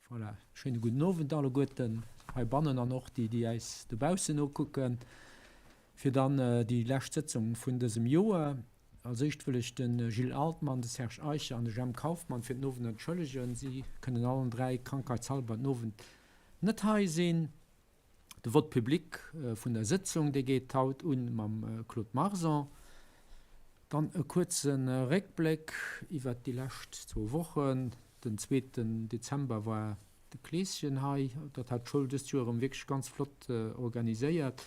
Voilà, schéine gudden Owend alleguerten heibannen an och déi, déi äis dobaussen nokucken, fir dann déi lescht Sëtzung vun dësem Joer. Als éischt wëll ech de Gilles Altmann, de Serge Eicher an de Jemp Kauffmann fir den Owend entschëllegen. Si kënnen allen 3 krankheitshalber den Owend net hei sinn. De Vote public vun der Sëtzung, dee geet haut un mam Claude Marson. Dann e kuerze Réckbléck iwwert déi lescht zwou Wochen. Den zweeten Dezember war de Kleeschen hei. Dat hat d'Schoul dëst Joer erëm wierklech ganz flott organiséiert,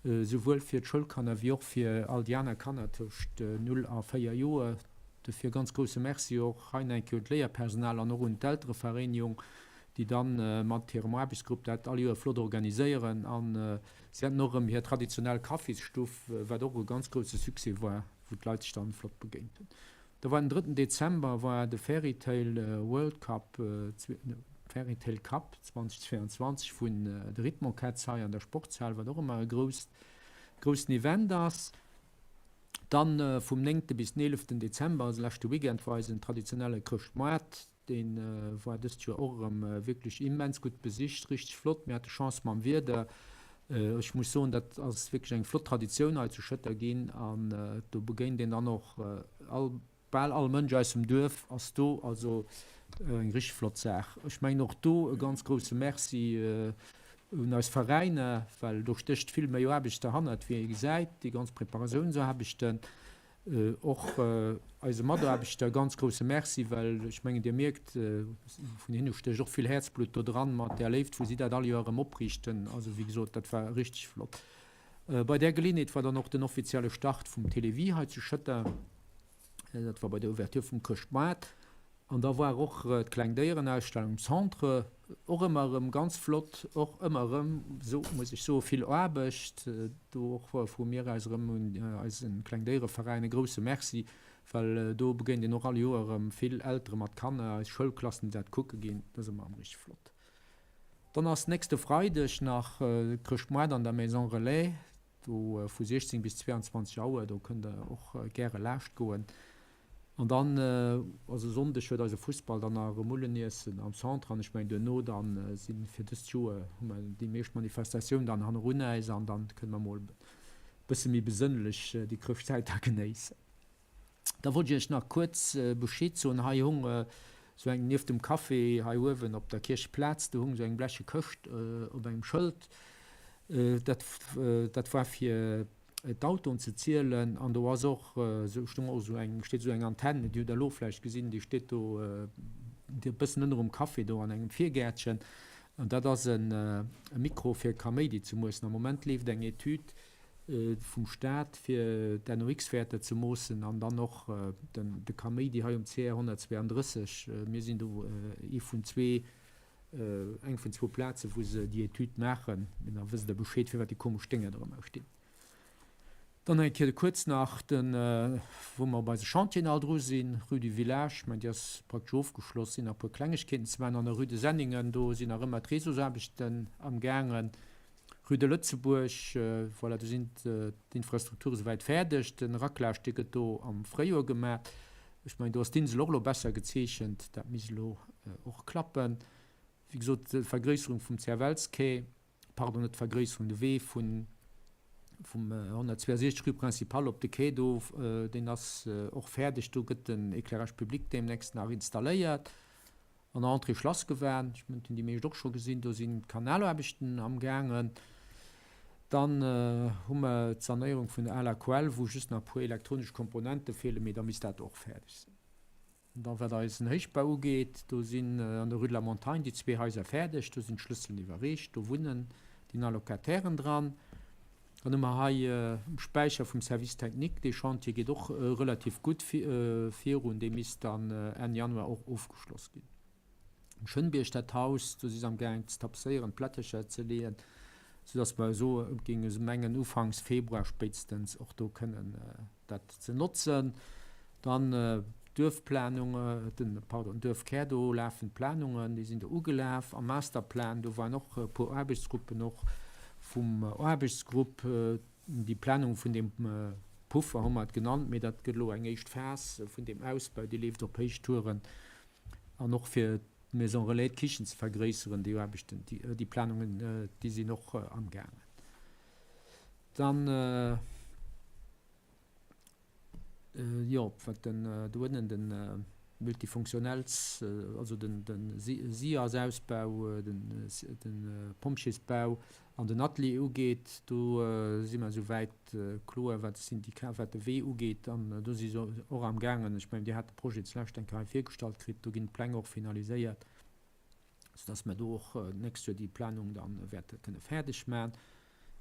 souwuel fir d'Schoulkanner wéi och fir all déi aner Kanner tëscht 0 a 4 Joer. Dofir e ganz grousse Merci och hei nach eng Kéier un d'Léierpersonal an och un d'Elterevereenigung, déi da mat hirem Aarbechtsgrupp dat all Joer flott organiséieren. A si haten och erëm hir traditionell Kaffisstuff, wat och e ganz grousse Succès war, wou d'Leit sech dann flott begéint hunn. Da war den drëtten Dezember war de Fairytale World Cup, Fairytale Cup 2022 vun de Rhythmocats hei an der Sportshal, wat och ëmmer e grousst, groussen Event ass. Dann vum néngte bis den eeleften Dezember, also leschte Weekend, war eisen traditionelle Chrëschtmoart. Dee war dëst Joer och erëm wierklech immens gutt besicht, richteg flott. Mir hate Chance mam Wieder. Ech muss soen, dat ass wierklech eng flott Traditioun hei zu Schëtter ginn an do begéint een dann och all, bal all Mënsch aus dem Duerf ass do. Also eng richteg flott Saach. Ech mengen och do e ganz grousse Merci un eis Veräiner, well do stécht vill méi Aarbecht derhannert wéi ee gesäit, déi ganz Preparatiounsaarbechten. Och eise Mataarbechter e ganz grousse Merci, well ech mengen, Dir mierkt, vun hinne stécht och vill Häerzblutt do dran, mat där Léift, wou si dat all Joer erëm opriichten. Also, wéi gesot, dat war richteg flott. Bei där Geleeënheet war dann och den offizielle Start vum Télévie hei zu Schëtter. Dat war bei der Ouverture vum Chrëschtmoart. An da war och d'kleng Déierenausstellung um Centre, och ëmmer erëm ganz flott, och ëmmer erëm, esou muss ech soen, vill Aarbecht. Do och vu mir aus erëm un eise Klengdéiereveräin e grousse Merci, well do begéint een och all Joer erëm vill Eltere mat Kanner, eis Schoulklassen, déi dat kucke ginn. Dat ass ëmmer erëm richteg flott. Dann ass nächste Freideg nach Chrëschtmoart an der Maison Relais, do vu 16 bis 22 Auer. Do kënnt der och gäre laascht goen. An dann, also Sonndeg huet eise Fussball dann nach e Mulleniessen am Centre an ech mengen duerno dann si fir dëst Joer hu mer déi meescht Manifestatioun dann hannerun äis an dann kënne mer mol e bësse méi besënnlech déi Chrëschtzäit da genéissen. Da wollt ech iech nach kuerz Bescheed soen, hei hung esou eng, nieft dem Café hei uewen op der Kiercheplaz, do hung esou eng bleche Këscht op engem Schëld, dat dat war fir d'Autoen ze zielen an do ass och esou, stoung och esou eng, steet esou eng Antenn, déi hutt Der elo vläicht gesinn, déi steet do e bëssen ënnerum Café do an engem Virgäertchen an dat ass e Mikro fir Kaméidi ze moossen. Am Moment leeft eng Etüd vum Staat fir d'NOx-Wäerter ze moossen an dann och de Kaméidi hei um CR 132. Mir sinn do ee vun zwee Eng vun zwou Plazen, wou se déi Etüd maachen. Mee da wësst Der Bescheed, firwat déi komesch Dénger dorëmmer stinn. Dann eng Kéier kuerz nach den, wou mer op eise Chantieren all dru sinn, Rue du Village, ech mengen, déi ass praktesch ofgeschloss, sinn nach e puer Klengegkeeten ze maachen. An der Rue de Senningen, do sinn nach ëmmer d'Réseausaarbechten amgaangen. Rue de Lëtzebuerg, voilà, do sinn d'Infrastrukture souwäit fäerdeg. De Raclage, dee gëtt do am Fréijoer gemaach. Ech mengen, do ass d'Insel och elo besser gezeechent. Dat misst elo och klappen. Wéi gesot, d'Vergréisserung vum CFLs-Quai, pardon, net d'Vergréisserung, de Wee vun, vum 162 rue Principale op de Quai do, deen ass och fäerdeg. Do gëtt den Éclairage public deemnächst nach installéiert. An der Entrée Schlassgewan, ech mengen, dat hunn déi meescht och scho gesinn, do sinn d'Kanalaarbechten amgaangen. Dann hu mer d'Sanéierung vun der aler Quell, wou just nach e puer elektronesch Komponente feelen, mee da misst dat och fäerdeg sinn. An da wat eisen Héichbau ugeet, do sinn an der Rue de la Montagne déi zwee Haiser fäerdeg, do sinn d'Schlësselen iwwerreecht, do wunnen déi nei Locatairen dran. Dann hu mer hei um Späicher vum Service technique, dee Chantier geet och relativ gutt virun, dee misst dann Enn Januar och ofgeschloss ginn. Um Schënnbierg, dat Haus, do si se amgaang ze tapséieren, d'Plättercher ze leeën, soudass mer esou, géing ech mengen, ufanks Februar spéitstens och do kënnen dat ze notzen. Dann d'Duerfplanung, den, pardon, Duerfkär, do lafen d'Planungen, déi sinn do ugelaf. Am Masterplan, do waren och e puer Aarbechtsgruppen och vum Aarbechtsgrupp, déi Planung vun deem Puffer hu mer et genannt, mee dat gëtt elo eng éischt Phas vun deem Ausbau, déi leeft op Héichtouren an och fir. Maison Relais d'Kichen ze vergréisseren. Déi Aarbechten, déi Planungen, déi sinn och amgaangen. Dann, jo, wat den do ënnen de Multifunktionells, also den SIAS-Ausbau, de Pompjeesbau an den Atelier ugeet, do si mer esouwäit kloer, wat de Syndikat, wat de Wee ugeet. An do si se och amgaangen, ech mengen, Dir hat de Projet zulescht eng Kéier hei virgestallt kritt, do ginn d'Pläng och finaliséiert, soudass mer do och d'nächst Joer déi Planung da wäerte kënne fäerdeg maachen.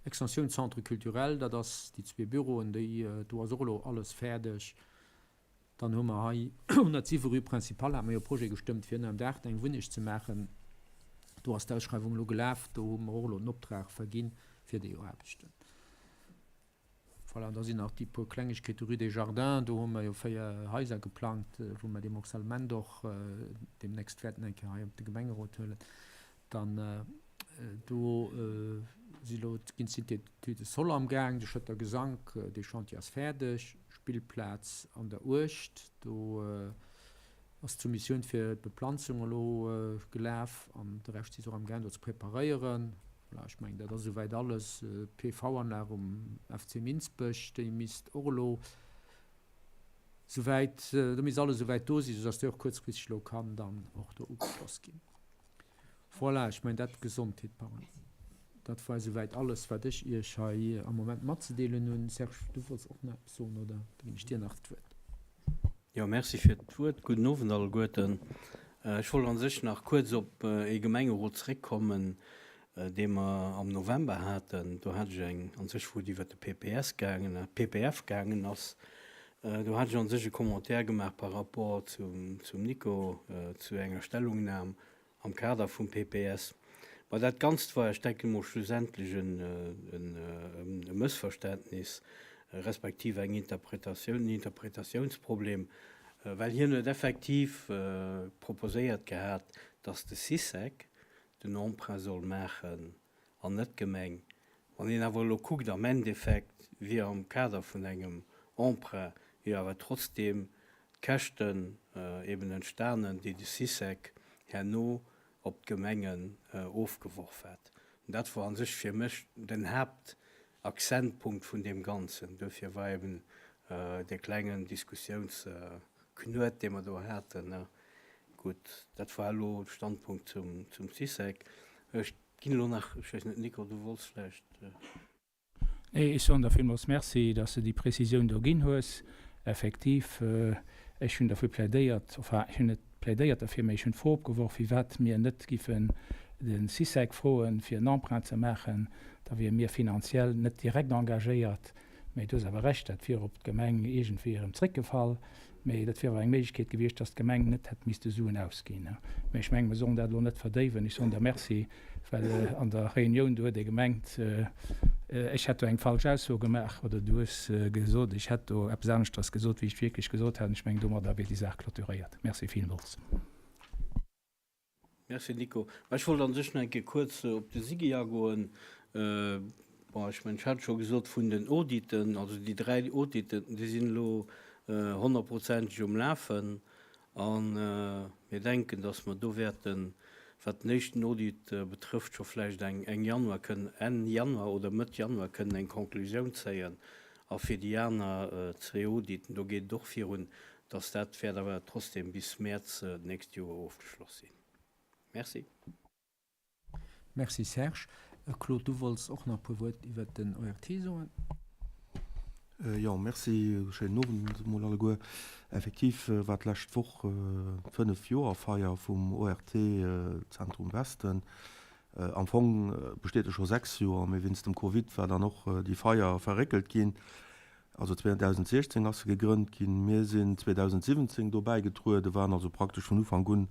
Extensioun Centre culturel, dat ass déi zwee Büroen, déi, do ass och elo alles fäerdeg. Dann hu mer hei 107 rue Principale hate mer jo e Projet gestëmmt, fir ënner dem Daach eng Wunneg ze maachen. Do ass d'Ausschreiwung elo gelaf. Do hu mer och elo den Optrag vergi fir déi Aarbechten. Voilà, an da sinn nach déi puer Klengegkeete rue des Jardins. Do hu mer jo 4 Haiser geplangt, wou mer dee Morcellement och deemnächst wäerten eng Kéier hei op de Gemengerot huelen. Dann do si lo, ginn d'Études de sol amgaang, de Schëtter Gesank, dee Chantier ass fäerdeg, Spillplaz an der Uecht, do ass d'Soumissioun fir d'Beplanzung elo gelaf an de Rescht si se och amgaang do ze preparéieren. Voilà, ech mengen dat ass esouwäit alles. D'PV-Anlag um FC Minsbech, déi misst och elo esouwäit, do misst alles esouwäit do sinn, soudass déi och kuerzfristeg elo kann dann och do ugeschloss ginn. Voilà, ech mengen dat, Gesondheet, pardon, dat war esouwäit alles, wat ech Iech hei am Moment matzedeelen hunn. Serge, du wollts och nach eppes soen, oder? Da ginn ech dir nach d'Wuert. Jo, merci fir d'Wuert. Gudden Owend alleguerten. Ech wollt a sech nach kuerz op ee Gemengerot zréckkommen, dee mer am November haten. Do hat ech eng, a sech wou et iwwert de PPS gaangen, PPF gaangen ass, do hat ech a sech e Commentaire gemaach par rapport zum, zum Nico, zu enger Stellungnam am Kader vum PPS. Mä dat Ganzt war, ech denken emol, schlussendlech e Mëssverständnis respektiv eng Interpretatioun, en Interpretatiounsproblem, well hien huet effektiv proposéiert gehat, dass de Sycec den Emprunt soll maachen an net d'Gemeng. Wann een awer elo kuckt, am Endeffekt wier am Kader vun engem Emprunt jo awer trotzdeem d'Käschten eben entstanen, déi de Sycec herno op d'Gemengen ofgeworf hätt. An dat wor a sech fir mech den Haaptakzentpunkt vun deem Ganzen. Duerfir war eben dee klengen Diskussiounsknuet, dee mer do haten. Gutt, dat war elo de Standpunkt zum Sycec. Ech ginn elo nach, ech weess net, Nico, du wollts vläicht. Nee, ech soen der villmools Merci, dass de déi Prezisioun do ginn hues. Effektiv, ech hunn derfir plädéiert, enfin, ech hunn net plädéiert derfir, mä ech hunn d'Fro opgeworf, firwat mir net giffen de Sycec froen, fir en Emprunt ze maachen. Da wiere mir finanziell net direkt engagéiert. Mä du hues awer Recht, dat wier op d'Gemeng iergendwéi erëm zréckgefall. Mä dat wier awer eng Méiglechkeet gewiescht, dass d'Gemeng net hätt misste Suen ausginn. Mä ech mengen, mir sollen dat elo net verdéiwen. Ech soen der Merci, well an der Reunioun, do huet ee gemengt, ech hätt do eng falsch Ausso gemaach, oder du hues gesot, ech hätt do eppes aneschters gesot, wéi ech wierklech gesot hat. Ech mengen, domadder wier déi Saach clôturéiert. Merci villmools. Merci Nico. Mä ech wollt an sech nach eng Kéier kuerz op de SIGI agoen. Bon, ech mengen, ech hat scho gesot vun den Auditen, also déi 3 Auditen, déi sinn elo honnertprozenteg um Lafen. A mir denken, datt mer do wäerten, wat den éischten Audit betrëfft, scho vläicht eng Enn Januar kënnen, Enn Januar oder Mëtt Januar kënnen eng Conclusioun zéien. A fir déi aner zwee Auditen, do geet et och virun, dass dat wäert awer trotzdem bis Mäerz d'nächst Joer ofgeschloss sinn. Merci. Merci Serge. Claude, du wollts och nach e puer Wuert iwwert den ORT soen. Jo, merci. Schéinen Owend emol alleguer. Effektiv war d'lescht Woch d'Fënnef-Joer-Feier vum ORT Zentrum Westen. Am Fong besteet e scho 6 Joer, mee wéinst dem Covid war dann och déi Feier verréckelt ginn. Also 2016 ass se gegrënnt ginn. Mir sinn 2017 do bäigetrueden, waren also praktesch vun Ufank un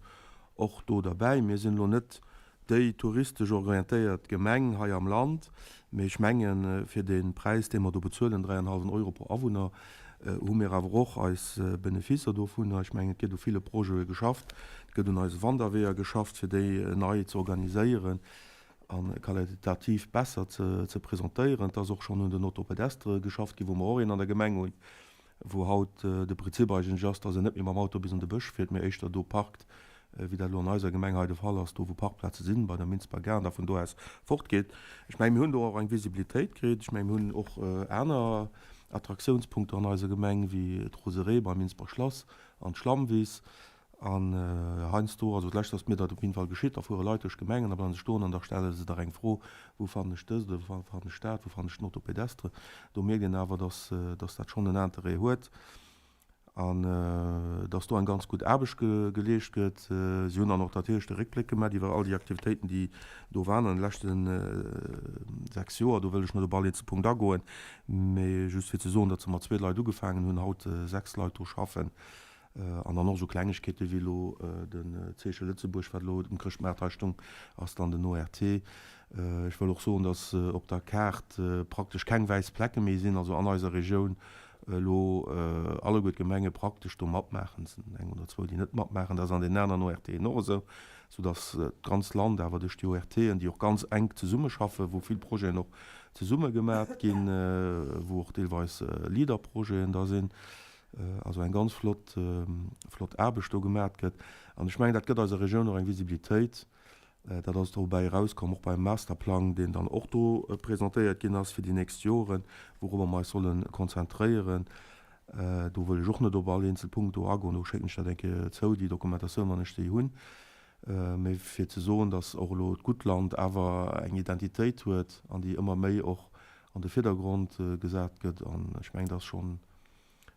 och do derbäi. Mir sinn elo net déi touristesch orientéiert Gemeng hei am Land, mee ech mengen, fir dee Präis, dee mer do bezuelen, dräienhallwen Euro pro Awunner, hu mir awer och eis Beneficer dovunner. Ech mengen, et gëtt u ville Projete geschafft, et gëtt un eise Wanderweeër geschafft, fir déi nei ze organiséieren a qualitativ besser ze presentéieren. Et ass och schonn un den Autopédestre geschafft ginn, wou mer och een an der Gemeng hunn, wou haut de Prinzip eigentlech ass, dass een net méi mam Auto bis an de Bësch fiert, mee éischter do parkt. wéi dat elo an eiser Gemeng hei de Fall ass, do wou Parkplaze sinn, bei der Minsber Gare, an da vun do aus fortgeet. Ech mengen, mir hunn do och eng Visibilitéit kritt. Ech mengen, mir hunn och aner Attraktiounspunkter an eiser Gemeng, wéi d'Roseraie beim Minsber Schlass an d'Schlammwiss. An heiansdo, also d'lescht ass mir dat op jidde Fall geschitt, da fuere Leit duerch d'Gemeng an da bleiwe se stoen an da stelle se der eng Fro, Wou fannen ech dëst oder wou fannen ech dat, wou fannen ech den Auto-pédestre? Do mierkt een awer, dass, dass dat schonn en Interêt huet an dass do eng ganz gutt Aarbecht geleescht gëtt. Si hunn dann och natierlech de Réckbléck gemaach iwwer all déi Aktivitéiten, déi do waren an de leschte 6 Joer. Do wëll ech net op all eenzel Punkt agoen, mee just fir ze soen, datt se mat zwee Leit ugefaangen hunn, haut 6 Leit do schaffen. An dann och esou Klengegkeete wéi elo den Zeeche Lëtzebuerg, wat elo um Chrëschtmaart hei stung, ass dann den ORT. Ech wëll och soen, datt op der Kaart praktesch keng wäiss Plecke méi sinn, also an eiser Regioun elo alleguer d'Gemenge praktesch do matmaachen. Et sinn eng oder zwou, déi net matmaachen. Dat ass an deenen aneren ORTen och esou, soudatt d'ganz Land awer duerch déi ORTen, déi och ganz enk zesummeschaffen, wou vill Projeten och zesumme gemat ginn, wou och deelweis Leader-Projeten da sinn, Also eng ganz flott, flott Aarbecht do gemat gëtt. An ech mengen, dat gëtt eiser Regioun och eng Visibilitéit. Dat ass dobäi erauskomm, och beim Masterplang, deen dann och do presentéiert ginn ass fir déi nächst Joren, wourobber mer eis solle konzentréieren. Do wëll ech och net op all eenzel Punkt do agoen, do schécken ech dat eng Kéier zou, déi Dokumentatioun, wann ech déi hunn. Mee fir ze soen, datt och elo d'Guttland awer eng Identitéit huet an déi ëmmer méi och an de Virdergrond gesat gëtt. An ech mengen, dat ass schonn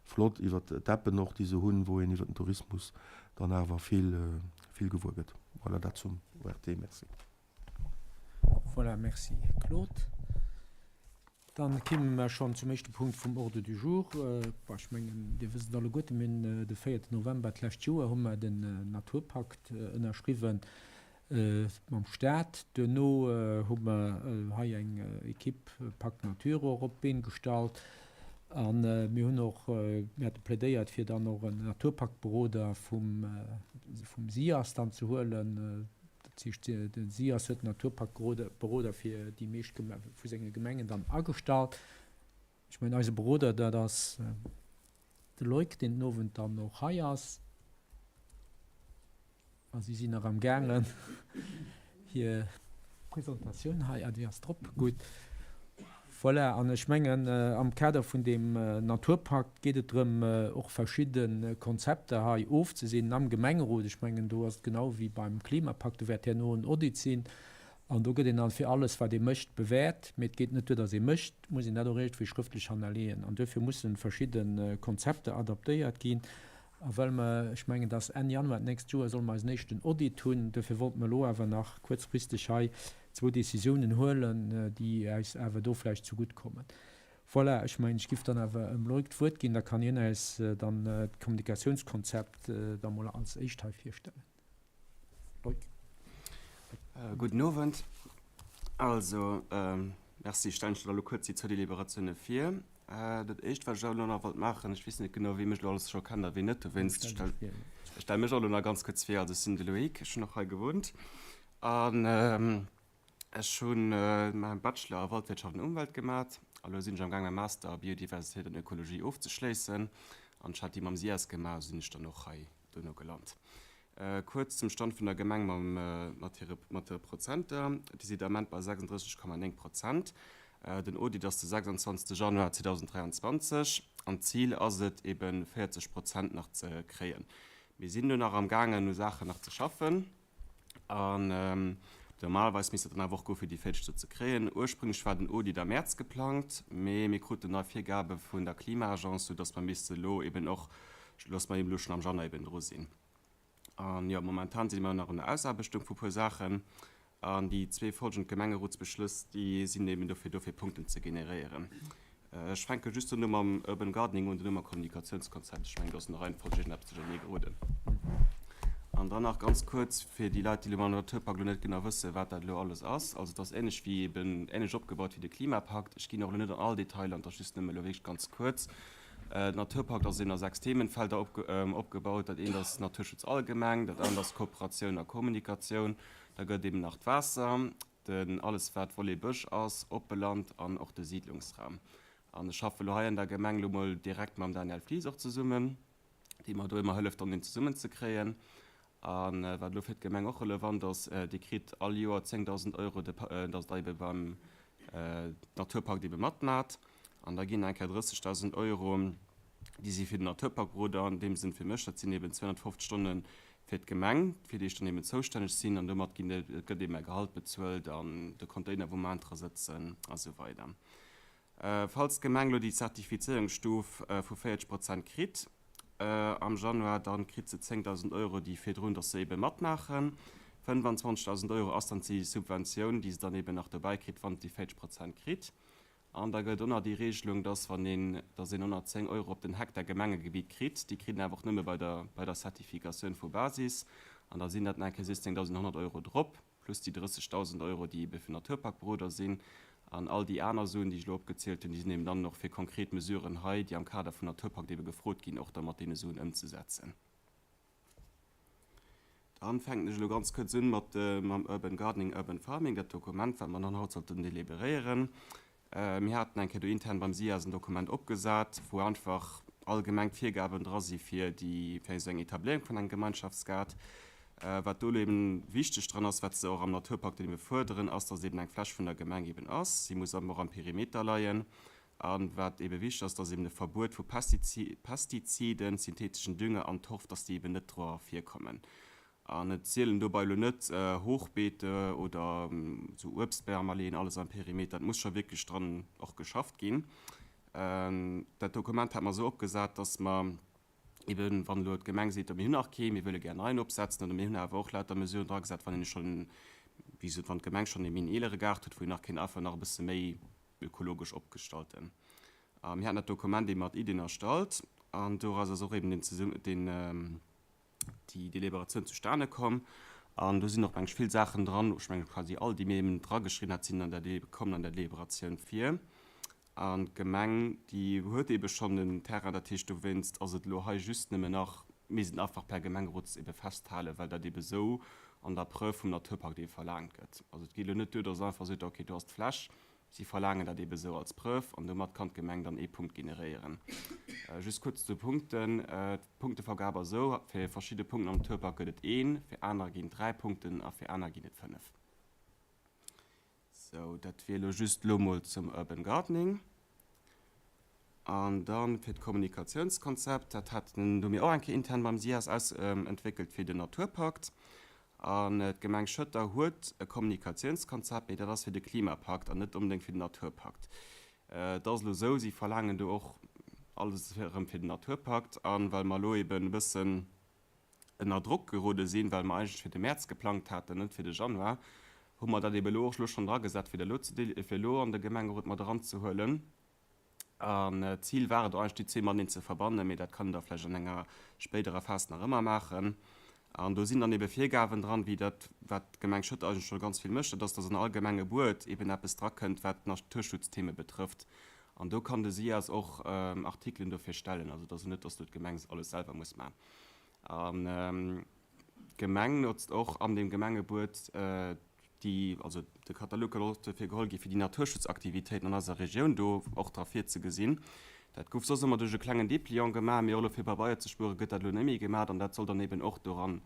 flott iwwert d'Appen och, déi se hunn, wou een iwwert den Tourismus dann awer vill, vill gewuer gëtt. Voilà, dat zum ORT. Merci. Voilà, merci Claude. Dann kéime mer schonn zum éischte Punkt vum Ordre du jour. Bon, ech mengen, Dir wësst et alleguerten, mir hunn de véierte November d'lescht Joer hu mer den Naturpakt ënnerschriwwen. Mam Staat. Duerno hu mer hei eng Equipe Pacte Nature och op d'Been gestallt. A mir hunn och, mir hate plädéiert, fir dann och en Naturpaktberoder vum, vum SIAS dann ze huelen. Dat heescht, de SIAS huet en Naturpaktberoder fir déi meescht vu senge Gemengen dann agestallt. Ech mengen, eise Beroder, dat ass de Loïc, deen den Owend dann och hei ass. A si sinn nach am gaangen, hir Presentatioun hei, ah, déi ass drop, gutt. Voilà, an ech mengen, am Kader vun deem Naturpakt geet et drëm, och verschidde Konzepter hei ofzesinn am Gemengerot. Ech mengen, do ass et genau wéi beim Klimapakt, do wäert herno en Audit sinn an do gëtt een dann fir alles, wat ee mécht, bewäert. Mee et geet net duer, datt ee mécht, et muss een dat och iergendwéi schrëftlech hannerleeën. An duerfir musse verschidde Konzepter adaptéiert ginn. A well mer, ech mengen, dass Enn Januar d'nächst Joer solle mer eisen éischten Audit hunn, duerfir wollte mer elo awer nach kuerzfristeg hei zwou Décisiounen huelen, déi äis awer do vläicht zegutt kommen. Voilà, ech mengen, ech giff dann awer em Loïc d'Wuert ginn, da kann hien äis dann d'Kommunikatiounskonzept da mol als éischt hei virstellen. Loïc. Gudden Owend. Also, merci, ech stellen lech da elo kuerz déi zwou Deliberatioune vir. Dat éischt, wat ech elo nach wollt maachen, ech weess net genau, wie mech elo alles scho kennt a wien net, dowéinst stell ech stelle mech och elo nach ganz kuerz vir. Also, ech sinn de Loïc, ech hunn och hei gewunnt an ech hunn mäi Bachelor a Waldwirtschaft an Umwelt gemat a lo sinn ech amgaang mäi Master a Biodiversitéit an Ökologie ofzeschléissen an ech hat déi mam SIAS gemaach, esou sinn ech dann och hei dono gelant. Kuerz zum Stand vun der Gemeng mam mat hire mat de Prozenter, Déi si de Ament bei 36,9 Prozent. Den Audit ass de 26 Januar 2023 an d'Zil ass et eben 40 Prozent nach ze kréien. Mir sinn do nach am gaangen u Saachen nach ze schaffen an normalerweis misst dat dann awer och goe fir déi 40 do ze kréien. Ursprünglech war den Audit am Mäerz geplangt, mee mir kruten nei Virgabe vun der Klima-Agence, soudass mer misste elo eben och dass mer eben elo schonn am Januar eben dru sinn. An jo, momentan si mer nach un der Ausaarbechtung vu puer Saachen. An déi zwee folgend Gemengerotsbeschlëss, déi sinn eben dofir do, fir Punkten ze generéieren. Ech fänke just dono mam Urban Gardening un, dono mam Kommunikatiounskonzept. Ech mengen, do ass an der Reihenfolg iergendeppes duerchernee geroden. An dann nach ganz kuerz fir déi Leit, déi elo mam Naturpakt elo net genau wëssen, wat dat elo alles ass. Also et ass ähnlech wéi eben, ähnlech opgebaut wéi de Klimapakt. Ech ginn och elo net an all Detailer an, et ass just nëmme elo wierklech ganz kuerz. Den Naturpakt ass een a 6 Themenfelder opgebaut. Dat eent ass Naturschutz allgemeng, dat anert ass Kooperatioun a Kommunikatioun, da gëtt eben nach d'Waasser, den alles wat Volet Bësch ass, oppe Land an och de Siidlungsraum. An ech schaffe lo hei an der Gemeng lo mol direkt mam Daniel Flies och zesummen, dee mer do ëmmer hëlleft dann deen zesummen ze kréien. A wat elo fir d'Gemeng och relevant ass, Dir kritt all Joer 10.000 Euro, datt Der ebe beim Naturpakt ebe matmaacht. An da ginn eng Kéier 30.000 Euro, déi si fir den Naturparkberoder an deem Sënn fir mech, dat sinn eben 250 Stonne fir d'Gemeng, fir déi ech dann eben zoustänneg sinn. An domat ginn, et gëtt eben mäi Gehalt bezuelt an de Container, wou mer dra sëtzen a sou weider. Falls d'Gemeng elo déi Zertifizéierungsstuf vu 40 Prozent kritt am Januar, da kritt se 10.000 Euro, déi virdrun, dass se ebe matmaachen. 25.000 Euro ass dann déi Subventioun, déi se dann eben nach dobäi kritt, wann se déi 40 Prozent kritt. An da gëllt och nach déi Regelung, dass wann een, dass een 110 Euro op den Hektar Gemengegebitt kritt, déi kritt een awer och nëmme bei der, bei der Zertifikatioun vu Basis. An da sinn dat nach eng Kéier 16.100 Euro drop. plus déi 30.000 Euro, déi ebe fir Naturparkberoder sinn, an all déi aner Suen, déi ech elo opgezielt hunn, déi sinn eben dann och fir konkret Mesuren hei, déi am Kader vum Naturpakt ebe gefrot ginn, och da mat deene Suen ëmzesetzen. Dann fänken ech elo ganz kuerz un mat mam Urban Gardening, Urban Farming, dat Dokument, wat mer dann haut sollten deliberéieren. Mir haten eng Kéier do intern beim SIAS en Dokument opgesat, wou einfach allgemeng d'Virgaben dra si fir déi, fir esou eng Etabliéierung vun engem Gemeinschaftsgaart. Wat do elo eben wichteg dran ass, wat se och am Naturpakt eben fuerderen, ass, dass eben eng Fläch vun der Gemeng eben ass. Si muss awer och am Perimeter leien. A wat ebe wichteg ass, dass eben e Verbuet vu Pestiziden, syntheteschen Dünger an Torf, dass déi eben net dra virkommen. An et zielen dobei elo net Hochbeete oder esou Uebstbämerleeën, alles am Perimeter. Et muss scho wierklech dran och geschafft ginn. Dat Dokument hat mer esou opgesat, dass mer eben, wann elo d'Gemeng seet, mir hunn nach kee, mir wëlle gär en neien opsetzen, oder mir hunn awer och lauter Mesuren dragesat, wann een schonn, wéi gesot, wann d'Gemeng schonn ee méi en eelere Gaart huet, wou een nach kéint einfach nach e bësse méi ökologesch opgestalten. A mir haten dat Dokument ebe mat Iddien erstallt an doraus ass och eben deen Zesum-, deen, déi Deliberatioun zustane komm an do sinn och meng ech vill Saachen dran, ech mengen quasi all déi mir eben drageschriwwen hat sinn an der Deli kommen an der Deliberatioun vir an d'Gemeng déi huet ebe schonn en Terrain, dat heescht dowéinst ass et elo hei just nëmmen nach misst et einfach per Gemengerot ebe festhalen, well dat ebe sou an der Preuve vum Naturpakt ebe verlaangt gëtt. Also et geet elo net duer, datt einfach seet, okay do ass d'Fläch, Si verlaangen dat eebe sou als Preuve an domat kann d'Gemeng dann ee Punkt generéieren. Just kuerz zu de Punkten. D'Punktevergab ass esou, Fir verschidde Punkten am Naturpark gëtt et een, fir anerer ginn et 3 Punkten a fir aner ginn et 5. Sou, dat wier elo just elo mol zum Urban Gardening. An dann fir d'Kommunikatiounskonzept, dat haten do mir och eng Kéier intern beim SIAS aus entwéckelt fir den Naturpakt. An d'Gemeng Schëtter huet e Kommunikatiounskonzept, mee dat ass fir de Klimapakt an net onbedéngt fir den Naturpakt. Et ass elo esou, si verlaangen do och alles erëm fir den Naturpakt. A well mer elo eben e bëssen ënner Drock gerode sinn, well mer eigentlech fir de Mäerz geplangt haten, net fir de Januar, hu mer dat eben elo och elo schonn dragesat, fir dat elo ze, fir elo an de Gemengerot mat eranzehuelen. An d'Zil war et och eigentlech, déi zwee mateneen ze verbannen, mee dat kann een da vläicht an enger spéiderer Phas nach ëmmer maachen. An do sinn dann ebe Virgaben dran, wéi dat, wat d'Gemeng Schëtter eigentlech scho ganz vill mécht, dat ass, dass an all Gemengebuet eben eppes drakënnt, wat d'Naturschutztheme betrëfft. An do kann de SIAS och Artikelen dofir stellen. Also et ass net, dass do d'Gemeng alles selwer muss maachen. An d'Gemeng notzt och an deem Gemengebuet déi, also de Katalog kann och dofir geholl gi fir déi Naturschutzaktivitéiten an eiser Regioun do och dra virzegesinn. Dat gouf soss ëmmer duerch e klengen Dépliant gemaach, mee och elo fir Pabeier ze spuere gëtt dat elo net méi gemaach an dat soll dann eben och doran,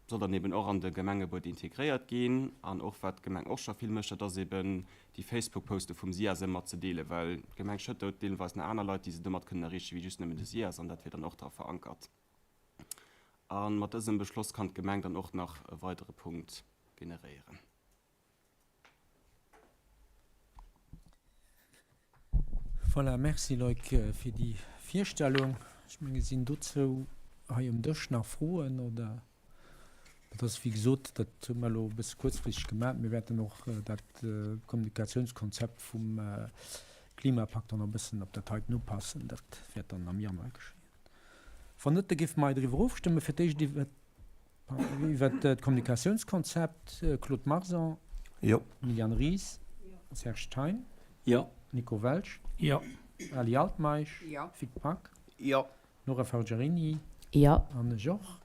soll dann eben och an de Gemengebuet integréiert ginn. An och wat d'Gemeng och scho vill mécht, dat ass eben déi Facebook-Poste vum SIAS ëmmer ze deelen, well d'Gemeng Schëtter huet deelweis nach aner Leit, déi se domat kënnen erreechen, wéi just nëmmen de SIAS an dat wier dann och dra verankert. A mat dësem Beschloss kann d'Gemeng dann och nach e weidere Punkt generéieren. Voilà, merci Loïc fir déi Virstellung. Ech menge sinn dozou hei um Dësch nach Froen oder? Dat ass wéi gesot, dat hu mer elo e bësse kuerzfristeg gemaach. Mir wäerten och dat Kommunikatiounskonzept vum Klimapakt dann e bëssen op dat heiten upassen. Dat wäert dann am Januar geschéien. Wann net, da géife mer hei driwwer ofstëmmen. Fir d'éischt iwwert d'Kommunikatiounskonzept. Claude Marson. Jo. Liliane Ries. Serge Thein. Jo. Nico Welsch. Jo. Ali Altmeisch. Jo. Vic Pack. Jo. Nora Forgiarini. Jo. An ech och.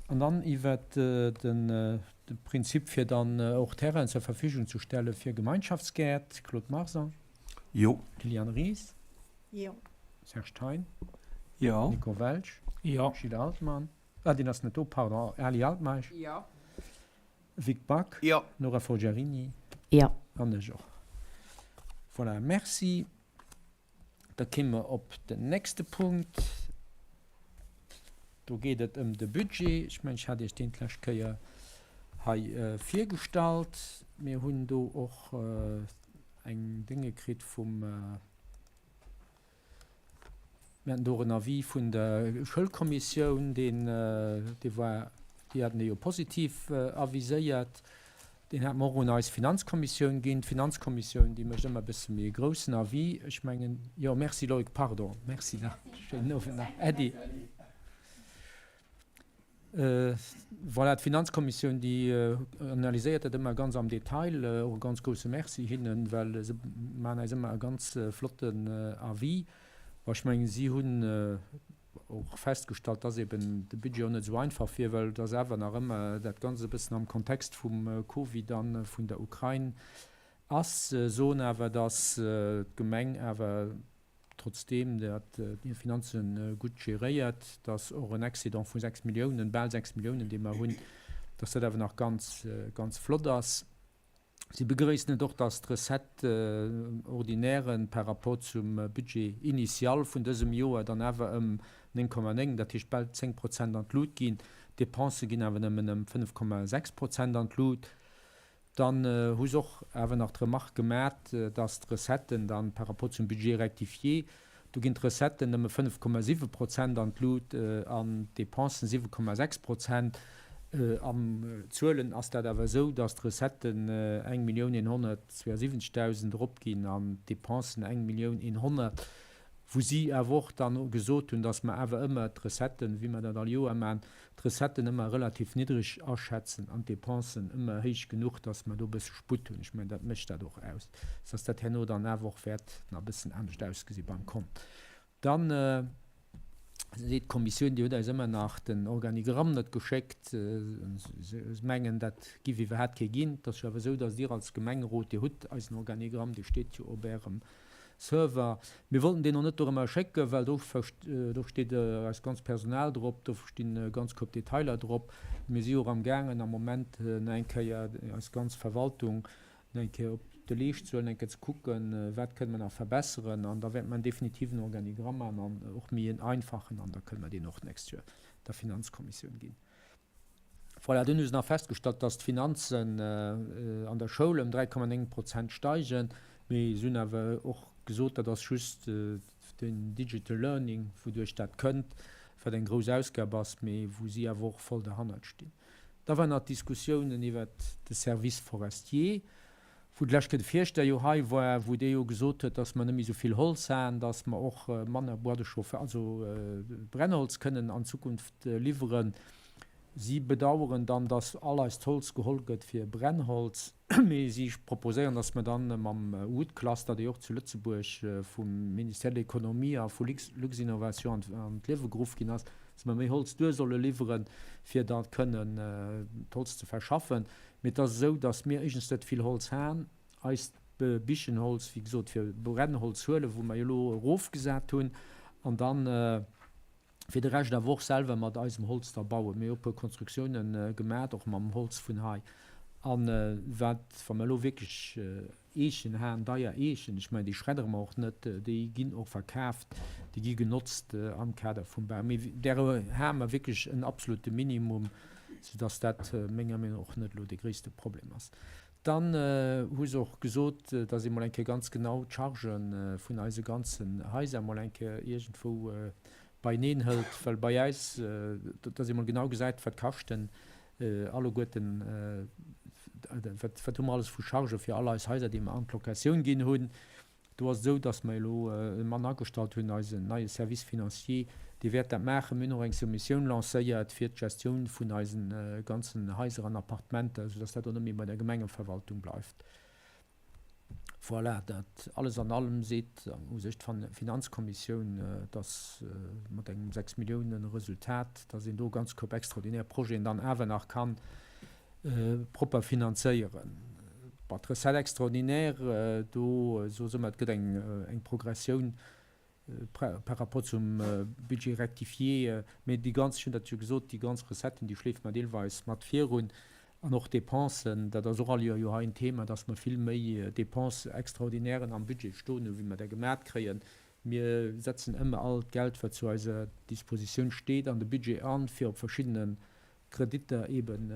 An dann iwwert de Prinzip, fir dann och Terrainen zur Verfügung ze stelle fir Gemeinschaftsgäert. Claude Marson. Jo. Liliane Ries. Jo. Serge Thein. Jo. Nico Welsch. Jo. Gilles Altmann. Ah, deen ass net do, pardon. Ali Altmeisch. Jo. Vic Back. Jo. Nora Forgiarini. Jo. An ech och. Voilà, merci. Da kéime mer op den nächste Punkt. Do geet et ëm de Budget. Ech mengen, ech hat Iech deen d'lescht Kéier hei virgestallt. Mir hunn do och eng Dénge kritt vum, mir haten do och en Avis vun der Schoulkommissioun, deen, dee war, déi haten dee jo positiv aviséiert. Deen hate mer och un eis Finanzkommissioun ginn. D'Finanzkommissioun, déi mécht ëmmer e bësse méi e groussen Avis. Ech mengen, jo, merci Loïc, pardon, merci nach, schéinen Owend nach, Äddi. Voilà, d'Finanzkommissioun, déi analyséiert dat ëmmer ganz am Detail. Och e ganz grousse Merci hinnen, well se maachen eis ëmmer e ganz flotten Avis. Bon, ech mengen, si hunn och festgestallt, dass eben de Budget och net esou einfach wier, well dass awer nach ëmmer dat Ganzt e bëssen am Kontext vum Covid a vun der Ukrain ass, soen awer, dass d'Gemeng awer trotzdeem dat hir Finanze gutt geréiert, dass och en Excédent vu 6 Milliounen, bal 6 Milliounen, dee mer hunn, dass dat awer nach ganz, ganz flott ass. Si begrëissen et och, dass d'Recettes ordinairen par rapport zum Budget initial vun dësem Joer dann awer ëm 9,9, dat heescht bal 10 Prozent an d'Lut ginn. D'Dépense ginn awer nëmmen ëm 5,6 Prozent an d'Lut. Dann hu se och awer nach d'Remarque gemat, dass d'Recetten dann par rapport zum Budget rectifié, do ginn d'Recetten nëmme 5,7 Prozent an d'Lut an d'Dépensen 7,6 Prozent. An Zuelen ass dat awer esou, dass d'Recetten 1.172.000 eropginn an d'Dépensen 1.100.000, wou si awer och dann gesot hunn, dass mer awer ëmmer d'Recetten, wéi mer dat all Joer maachen, d'Recetten ëmmer relativ niddreg aschätzen an d'Dépensen ëmmer héich genuch, dass mer do e bësse Sputt hunn. Ech mengen, dat mécht dat och aus, dass dat herno dann awer och wäert nach e bëssen anescht ausgesi beim Kont. Dann seet d'Kommissioun, Dir hutt eis ëmmer nach den Organigramm net geschéckt. Se mengen, dat giff iwwerhaapt kee ginn. Et ass jo awer esou, dass Dir als Gemengerot, Dir hutt eisen Organigramm, dee steet jo op Ärem Server. Mir wollten deen och net dorëmmer schécken, well do do steet eist ganz Personal drop, do stinn e ganz Koup Detailer drop. Mir si jo och am gaangen am Moment nach eng Kéier eis ganz Verwaltung nach eng Kéier op de Leescht ze huelen, eng Kéier ze kucken, wat kënne mer nach verbesseren. An da wäerte mer en definitiven Organigramm maachen an och méi en einfachen an da kënne mer deen och d'nächst Joer der Finanzkommissioun ginn. Voilà, dunn hu se nach festgestallt, dass d'Finanzen an der Schoul ëm 3,9 Prozent steigen. Mee se hunn awer och gesot, dat ass just den Digital Learning, wouduerch dat kënnt, wat eng grouss Ausgab ass, mee wou si awer och voll derhannert stinn. Da waren nach d'Diskussiounen iwwert de Service forestier. Wou d'lescht Kéier de Fierschter jo hei war, wou dee jo gesot huet, dass mer net méi esou vill Holz han, dass mer och manner Bois de chauffe, also Brennholz kënnen an Zukunft liwweren. Si bedauern dann, dass all eist Holz geholl gëtt fir Brennholz, mee si proposéieren, dass mer dann mam Wood Cluster, dee och zu Lëtzebuerg vum Ministère de l'Économie a vu Luxinnovation an d'Liewe geruff ginn ass, dass mer méi Holz duer solle liwweren, fir da kënnen d'Holz ze verschaffen. Mee et ass esou, datt mir éischtens net vill Holz han, eist Bichenholz, wéi gesot, fir Brennholz huelen, wou mer jo elo erofgesat hunn, an dann fir de Rescht awer och selwer mat eisem Holz da bauen. Mir hu e puer Konstruktiounen gemat, och mam Holz vun hei. A wat, wa mer elo wierklech Eechen han, deier Eechen, ech mengen, déi schreddere mer och net, déi ginn och verkaaft, déi gi genotzt am Kader vum Bau. Mee däre hate mer wierklech en absolute Minimum, soudass dat menger Meenung no och net elo dee gréisste Problem ass. Dann hu se och gesot, dass ee mol eng Kéier ganz genau d'Chargë vun eise ganzen Haiser mol eng Kéier iergendwou beieneen hëlt, well bei äis, dass ee mol genau gesäit, wat kaschten alleguerten, wat, wat hu mer alles vu Chargë fir all eis Haiser, déi mer an d'Locatioun ginn hunn. Do ass et esou, dass mer elo e Mann agestallt hunn, eisen neie Service financier, dee wäert dat maachen. Mir hunn och eng Soumissioun lancéiert fir d'Gestioun vun eise ganzen Haiser an Appartementer, soudass dat och net méi bei der Gemengeverwaltung bleift. Voilà, dat alles an allem seet u sech d'Finanzkommissioun, dass mat engem 6 Milliounen Resultat, dass een do e ganz Koup extraordinär Projeten dann awer nach kann propper finanzéieren. Bon, d'Recette extraordinaire, do soe se ëmmer, et gëtt eng Progressioun. Par rapport zum Budget rectifié, mee déi ganz, ech hunn dat jo gesot, déi ganz Recetten, déi schleefe mer deelweis mat virun. An och d'Dépensen, dat ass och all Joer jo hei en Thema, dass mer vill méi Dépenses extraordinairen am Budget stoen hu wéi mer der gemat kréien. Mir setzen ëmmer all d'Geld, wat zu eiser Dispositioun steet, an de Budget an, fir op verschiddene Kreditter eeben,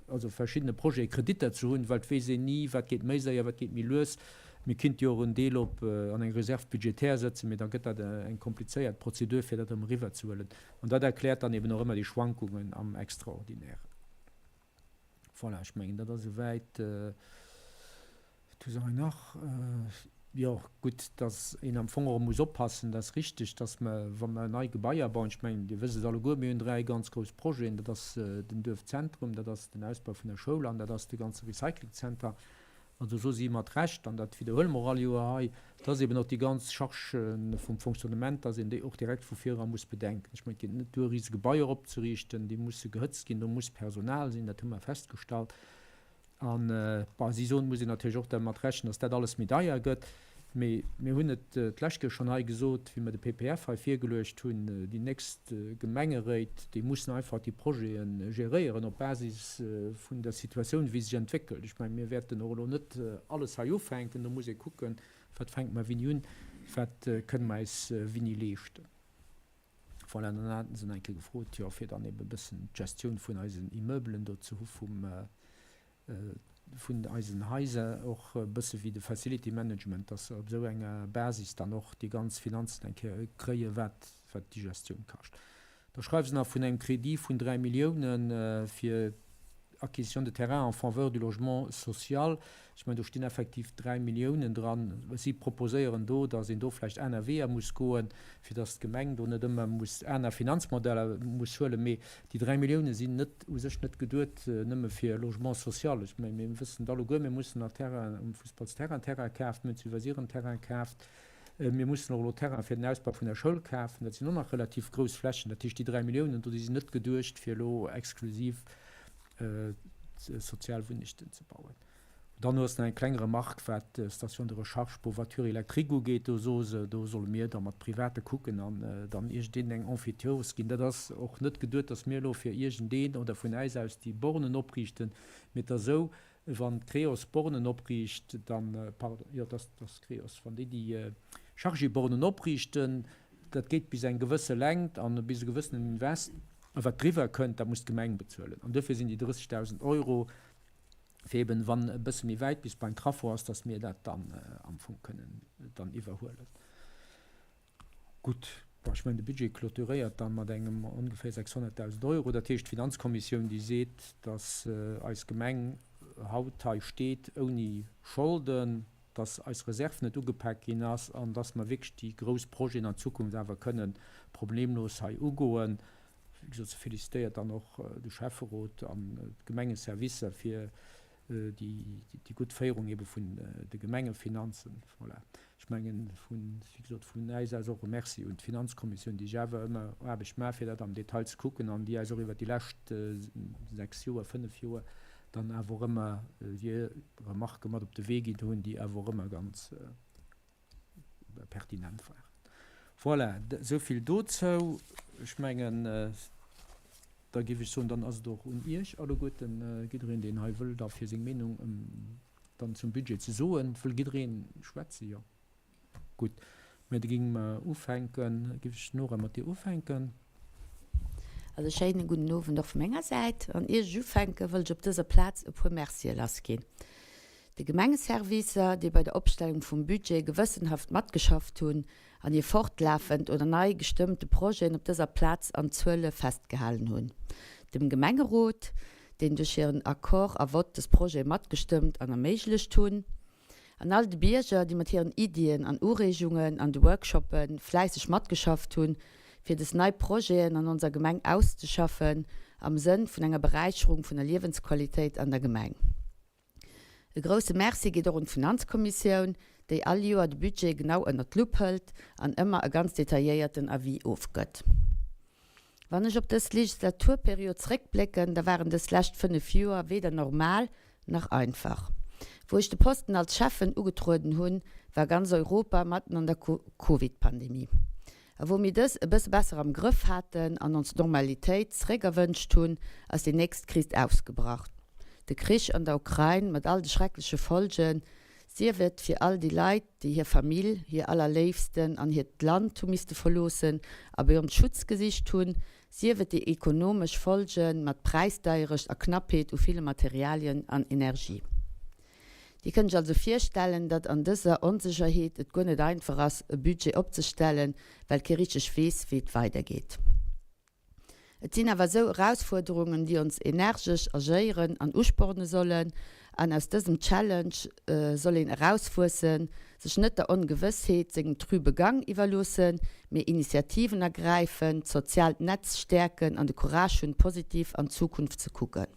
also verschiddene Projete Kreditter ze hunn, well et weess een ni, wat geet méi séier, wat geet méi lues. Mir kinnte jo och en Deel op an eng Réserve budgétaire setzen, mee da gëtt dat eng komplizéiert Prozedur, fir dat erëm eriwwerzehuelen. An dat erkläert dann eeben och ëmmer déi Schwankungen am Extraordinairen. Voilà, ech mengen, dat ass esouwäit. Wat hu se hei nach? Jo, gutt, dass een am Fong och muss oppassen, dat ass richtig, dass mer, wa mer nei Gebaier bauen, ech mengen, Dir wësst et alleguer, mir hunn 3 ganz grouss Projeten, dat ass den Duerfzentrum, dat ass den Ausbau vun der Schoul an dat ass de ganze Recyclingzenter. Also soe si mat Recht, an dat widderhuele mer och all Joer hei, dass eben och déi ganz Chargë vum Fonctionnement, dass een déi och direkt vu vir era muss bedenken. Ech mengen, et geet net duer, rise Gebaier opzeriichten, déi musse gehëtzt ginn, do muss Personal sinn, dat hu mer festgestallt. An, bon, si soen, et muss een natierlech och dermat rechnen, dass dat alles méi deier gëtt. Mee mir hunn et d'lescht Kéier schonn hei gesot, wéi mer de PPF hei virgeluecht hunn, déi nächst Gemengeréit, déi mussen einfach déi Projete geréieren op Basis vun der Situatioun, wéi se sech entwéckelt. Ech mengen, mir wäerten och elo net alles hei ufänken. Do muss ee kucken, wat fänke mer wéini un, wat kënne mer eis wéini leeschten. Voilà, an dann haten se nach eng Kéier gefrot, jo, fir dann eben e bëssen d'Gestioun vun eisen Immeubelen do ze hu vum, vun eisen Haiser, och e bësse wéi de Facility Management, dass se op esou enger Basis dann och déi ganz Finanzen eng Kéier kréien, wat wat déi Gestioun kascht. Da schreiwe se nach vun engem Crédit vun 3 Milliounen fir Acquisition de terrains en faveur du logement social. Ech mengen, do stinn effektiv 3 Milliounen dran. Si proposéieren do, dass een do vläicht aner Weeër muss goen, fir dass d'Gemeng do net ëmmer muss aner Finanzmodeller muss huelen. Mee déi 3 Millioune sinn net u sech net geduet nëmme fir Logement social. Ech mengen, mir wëssen et alleguer, mir mussen nach Terrainen um Fussballsterrain Terrain kafen, mir hunn zu Iwwersiren Terrain kaaft, mir mussen och elo Terrain fir den Ausbau vun der Schoul kafen. Dat sinn och nach relativ grouss Flächen. Dat heescht, déi 3 Milliounen do, déi sinn net geduecht, fir elo exklusiv sozial Wunnegten ze bauen. Dann hues nach eng kleng Remarque wat d'Station de recharge pour voitures électriques ugeet. Do soe se, do solle mir da mat Private kucken an dann iergendeen eng Emphytéose ginn. Dat ass och net geduet, datt mir elo fir iergendeen oder vun äis aus déi Bornen opriichten. Mee et ass esou, wann d'Creos Bornen opriicht, dann, pardon, jo, et ass, et ass d'Creos, wann déi déi Chargy-Bornen opriichten, dat geet bis eng gewësse Längt an bis e gewëssenen Invest, a wat driwwer kënnt, dat muss d'Gemeng bezuelen. An duerfir sinn déi 30.000 Euro, fir eben, wann e bësse méi wäit bis beim Traffo ass, dass mir dat dann am Fong kënnen dann iwwerhuelen. Gutt, bon, ech mengen, de Budget clôturéiert da mat engem ongeféier 600.000 Euro. Dat heescht, d'Finanzkommissioun, déi seet, dass eis Gemeng haut hei steet ouni Scholden, dass eis Reserv net ugepak ginn ass an dass mer wierklech déi grouss Projeten an Zukunft awer kënnen problemlos hei ugoen. Wéi gesot, se félicitéiert dann och de Schäfferot an d'Gemengeservicer fir déi gutt Féierung ebe vun de Gemengefinanzen. Voilà. Ech mengen, vun, wéi gesot, vun äis aus och e Merci un d'Finanzkommissioun, déi sech awer ëmmer Aarbecht maacht, fir dat am Detail ze kucken an déi äis och iwwert déi lescht 6 Joer, 5 Joer dann awer och ëmmer hir Remarquë mat op de Wee ginn hunn, déi awer och ëmmer ganz pertinent waren. Voilà, esou vill dozou. Ech mengen, da géif ech soen, dann ass et och un Iech alleguerten, jiddereen, deen hei wëll da fir seng Meenung dann zum Budget ze soen. Wëll jiddereen schwätzen? Jo. Gutt, mä da géinge mer ufänken. Géif ech, Nora, mat dir ufänken? Also schéinen gudden Owend och vu menger Säit. An ier ech ufänken, wëll ech op dëser Plaz e puer Mercië lassginn. De Gemengeservicer, déi bei der Opstellung vum Budget gewëssenhaft matgeschafft hunn an hir fortlafend oder nei gestëmmte Projeten op dëser Plaz an Zuele festgehalen hunn. Dem Gemengerot, deen duerch hiren Accord a Vott dës Projete matgestëmmt an erméiglecht hunn. An all de Bierger, déi mat hiren Iddien an Ureegungen an de Workshoppe fläisseg matgeschafft hunn, fir des nei Projeten an onser Gemeng auszeschaffen am Sënn vun enger Beräicherung vun der Liewensqualitéit an der Gemeng. E grousse Merci geet och un d'Finanzkommissioun, déi all Joer de Budget genau ënnert d'Lupp hëlt an ëmmer e ganz detailléierten Avis ofgëtt. Wann ech op dës Legislaturperiod zréckblécken, da waren dës lescht 5 Joer weder normal nach einfach. Wou ech de Posten als Schäffen ugetrueden hunn, war ganz Europa matten an der Covid-Pandemie. A wou mir dës e bësse besser am Grëff haten an ons Normalitéit zeréck erwënscht hunn, ass déi nächst Kris ausgebrach, de Krich an der Ukrain mat all de schreckleche Folgen, sief et fir all déi Leit, déi hir Famill, hir Allerléifsten an hiert Land hu misste verloossen a bei ons Schutz gesicht hunn, sief et déi ekonomesch Folge mat Präisdeierecht a Knappheet u ville Materialien an Energie. Dir kënnt Iech also virstellen, datt an dëser Onsécherheet et guer net einfach ass, e Budget opzestellen, well kee richteg weess, wéi et weidergeet. Et sinn awer esou Erausfuerderungen, déi ons energesch agéieren an usporne sollen. An aus dësem Challenge soll een erauswuessen, sech net der Ongewëssheet sengem trübe Gang iwwerloossen, mee Initiativen ergräifen, d'soziaalt Netz stäerken an de Courage hunn, positiv an d'Zukunft ze kucken.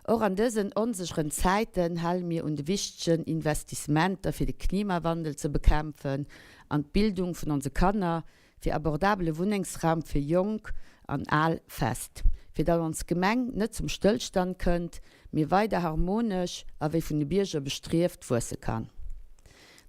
Och an dësen onsécheren Zäiten hale mir un de wichtegen Investissementer fir de Klimawandel ze bekämpfen an d'Bildung vun onse Kanner, fir abordabele Wunnengsraum fir Jonk an Al fest, fir datt ons Gemeng net zum Stëllstand kënnt, mee weider harmonesch a wéi vun de Bierger bestrieft wuesse kann.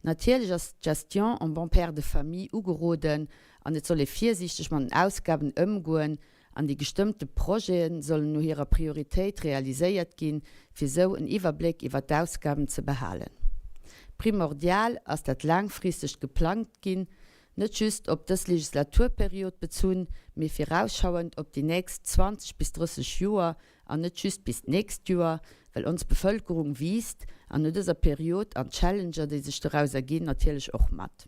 Natierlech ass d'Gestion en bon père de famille ugeroden an et soll ee virsiichteg mat den Ausgaben ëmgoen, An déi gestëmmte Projete sollen no hirer Prioritéit realiséiert ginn, fir sou en Iwwerbléck iwwer d'Ausgaben ze behalen. Primordial ass dat laangfristegt geplangt ginn, net just op dës Legislaturperiod bezunn, mee virausschauend op déi nächst 20 bis 30 Joer an net just bis d'nächst Joer, well ons Bevëlkerung wiisst an no dëser Period an d'Challenger, déi sech doraus erginn, natierlech och mat.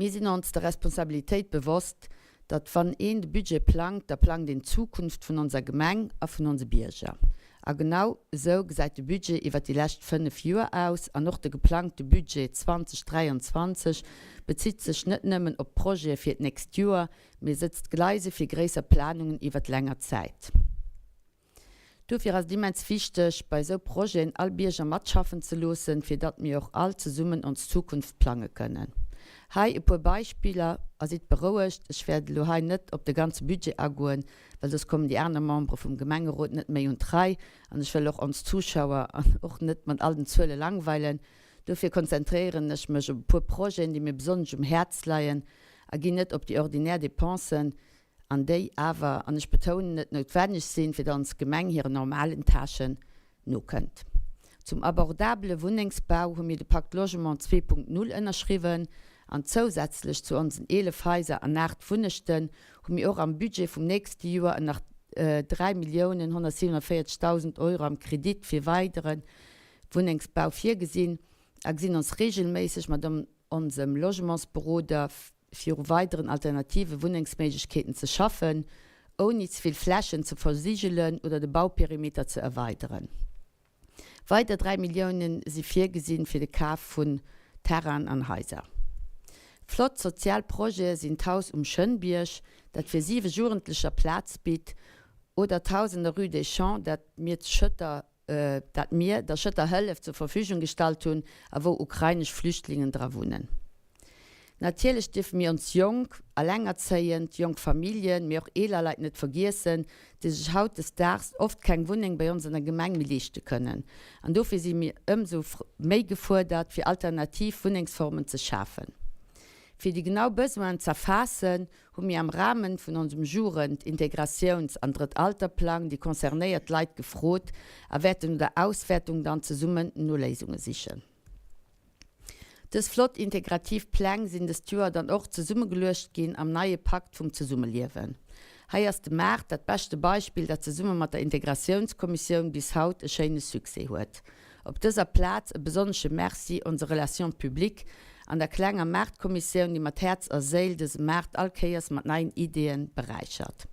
Mir sinn ons der Responsabilitéit bewosst, datt wann een de Budget plangt, da plangt een d'Zukunft vun onser Gemeng a vun onse Bierger. A genau esou gesäit de Budget iwwert déi lescht 5 Joer aus an och de geplangte Budget 2023 bezitt sech net nëmmen op d'Projete fir d'nächst Joer, mee sëtzt d'Gleise fir gréisser Planungen iwwert länger Zäit. Dofir ass et immens wichteg, bei esou Projeten all Bierger matschaffen ze loossen, fir datt mir och all zesummen ons Zukunft plange kënnen. Hei e puer Beispiller, a sidd berouegt, ech wäert elo hei net op de ganze Budget agoen, well soss kommen déi aner Membere vum Gemengerot net méi un d'Rei an ech wëll och ons Zuschauer och net mat all den Zuele langweilen. Dofir konzentréieren ech mech op e puer Projeten, déi mir besonnesch um Häerz leien a ginn net op déi ordinär Dépensen an déi awer, an ech betounen et, noutwenneg sinn, fir datt ons Gemeng hiren normalen Tâchen nokënnt. Zum abordabele Wunnengsbau hu mir de Pacte Logement 2.0 ënnerschriwwen an zousätzlech zu onsen 11 Haiser an 8 Wunnechten hu mir och am Budget vum nächste Joer nach 3.147.000 Euro am Kredit fir weidere Wunnengsbau virgesinn a gesinn ons regelméisseg mat onsem Logementsberoder fir u weideren alternative Wunnengsméiglechkeeten ze schaffen, ouni ze vill Flächen ze versigelen oder de Bauperimeter ze erweideren. Weider 3 Milliounen si virgesinn fir de Kaf vun Terrainen an Haiser. Flott sozial Projete sinn d'Haus um Schënnbierg, dat fir 7 Jugendlecher Plaz bitt, oder d'Haus an der Rue des Champs, dat mir zu Schëtter dat mir der Schëtter Hëllef zur Verfügung gestallt hunn a wou ukrainesch Flüchtlingen dra wunnen. Natierlech dierfe mir ons jonk, Allengerzéiend, jonk Familljen, mee och eeler Leit net vergiessen, déi sech hautdesdaags oft keng Wunneng bei ons an der Gemeng méi leeschte kënnen. An dofir si mir ëmsou méi gefuerdert, fir alternativ Wunnengsformen ze schafen. Fir déi genau Besoinen z'erfaassen, hu mir am Rahmen vun onsem Jugend-, Integratiouns an Drëtt-Alter-Plang déi concernéiert Leit gefrot a wäerten no der Auswäertung dann zesummen no Léisunge sichen. Dës flott integrativ Pläng sinn dëst Joer dann och zesummegeluecht ginn am neie Pakt vum Zesummeliewen. Hei ass de Maart dat beschte Beispill, dat zesumme mat der Integratiounskommissioun bis haut e schéine Succès huet. Op dëser Plaz e besonnesche Merci onse Relations publiques an der klenger Maartkommissioun, déi mat Häerz a Séil dëse Maart all Kéiers mat neien Ideeën beräichert.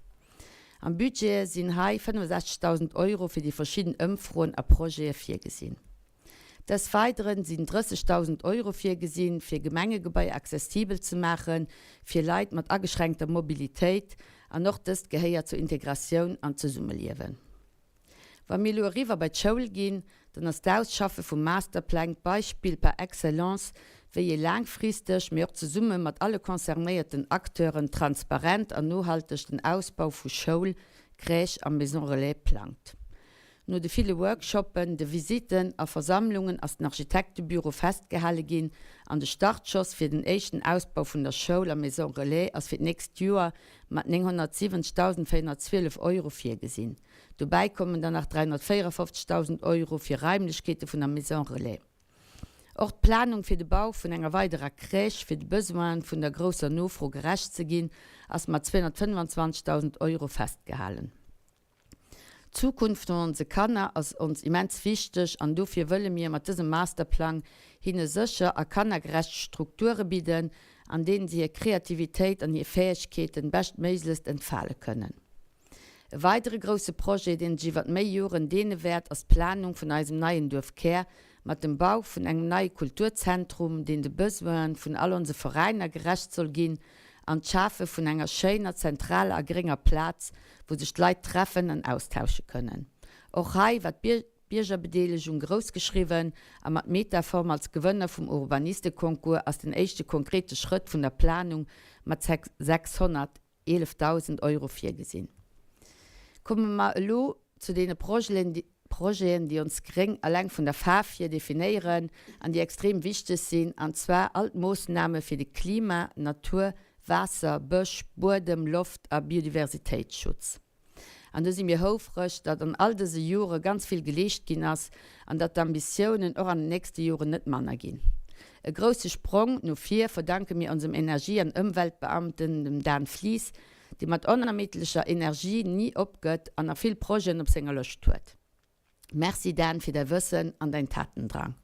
Am Budget sinn hei 65.000 Euro fir déi verschidden Ëmfroen a Projete virgesinn. Des Weideren sinn 30.000 Euro virgesinn, fir Gemengegebaier accessibel ze maache fir Leit mat ageschränkter Mobilitéit, an och dëst gehéiert zur Integratioun an Zesummeliewen. Wa mir elo eriwwer bei d'Schoul ginn, dann ass d'Ausschaffe vum Masterplang d'Beispill par excellence, wéi ee laangfristeg, mee och zesumme mat alle concernéierten Acteuren transparent an nohalteg den Ausbau vu Schoul, Crèche a Maison relais plangt. No de ville Workshoppen, de Visitten a Versammlungen ass den Architektebüro festgehale ginn an de Startschoss fir den éischten Ausbau vun der Schoul a Maison Relais ass fir d'nächst Joer mat 970.412 Euro virgesinn. Dobäi kommen dann nach 354.000 Euro fir Raimlechkeete vun der Maison Relais. Och d'Planung fir de Bau vun enger weiderer Crèche, fir de Besoinen vun der grousser Nofro gerecht ze ginn, ass mat 225.000 Euro festgehalen. D'Zukunft vun onse Kanner ass ons immens wichteg an dofir wëlle mir mat dësem Masterplang hinne sécher a kannergerecht Strukture bidden, an deenen se hir Kreativitéit an hir Fäegkeeten beschtméiglechst entfale kënnen. E weidere grousse Projet, deen sech iwwert méi Joren deene wäert, ass d'Planung vun eisem neien Duerfkär mat dem Bau vun engem neie Kulturzentrum, deen de Besoinen vun all onse Veräiner gerecht soll ginn, an d'Schafe vun enger schéiner, zentraler a grénger Plaz, wou sech d'Leit treffen an austausche kënnen. Och hei war d'Biergerbedeelegung grouss geschriwwen a mat Metaform als Gewënner vum Urbanisteconcours ass den éischte konkrete Schrëtt vun der Planung mat 600 11.000 Euro virgesinn. Komme mer elo zu deene Projeten, déi ons Gréng alleng vun der Faarf hier definéieren an déi extrem wichteg sinn, an zwar all d'Moossname fir de Klima-, Natur-, Waasser-, Bësch-, Buedem-, Loft a Biodiversitéitsschutz. An do si mir houfreg, datt an all dëse Jore ganz vill geleescht ginn ass an datt d'Ambitiounen och an den nächste Joren net manner ginn. E grousse Sprong no vir verdanke mir onsem Energie an Ëmweltbeamten, dem Dan Flies, dee mat onermiddlecher Energie ni opgëtt an nach vill Projeten op senger Lëscht huet. Merci Dan fir däi Wëssen an däin Tatendrang.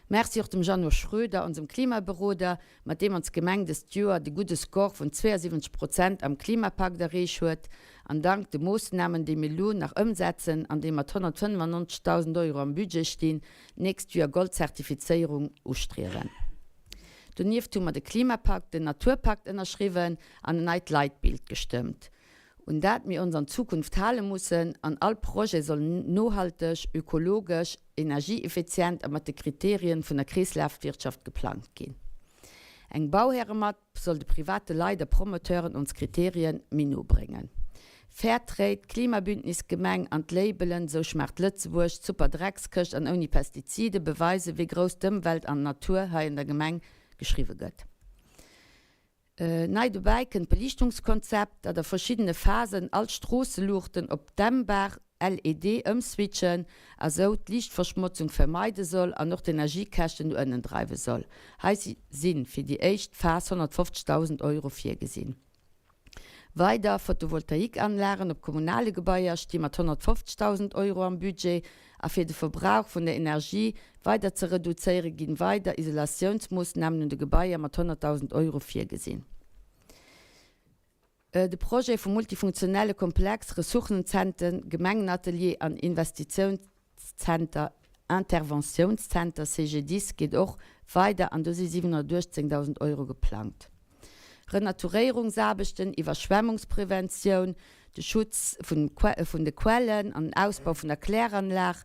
Merci och dem Jeannot Schroeder, onsem Klimaberoder, mat deem ons Gemeng dëst Joer de gudde Score vun 72 Prozent am Klimapakt erreech huet an dank de Moossnamen, déi mir elo nach ëmsetzen an déi mat 195.000 Euro am Budget stinn, d'nächst Joer Goldzertifizéierung ustriewen. Donieft hu mer de Klimapakt, den Naturpakt ënnerschriwwen an en neit Leitbild gestëmmt. un dat mir ons an Zukunft hale mussen, an all Projet soll nohalteg, ökologesch, energieeffizient a mat de Kriterien vun der Kreeslafwirtschaft geplangt ginn. Eng Bauhäremapp soll de private Leit a Promoteuren ons Kriterien méi no bréngen. Fairtrade, Klimabündnis Gemeng an d'Labelen Sou schmaacht Lëtzebuerg, Super Dreckskëscht an Ouni Pestizide beweisen, wéi grouss d'Ëmwelt an d'Natur hei an der Gemeng geschriwwe gëtt. Nei dobäi kënnt d'Beliichtungskonzept, dat a verschiddene Phasen all d'Stroosseluuchten op dämmbar LED ëmswitchen a sou d'Liichtverschmotzung vermeide soll an och d'Energiekäschten no ënnen dreiwe soll. Hei si fir déi éischt Phas 150.000 Euro virgesinn. Weider Photovoltaikanlagen op kommunale Gebaier sti mat 150.000 Euro am Budget a fir de Verbrauch vun der Energie weider ze reduzéiere ginn weider Isolatiounsmoossnamen un de Gebaier mat 100.000 Euro virgesinn. De Projet vum multifunktionelle Komplex Ressourcenzenten, Gemengenatelier an Investitiounszenter, Interventiounszenter CGDIS geet och weider an do si 718.000 Euro geplangt. Renaturéierungsaarbechten, Iwwerschwemmungspreventioun, de Schutz vun de Quellen an den Ausbau vun der Kläranlag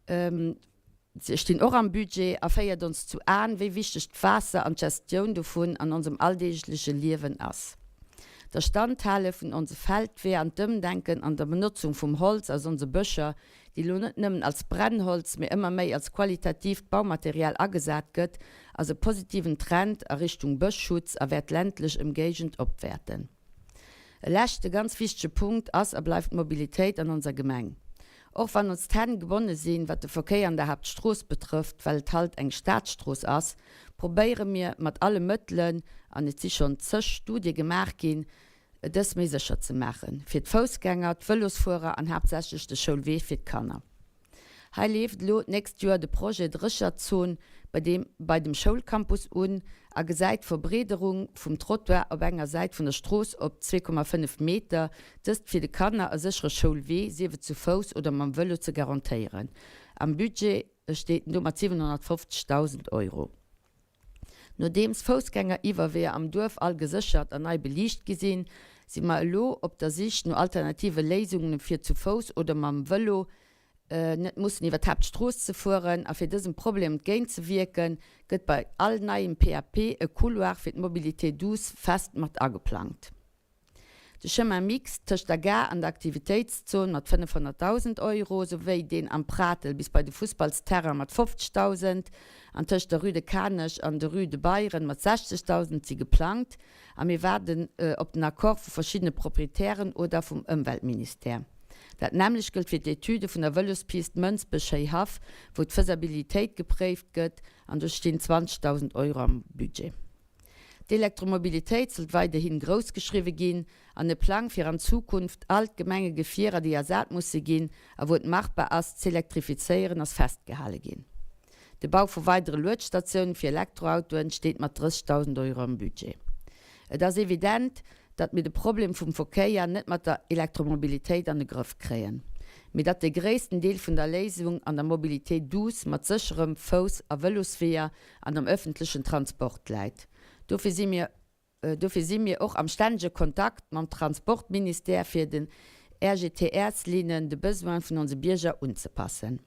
stinn och am Budget a féiert ons zu Aen, wéi wichteg d'Waasser an d'Gestioun dovun an onsem alldeegleche Liewen ass. D'Erstandhale vun onse Feldweeër an d'Ëmdenken an der Benotzung vum Holz aus onse Bëscher, déi elo net nëmmen als Brennholz, mee ëmmer méi als qualitatiivt Baumaterial agesat gëtt, ass e positiven Trend a Richtung Bëschschutz a wäert d'ländlech Ëmgéigend opwäerten. E leschte ganz wichtege Punkt ass a bleift d'Mobilitéit an onser Gemeng. Och wann ons d'Hänn gebonne sinn, wat de Verkéier an der Haaptstrooss betrëfft, well et halt eng Staatsstrooss ass, probéiere mir mat alle Mëttelen, an et si schonn zeg Studie gemaach ginn, dës méi sécher ze maachen, fir d'Foussgänger, d'Vëlosfuerer an haaptsächlech de Schoulwee fir d'Kanner. Hei leeft elo d'nächst Joer de Projet Drécherzon bei deem bei dem Schoulcampus un a gesäit d'Verbreederung vum Trottoir op enger Säit vun der Strooss op 2,5 Meter, dëst fir de Kanner e séchere Schoulwee, sief et zu Fouss oder mam Vëlo, ze garantéieren. Am Budget steet en do mat 750.000 Euro. Nodeems Foussgängeriwwerweeër am Duerf all geséchert an nei beliicht gi sinn, si mer elo op der Sich no alternative Léisungen fir zu Fouss oder mam Vëlo net mussen iwwer d'Haaptstrooss ze fueren. A fir dësem Problem entgéint ze wierken, gëtt bei all neiem PAP e Couloir fir d'Mobilité douce fest mat ageplangt. De Chemin mixte tëscht der Gare an der Aktivitéitszon mat 500.000 Euro, souwéi deen am Pratel bis bei de Fussballsterrain mat 50.000 an tëscht der Rue de Kanech an der Rue de Beyren mat 60.000 si geplangt a mir waarden op den Accord vu verschiddene Proprietären oder vum Ëmweltministère. Dat nämmlecht gëllt fir d'Etüde vun der Vëlospist Mënsbech-Schéihaff, wou d'Faisabilitéit gepréift gëtt an do stinn 20.000 Euro am Budget. D'Elektromobilitéit sollt weiderhi grouss geschriwwe ginn an e Plang fir an Zukunft all d'Gemengegefierer, déi ersat musse ginn a wou et machbar ass, z'elektrifizéieren, ass festgehale ginn. De Bau vu weidere Luedstatioune fir Elektroautoen steet mat 30.000 Euro am Budget. Et ass evident, datt mir de Problem vum Verkéier net mat der Elektromobilitéit an de Grëff kréien, mee datt de gréissten Deel vun der Léisung an der Mobilité douce mat sécherem Fouss a Vëlosweeër an am ëffentlechen Transport läit. Dofir si mir dofir si mir och am stännege Kontakt mam Transportministère fir den RGTRs-Linnen de Besoine vun onse Bierger unzepassen.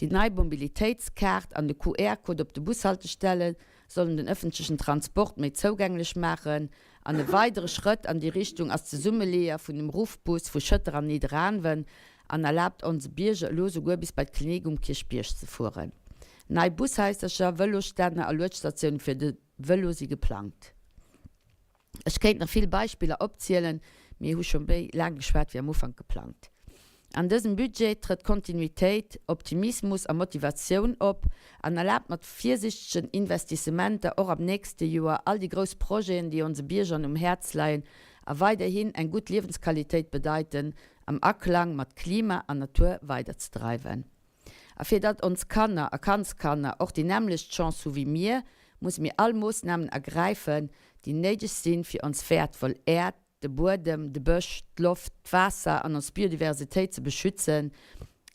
Déi nei Mobilitéitskaart an de QR-Code op de Bushaltestelle sollen den ëffentlechen Transport méi zougänglech maachen an e weidere Schrëtt an déi Richtung ass d'Zesummeleeër vun dem Ruffbus vu Schëtter an Nidderaanwen an erlaabt onse Bierger elo souguer bis bei d'Klinik um Kierchbierg ze fueren. Nei Bushaisercher, Vëlosstänner a Luedstatioune fir de Vëlo si geplangt. Ech kéint nach vill Beispiller opzielen, mee hu scho méi laang geschwat wéi am Ufank geplangt. An dësem Budget trëtt Kontinuitéit, Optimismus a Motivatioun op an erlaabt mat virsichtegen Investissementer och am nächste Joer all déi grouss Projeten, déi onse Biergern um Häerz leien a weiderhin eng gutt Liewensqualitéit bedeiten, am Aklang mat Klima an Natur weiderzedreiwen. A fir datt ons Kanner a Kandskanner och déi nämmlecht Chance hu wéi mir, musse mir all Moossnamen ergräifen, déi néideg sinn, fir ons wäertvoll Äerd, de Buedem, de Bësch, d'Loft, d'Waasser an ons Biodiversitéit ze beschützen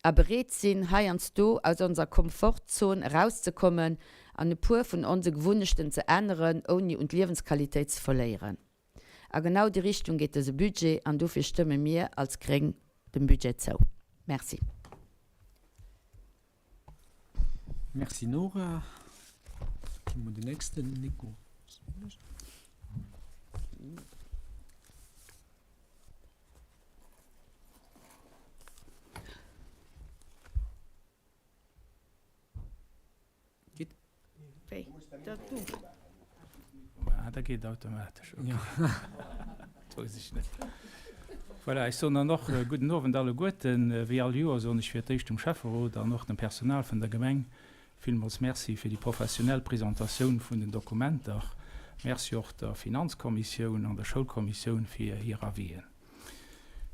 a bereet sinn, heiansdo aus onser Komfortzon erauszekommen an e puer vun onse Gewunnechten ze änneren, ouni un d'Liewensqualitéit ze verléieren. A genau déi Richtung geet dëse Budget an dofir stëmme mir als Gréng dem Budget zou. Merci. Merci Nora. Gi mer den nächsten, Nico. Geet? Wéi? Dat do? Ah, dat geet automatesch. Okay. Dat wousst ech net. Voilà, ech soen dann och gudden Owend alleguerten. Wéi all Joer soen ech fir d'éischt dem Schäfferot an och dem Personal vun der Gemeng villmools Merci fir déi professionell Presentatioun vun den Dokumenter. Merci och der Finanzkommissioun an der Schoulkommissioun fir hir Avisen.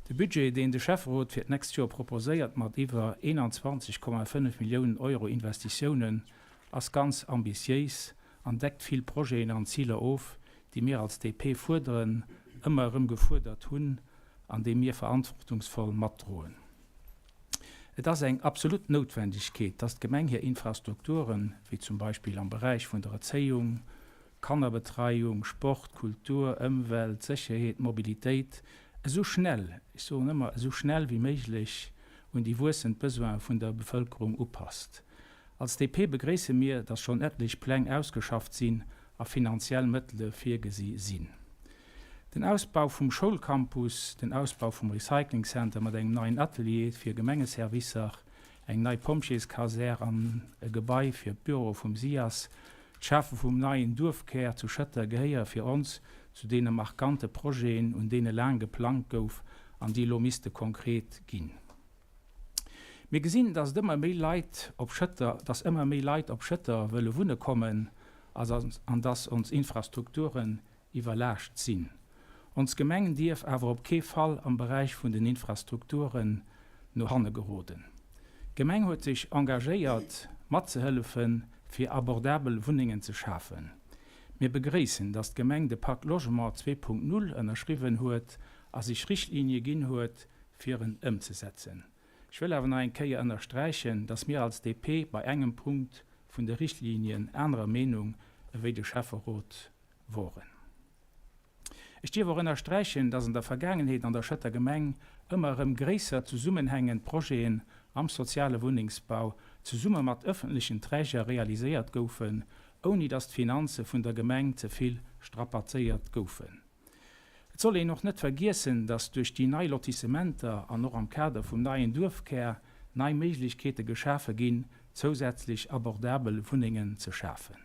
De Budget, deen de Schäfferot fir d'nächst Joer proposéiert mat iwwer 21,5 Milliounen Euro Investitiounen, ass ganz ambitiéis an deckt vill Projeten an Ziler of, déi mir als DP fuerderen, ëmmer erëm gefuerdert hunn an déi mir verantwortungsvoll matdroen. Et ass eng absolut Noutwendegkeet, dass d'Gemeng hir Infrastrukturen, wéi zum Beispill am Beräich vun der Erzéiung, Kannerbetreiung, Sport, Kultur, Ëmwelt, Sécherheet, Mobilitéit, esou schnell, ech soen ëmmer esou schnell wéi méiglech un déi wuessend Besoine vun der Bevëlkerung upasst. Als DP begréisse mir, datt schonn etlech Pläng ausgeschafft sinn a finanziell Mëttele virgesi sinn. Den Ausbau vum Schoulcampus, den Ausbau vum Recycling Center mat engem neien Atelier fir Gemengeservicer, eng nei Pompjeeskasär an e Gebai fir d'Büroe vum SIAS, D'Schafe vum neien Duerfkär zu Schëtter gehéiere fir ons zu deene markante Projeten, un deene laang geplangt gouf an déi elo misste konkret ginn. Mir gesinn, dass et ëmmer méi Leit op Schëtter, dass ëmmer méi Leit op Schëtter wëlle wunne kommen an dass ons Infrastrukturen iwwerlaascht sinn. Ons Gemeng dierf awer op kee Fall am Beräich vun den Infrastrukturen no hanne geroden. D'Gemeng huet sech engagéiert matzehëllefen, fir abordabel Wunnengen ze schafen. Mir begréissen, dass d'Gemeng de Pacte Logement 2.0 ënnerschriwwen huet a sech Richtlinie ginn huet, fir en ëmzesetzen. Ech wëll awer nach eng Kéier ënnersträichen, dass mir als DP bei engem Punkt vun de Richtlinien anerer Meenung ewéi de Schäfferot woren. Ech dierf och ënnersträichen, dass an der Vergaangenheet an der Schëtter Gemeng ëmmer erëm gréisser zesummenhängend Projeten am soziale Wunnengsbau zesumme mat ëffentlechen Träger realiséiert goufen, ouni dass d'Finanze vun der Gemeng ze vill strapazéiert goufen. soll een och net vergiessen, dass duerch déi nei Lotissementer an och am Kader vum neien Duerfkär nei Méiglechkeete geschafe ginn, zousätzlech abordabel Wunnengen ze schafen.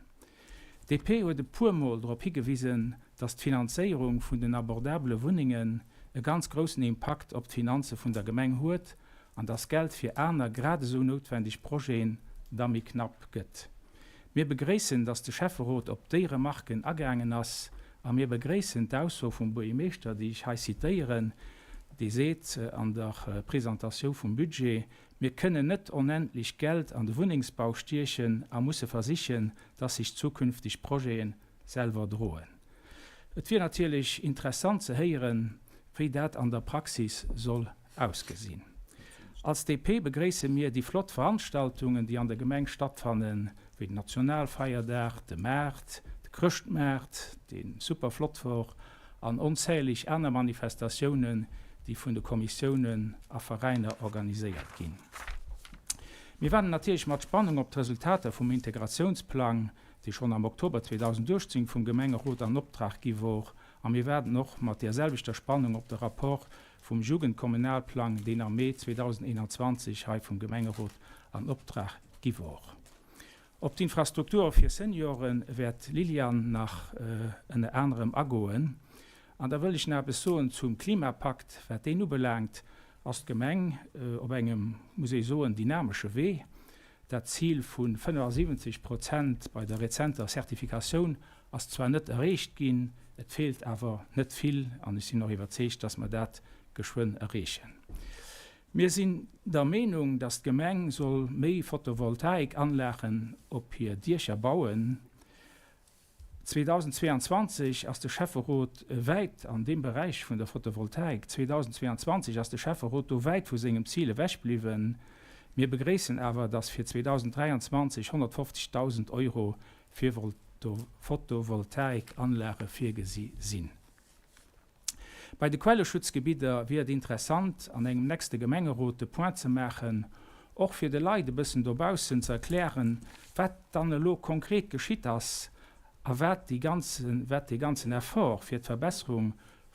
DP huet e puer Mol drop higewisen, dass d'Finanzéierung vun den abordabele Wunnengen e ganz groussen Impakt op d'Finanze vun der Gemeng huet an dass Geld fir aner grad esou noutwendeg Projeten da méi knapp gëtt. Mir begréissen, dass de Schäfferot op déi Remarken agaangen ass a mir begréissen d'Ausso vum Buergermeeschter, déi ech hei zitéieren, dee seet an der Presentatioun vum Budget, Mir kënnen net onendlech Geld an de Wunnengsbau stiechen a musse versichen, dass sech zukünfteg Projete selwer droen. Et wier natierlech interessant ze héieren, wéi dat an der Praxis soll ausgesinn. Als DP begréisse mir déi flott Veranstaltungen, déi an der Gemeng stattfannen, wéi den Nationalfeierdag, de Maart, de Chrëschtmaart, dee super flott wor, an onzähleg aner Manifestatiounen, déi vun de Kommissiounen a Veräiner organiséiert ginn. Mir waarden natierlech mat Spannung op d'Resultater vum Integratiounsplang, dee schonn am Oktober 2018 vum Gemengerot an Optrag gi wor, a mir waarden och mat där selwechter Spannung op de Rapport vum Jugendkommunalplang, deen am Mee 2021 hei vum Gemengerot an Optrag gi wor. Op d'Infrastrukture fir Seniore wäert d'Liliane nach ënner anerem agoen. An da wëll ech nach eppes soen zum Klimapakt. Wat deen ubelaangt, ass d'Gemeng op engem, muss ee soen, dynamesche Wee. Dat Zil vu 75 Prozent bei der rezenter Zertifikatioun ass zwar net erreecht ginn, et feelt awer net vill an ech sinn och iwwerzeegt, dass mer dat geschwënn erreechen. Mir sinn der Meenung, dass d'Gemeng soll méi Photovoltaikanlagen op hir Diecher bauen. 2022 ass de Schäfferot wäit an deem Beräich vun der Photovoltaik 2022 ass de Schäfferot do wäit vu sengem Zil ewech bliwwen. Mir begréissen awer, dass fir 2023 150.000 Euro fir Photovoltaikanlage virgesi sinn. Bei de Quelleschutzgebidder wier et interessant, an engem nächste Gemengerot de Point ze maachen, och fir de Leit e bëssen dobaussen ze erklären, wat dann elo konkret geschitt ass a wat déi ganzen, wat dee ganzen Effort fir d'Verbesserung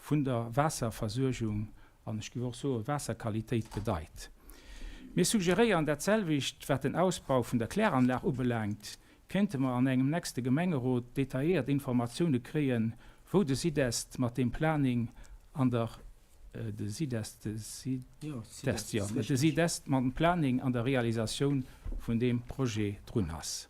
vun der Waasserversuergung an ech géif och soe Waasserqualitéit bedeit. Mir suggeréieren dat selwecht, wat den Ausbau vun der Kläranlag ubelaangt. Kéinte mer an engem nächste Gemengerot detailléiert Informatioune kréien, wou de SIDEST mat deem Planing an der de SIDEST, de SIDEST, jo, de SIDEST mam Planing an der Realisatioun vun deem Projet drun ass?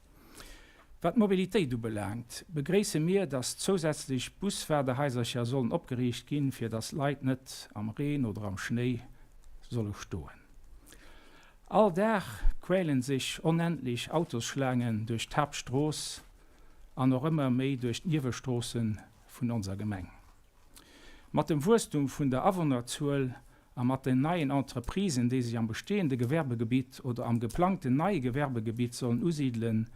Wat d'Mobilitéit ubelaangt, begréisse mir, dass zousätzlech Buswaardehaisercher sollen opgeriicht ginn, fir dass Leit net am Reen oder am Schnéi solle stoen. All Dag quälen sech onendlech Autosschlaangen duerch d'Haaptstrooss an och ëmmer méi duerch d'Niewestroosse vun onser Gemeng. Mat dem Wuesstum vun der Awunnerzuel a mat den neien Entreprisen, déi sech am bestehende Gewerbegebitt oder am geplangten neie Gewerbegebitt sollen usidelen,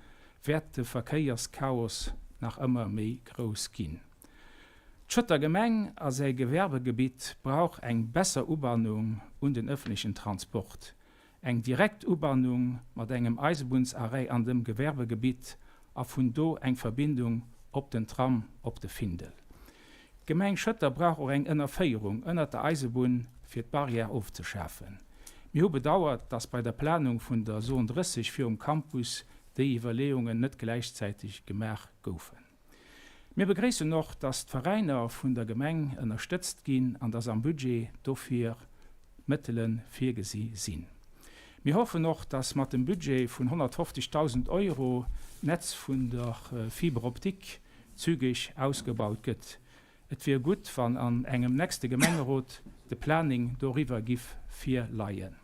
wäert de Verkéierschaos nach ëmmer méi grouss ginn. D'Schëtter Gemeng a säi Gewerbegebitt brauch eng besser Ubannung un den ëffentlechen Transport. Eng direkt Ubannung mat engem Eisebunsarrêt an dem Gewerbegebitt a vun do eng Verbindung op den Tram op de Findel. D'Gemeng Schëtter brauch och eng Ënnerféierung ënnert der Eisebunn fir d'Barrière ofzeschafen. Mir hu bedauert, dass bei der Planung vun der Zone 30 virum Campus déi Iwwerleeungen net gläichzäiteg gemaach goufen. Mir begréissen och, dass d'Veräiner vun der Gemeng ënnerstëtzt ginn an dass am Budget dofir Mëttele virgesi sinn. Mir hoffen och, dass mat dem Budget vun 150.000 Euro d'Netz vun der Fibre optique zügeg ausgebaut gëtt. Et wier gutt, wann an engem nächste Gemengerot de Planing doriwwer giff virleien.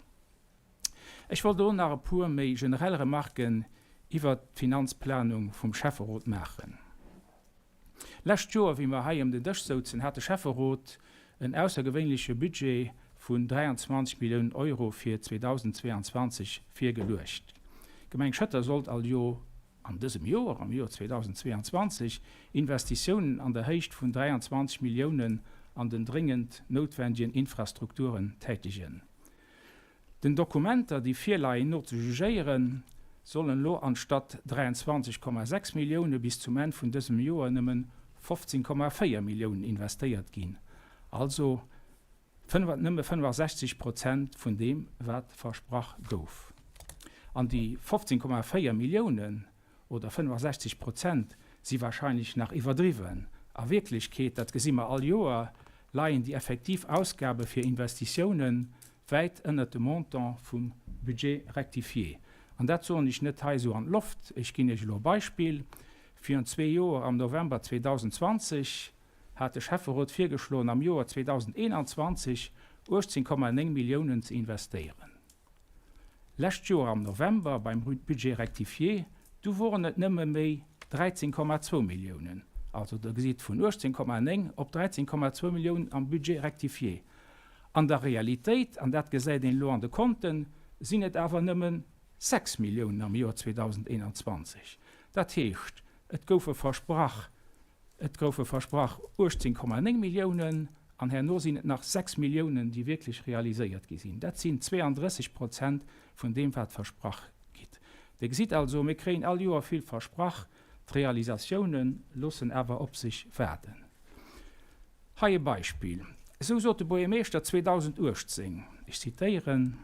Ech wollt elo nach e puer méi generell Remarken iwwert d'Finanzplanung vum Schäfferot maachen. Lescht Joer, wéi mer hei ëm den Dësch souzen, hat de Schäfferot en aussergewéinleche Budget vun 23 Milliounen Euro fir 2022 virgeluecht. D'Gemeng Schëtter sollt aljo an dësem Joer, am Joer 2022, Investitiounen an der Héicht vun 23 Milliounen an den dréngend noutwendigen Infrastrukturen tätegen. Den Dokumenter, déi virleien, no ze jugéieren, sollen elo anstatt 23,6 Millioune bis zum Enn vun dësem Joer nëmmen 15,4 Milliounen investéiert ginn. Also nëmme 65 Prozent vun deem, wat versprach gouf. An déi 15,4 Milliounen oder 65 Prozent si wahrscheinlech nach iwwerdriwwen. A Wierklechkeet, dat gesi mer all Joer, leien déi effektiv Ausgabe fir Investitiounen wäit ënnert dem Montant vum Budget rectifié. An dat soen ech net hei esou an d'Loft. Ech ginn Iech elo e Beispill, Virun zwee Joer, am November 2020, hat de Schäfferot virgeschloen, am Joer 2021 18,9 Milliounen ze investéieren. Lescht Joer am November beim Budget rectifié, du woren et nëmme méi 13,2 Milliounen. Also der gesitt, vun 18,9 op 13,2 Milliounen am Budget rectifié. An der Realitéit, an dat gesäit een elo an de Konten, sinn et awer nëmme 6 Milliounen am Joer 2021. Dat heescht, et goufe versprach, Et goufe versprach 18,9 Milliounen an herno sinn et nach 6 Milliounen, déi wierklech realiséiert gi sinn. Dat sinn 32 Prozent vun deem, wat versprach gitt. Dir gesitt also, mir kréien all Joer vill versprach, d'Realisatioune loossen awer op sech waarden. Hei e Beispill, Esou sot de Buergermeeschter 2018, ech zitéieren,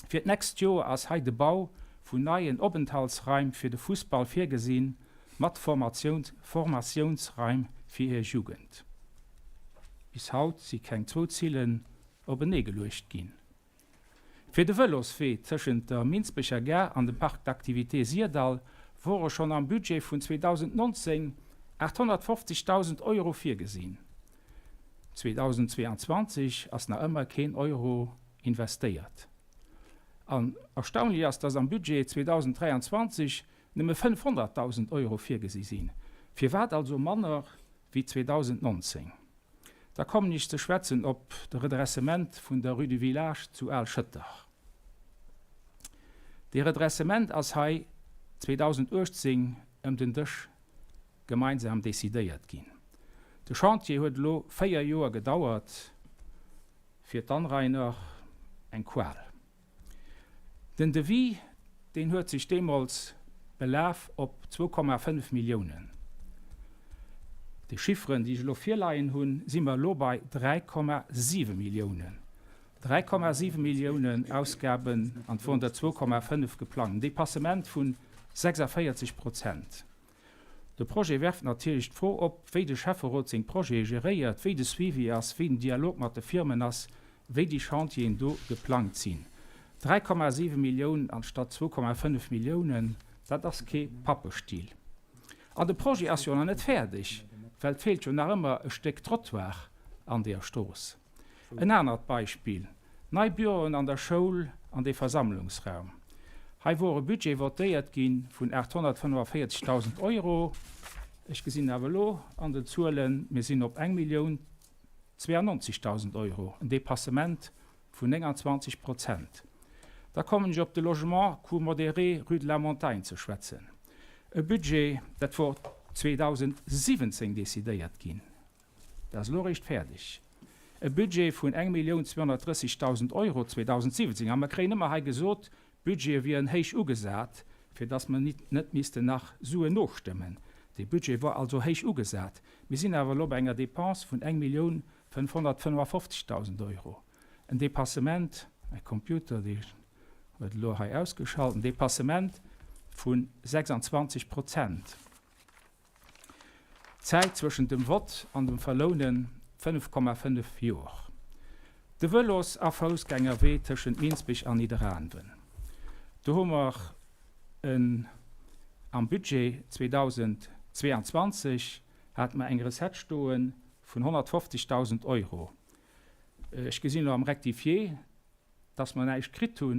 Fir d'nächst Joer ass hei de Bau vun neien Openthaltsraim fir de Fussball virgesinn, mat Formatiounsraim fir hir Jugend. Bis haut si keng zwou Zillen openee geluecht ginn. Fir de Vëloswee tëschent der Minsbecher Gare an dem Parc d'activités Syrdall wore schonn am Budget vun 2019 850.000 Euro virgesinn. 2022 ass nach ëmmer keen Euro investéiert. An erstaunlech ass, dass am Budget 2023 nëmme 500.000 Euro virgesi sinn. Firwat also manner wéi 2019? Da kommen ech ze schwätzen op de Redressement vun der Rue du Village zu Al-Schëtter. Dee Redressement ass hei 2018 ëm den Dësch gemeinsam decidéiert ginn. De Chantier huet elo 4 Joer gedauert, fir d'Anrainer eng Qual. Den Devis, deen huet sech deemools belaf op 2,5 Milliounen. Déi Chifferen, déi ech elo virleien hunn, si mer elo bei 3,7 Milliounen. 3,7 Milliounen Ausgaben an et woren der 2,5 geplangt, en Dépassement vu 46 Prozent. De Projet werft natierlech d'Fro op, wéi de Schäfferot seng Projete geréiert, wéi de Suivi ass, wéi den Dialog mat de Firmen ass, wéi déi Chantieren do geplangt sinn. 3,7 Milliounen anstatt 2,5 Milliounen, dat ass kee Pappestill. An de Projet ass jo nach net fäerdeg, well et feelt jo nach ëmmer e Stéck Trottoir an deeër Strooss. En anert Beispill, nei Büroen an der Schoul an de Versammlungsraum. Hei wor e Budget votéiert gi vun 845.000 Euro. Ech gesinn awer elo an den Zuelen, mir sinn op 1.092.000 Euro, en Dépassement vun 29 Prozent. Da kommen ech op de Logement coût modéré rue de la Montagne ze schwätzen. E Budget, dat wor 2017 decidéiert ginn. Dat ass elo eréischt fäerdeg. E Budget vun 1.230.000 Euro 2017, a mer kréien ëmmer hei gesot, d'Budgete wieren héich ugesat, fir datt mer net missten nach Suen nostëmmen. Dee Budget wor also héich ugesat. Mir sinn awer elo bei enger Dépense vun 1.555.000 Euro. En Dépassement, mäi Computer, dee huet elo hei ausgeschalt, en Dépassement vu 26 Prozent. D'Zäit zwëschent dem Vott an dem Verlounen, 5,5 Joer. De Vëlos a Foussgängerwee tëschent Minsbech an Nidderaanwen, do hu mer en am Budget 2022 hate mer eng Recette stoe vun 150.000 Euro. Ech gesinn elo am Rectifié, dass mer näischt kritt hu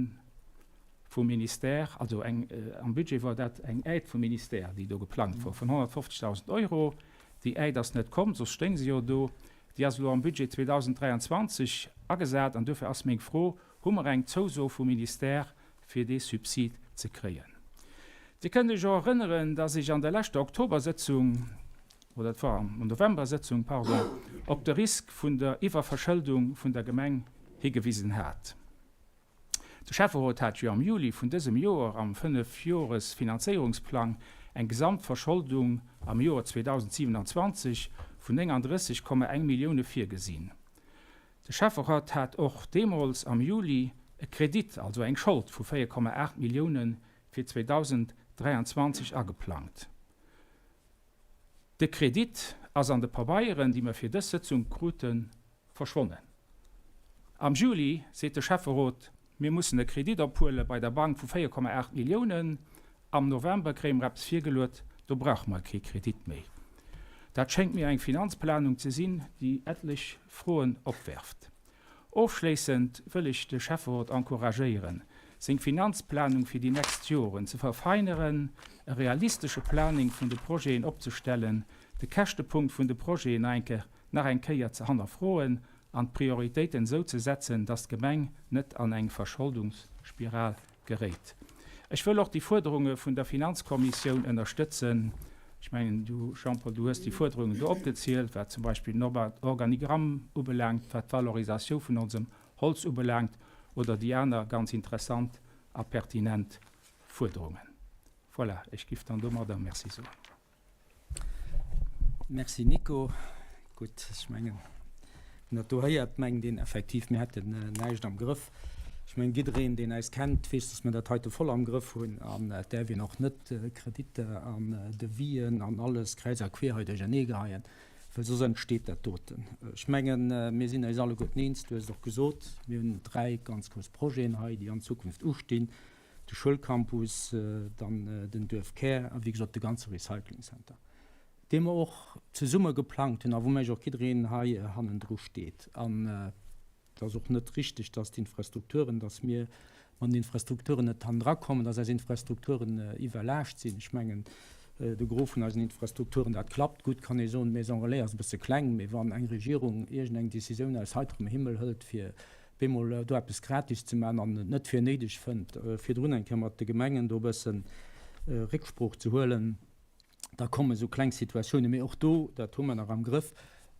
vum Ministère, also eng, am Budget wor dat eng Aide vum Ministère, déi do geplangt wor, vun 150.000 Euro. Déi Aide ass net komm, soss stéing se jo do. Déi ass elo am Budget 2023 agesat an duerfir ass meng Fro, Hu mer eng Zouso vum Ministère, fir dee Subsid ze kréien? Dir kënnt Iech och erënneren, dass ech an der leschter Oktobersëtzung, oder et war an Novembersëtzung, pardon, op de Risk vun der Iwwerverschëldung vun der Gemeng higewisen hat. De Schäfferot hat jo am Juli vun dësem Joer am Fënnefjoresfinanzéierungsplang eng Gesamtverscholdung am Joer 2027 vun 39,1 Millioune virgesinn. De Schäfferot hat och deemools am Juli e Kredit, also eng Schold vu 4,8 Millioune fir 2023 ageplangt. De Kredit ass an de Pabeieren, déi mer fir dës Sëtzung kruten, verschwonnen. Am Juli seet de Schäfferot, mir mussen e Kredit ophuele bei der Bank vu 4,8 Milliounen. Am November kréie mer eppes virgeluet, do brauche mer kee Kredit méi. Dat schéngt mir eng Finanzplanung ze sinn, déi etlech Froen opwerft. Ofschléissend wëll ech de Schäfferot encouragéieren, seng Finanzplanung fir déi nächst Joren ze verfeineren, e realistesche Planing vun de Projeten opzestellen, de Käschtepunkt vun de Projeten nach eng Kéier ze hannerfroen an d'Prioritéiten esou ze setzen, dass d'Gemeng net an eng Verscholdungsspiral geréit. Ech wëll och déi Fuerderunge vun der Finanzkommissioun ënnerstëtzen. Ech mengen, du, Jean-Paul, du hues déi Fuerderungen do opgezielt, wat zum Beispill den Organigramm ubelaangt, wat d'Valorisatioun vun onsem Holz ubelaangt oder déi aner ganz interessant a pertinent Fuerderungen. Voilà, ech giff dann domadder Merci soen. Merci Nico. Gutt, ech mengen, wann dat do héiert, mengt een effektiv, mir hätten näischt am Grëff. Ech mengen, jiddereen, deen äis kennt, weess, dass mir dat heite voll am Grëff hunn an et däerf een och net Kreditter an Devisen an alles kräiz a queer hei duercherneegeheien, well soss entsteet dat doten. Ech mengen, mir sinn eis alleguerten eens, du hues et och gesot, mir hunn 3 ganz grouss Projeten hei, déi an Zukunft ustinn. de Schoulcampus, dann den Duerfkär a wéi gesot de ganze Recycling Center, dee mer och zesumme geplangt hunn a wou mech och jiddereen hei hannendru steet. An et ass och net richtig, dass d'Infrastrukturen, dass mir mat den Infrastrukturen net hannendra kommen, dass eis Infrastrukturen iwwerlaascht sinn. Ech mengen, de Gros vun eisen Infrastrukturen, dat klappt gutt, kann ee soen. D'Maison relais ass e bësse kleng, mee wann eng Regierung iergendeng Décisioun aus heiterem Himmel hëlt, fir bemol do eppes gratis ze maachen an et net fir néideg fënnt, virdrun eng Kéier mat de Gemengen do e bësse Récksprooch ze huelen, da kommen esou kleng Situatiounen. Mee och do, dat hu mer nach am Grëff.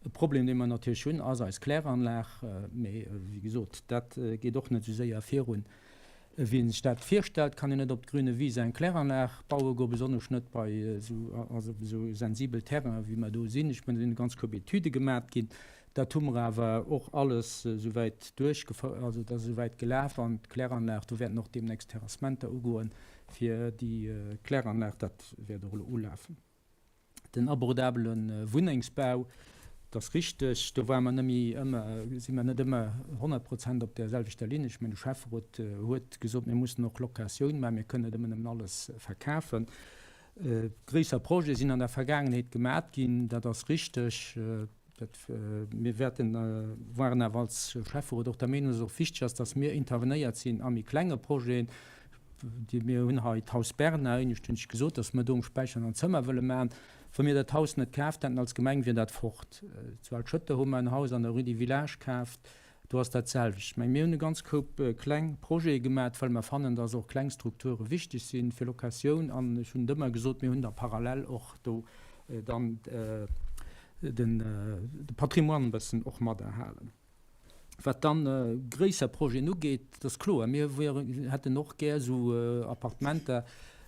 E Problem, dee mer natierlech hunn, ass eis Kläranlag. Mee wéi gesot, dat geet och net esou séier virun, wéi ee sech dat virstellt. Kann een net op d'grüne Wiese eng Kläranlag baue goen, besonnesch net bei esou, also op esou sensibel Terrainen, wéi mer do sinn. Ech mengen, do sinn e ganz Koup Etüde gemat ginn. Dat hu mer awer och alles esouwäit duerchgefouert, also et ass esouwäit gelaf an d'Kläranlag, do wäerten och deemnächst Terrassementer ugoen fir déi Kläranlag, dat wäert och elo ulafen. Den abordabele Wunnengsbau, et ass richteg, do ware mer net méi ëmmer, si mer net ëmmer 100 Prozent op där selwechter Linn. Ech mengen, de Schäfferot huet gesot, mir mussen och Locatioun maachen, mir kënnen net ëmmer nëmmen alles verkafen. Gréisser Projete sinn an der Vergaangenheet gemat ginn, dat ass richteg. Dat, mir wäerten, waren awer als Schäfferot och der Meenung, dass et och wichteg ass, dass mir intervenéiert sinn a méi klenge Projeten. Déi, mir hunn hei d'Haus Bernard, éinescht hunn ech gesot, dass mir do um Späicher en Zëmmer wëlle maachen. Wa mir dat Haus net kaaft hätten als Gemeng, wier dat fort. Zu Alschëtter hu mer en Haus an der Rue du Village kaaft, do ass dat selwecht. Ech mengen, mir hunn e ganz Koup kleng Projete gemat, well mer fannen, dass och kleng Strukture wichteg si fir Locatioun. An ech hunn et ëmmer gesot, mir hunn da parallel och do dann den de Patrimoine e bëssen och mat erhalen. Wat dann gréisser Projeten ugeet, et ass kloer, mir hätten och gär esou Appartementer,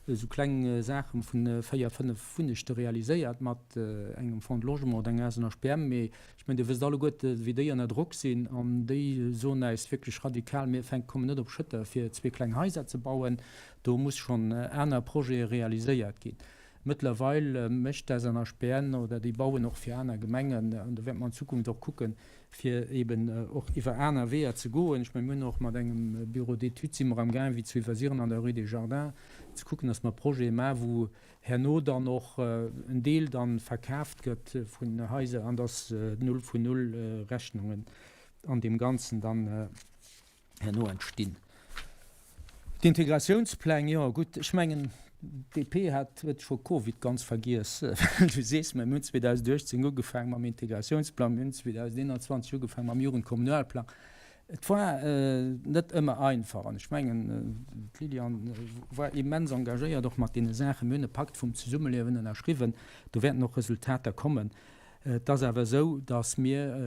esou kleng Saache vun 4, 5 Wunnechte realiséiert mat engem Fonds de logement oder enger SNHBM. Mee ech mengen, Dir wësst alleguerte wéi déi ënner Drock sinn an déi soen äis wierklech radikal, mir fänken, kommen net op Schëtter fir zwee kleng Haiser ze bauen, do muss schonn aner Projete realiséiert ginn. Mëttlerweil mécht d'SNHBN oder déi bauen och fir aner Gemengen, an do wäerte mer an Zukunft och kucken, fir eben och iwwer aner Weeër ze goen. Ech mengen, mir hunn och mat engem Bureau d'études si mer amgaang wéi zu Iwwersiren an der Rue des Jardins ze kucken, dass mer Projete maachen, wou herno dann och en Deel dann verkaaft gëtt vun Haiser an dass Null vun Null Rechnungen an deem Ganzen dann herno entstinn. D'Integratiounspläng, jo gutt, ech mengen, d'DP hat, huet scho Covid ganz vergiess. Well du sees mer, mir hunn 2018 ugefaangen mam Integratiounsplang, mir hunn 2021 ugefaangen mam Jugendkommunalplang. Et war net ëmmer einfach an ech mengen, d'Liliane war immens engagéiert och mat deene Saachen. Mir hunn e Pakt vum Zesummeliewen ënnerschriwwen, do wäerten och Resultater kommen. Et ass awer esou, datt mir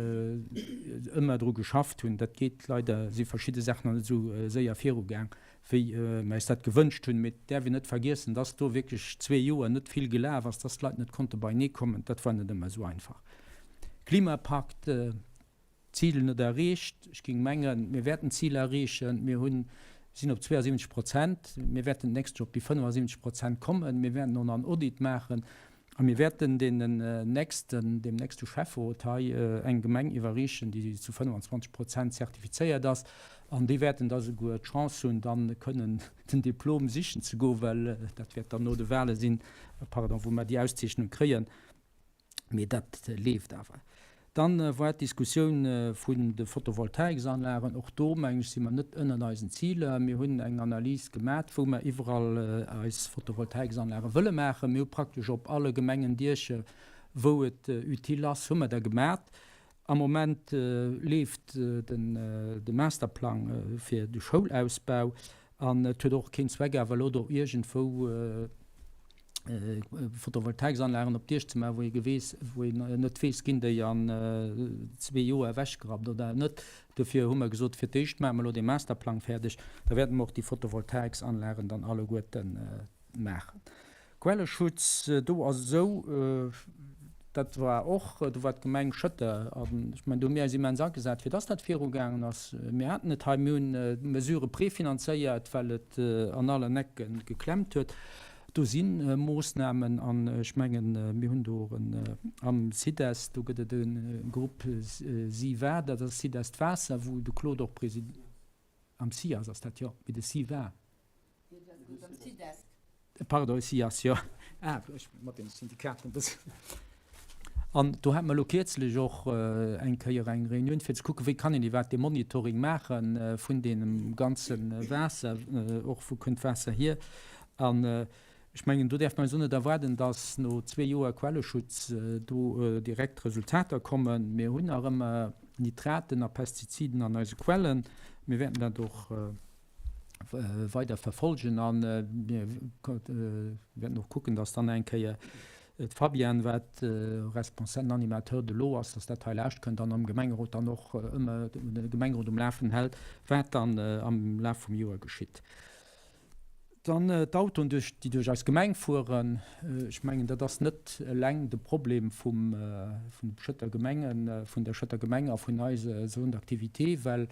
ëmmer dru geschafft hunn. Dat geet leider, si verschidde Saachen nach net esou séier virugaang, wéi mer eis dat gewënscht hunn. Mee et däerf een net vergiessen, datt do wierklech zwee Joer net vill gelaf ass, datt d'Leit net konnte beienee kommen. Dat war net ëmmer esou einfach. Klimapakt, Zil net erreecht. Ech géing mengen, mir wäerten d'Zil erreechen. Mir hunn, sinn op 72 Prozent. Mir wäerten d'nächst Joer op déi 75 Prozent kommen. Mir wäerten och nach en Audit maachen a mir wäerten deenen nächsten, deem nächste Schäfferot hei eng Gemeng iwwerreechen, déi zu 25 Prozent zertifizéiert ass. An déi wäerten da souguer d'Chance hunn, dann kënnen den Diplom sichen ze goen, well dat wäert dann no de Wahle sinn, pardon, wou mer déi Auszeechnung kréien. Mee dat leeft awer. Dann war d'Diskussioun vun de Photovoltaiksanlagen. Och do, mengen ech, si mer net ënnert eisen Ziler. Mir hunn eng Analys gemat, wou mer iwwerall eis Photovoltaiksanlage wëlle maachen. Mir hu praktesch op alle Gemengendiecher, wou et utile ass, hu mer der gemat. Am Moment leeft de Masterplang fir de Schoulausbau an et huet och keen Zweck awer elo do iergendwou Photovoltaiksanlagen op d'Diech ze maachen, wou ee weess, wou een net weess, ginn déi an zwee Joer ewechgerappt oder net. Dofir hu mer gesot, fir d'éischt maache mer elo dee Masterplang fäerdeg, da wäerte mer och déi Photovoltaiksanlagen dann alleguerten maachen. Quelleschutz, do ass et esou, dat war och, do war d'Gemeng Schëtter, an ech mengen, do hu mir eis immens agesat, fir dass dat virugaangen ass. Mir haten et hei, mir hunn d'Mesure prefinanzéiert, well et an allen Ecke geklemmt huet. Do si Moossnamen, an ech mengen, mir hunn do och en, am SIDEST, do gëtt et e Grupp SIVA, dat ass SIDEST Waasser, wou de Claude och President, am SIAS ass dat, jo, mee de SIVA. Pardon, SIAS, jo. Ah, ech mat den Syndikaten e bëssen. An do hate mer elo kierzlech och eng Kéier eng Reunioun, fir ze kucken, wéi kann een iwwerhaapt dee Monitoring maache vun deem ganze Waasser, och wou kënnt d'Waasser hier. An ech mengen, do däerf mer eis och net erwaarden, datt no zwee Joer Quelleschutz do direkt Resultater kommen. Mir hunn nach ëmmer Nitraten a Pestiziden an eise Quellen. Mir wäerten dat och weider verfolgen a mir wäerten och kucken, dass dann eng Kéier d'Fabienne, wat Responsable Animateur de l'eau ass, dass dat hei laascht kënnt an am Gemengerot dann och ëmmer de Gemengerot um Lafen hält, wat dann am Laf vum Joer geschitt. Dann d'Autoen, duerch déi duerch eis Gemeng fueren. Ech mengen, dat ass net eleng de Problem vum vun de Schëtter Gemengen, vun der Schëtter Gemeng a vun eise Zone d'activité, well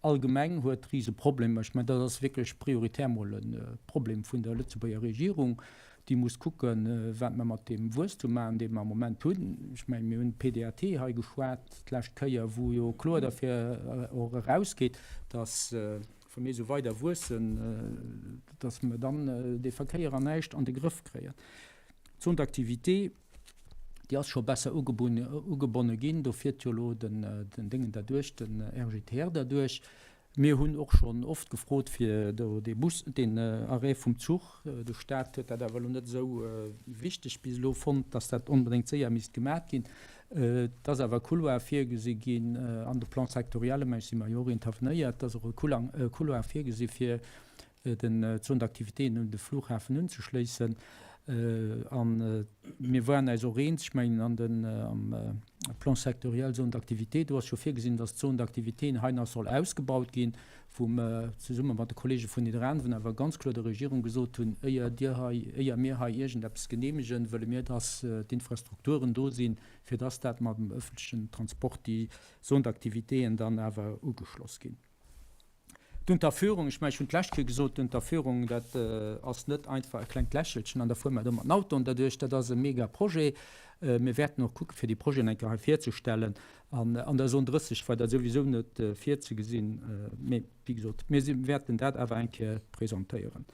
All Gemeng huet rise Problemer. Ech mengen, dat ass wierklech prioritär mol e Problem vun der Lëtzebuerger Regierung. Déi muss kucken, wat mer mat deem Wuesstum maachen, dee mer am Moment hunn. Ech mengen, mir hunn PDAT hei geschwat d'lescht Kéier, wou jo kloer derfir och erausgeet, datt, wa mir esou weider wuessen, datt mer dann dee Verkéier an näischt an de Grëff kréien. D'Zone d'activité. Déi ass scho besser ugebonne ginn. Do fiert jo elo den Déngen derduerch, den RGTR derduerch. Mir hunn och schonn oft gefrot, fir do dee Bus, deen Arrêt vum Zuch. De Stat huet dat awer elo net esou wichteg bis elo fonnt, dass dat onbedéngt séier misst gemaat ginn. Et ass awer e Couloir virgesi ginn an de Plan sectoriel, mä ech si mer jo och intervenéiert, et ass och e Couloir virgesi fir den Zone d'activitéen un de Flughafen unzeschléissen. A mir waren äis och eens, ech mengen an den, am Plan sectoriel Zone d'activité, do ass jo virgesinn, dass d'Zone d'activitéen hei nach soll ausgebaut ginn, wou mer zesumme mat de Kollege vun Nidderaanwen awer ganz kloer der Regierung gesot hunn, Éier Dir hei, éier mir hei iergendeppes genehmegen, wëlle mir, dass d'Infrastrukturen do sinn, fir dass dat mat dem öffentlechen Transport, déi Zone d'activitéen dann awer ugeschloss ginn. D'Unterführung, ech mengen, ech hunn d'lescht Kéier gesot, d'Unterführung, dat ass net einfach e klengt Lächelchen an da fuere mer do mat den Autoen derduerch. Dat ass e mega Projet. Mir wäerten och kucken, fir déi Projeten eng Kéier hei virzestellen. An an der Zone 30 war dat souwisou net virzegesinn. Mee wéi gesot, mir wäerten dat awer eng Kéier presentéieren.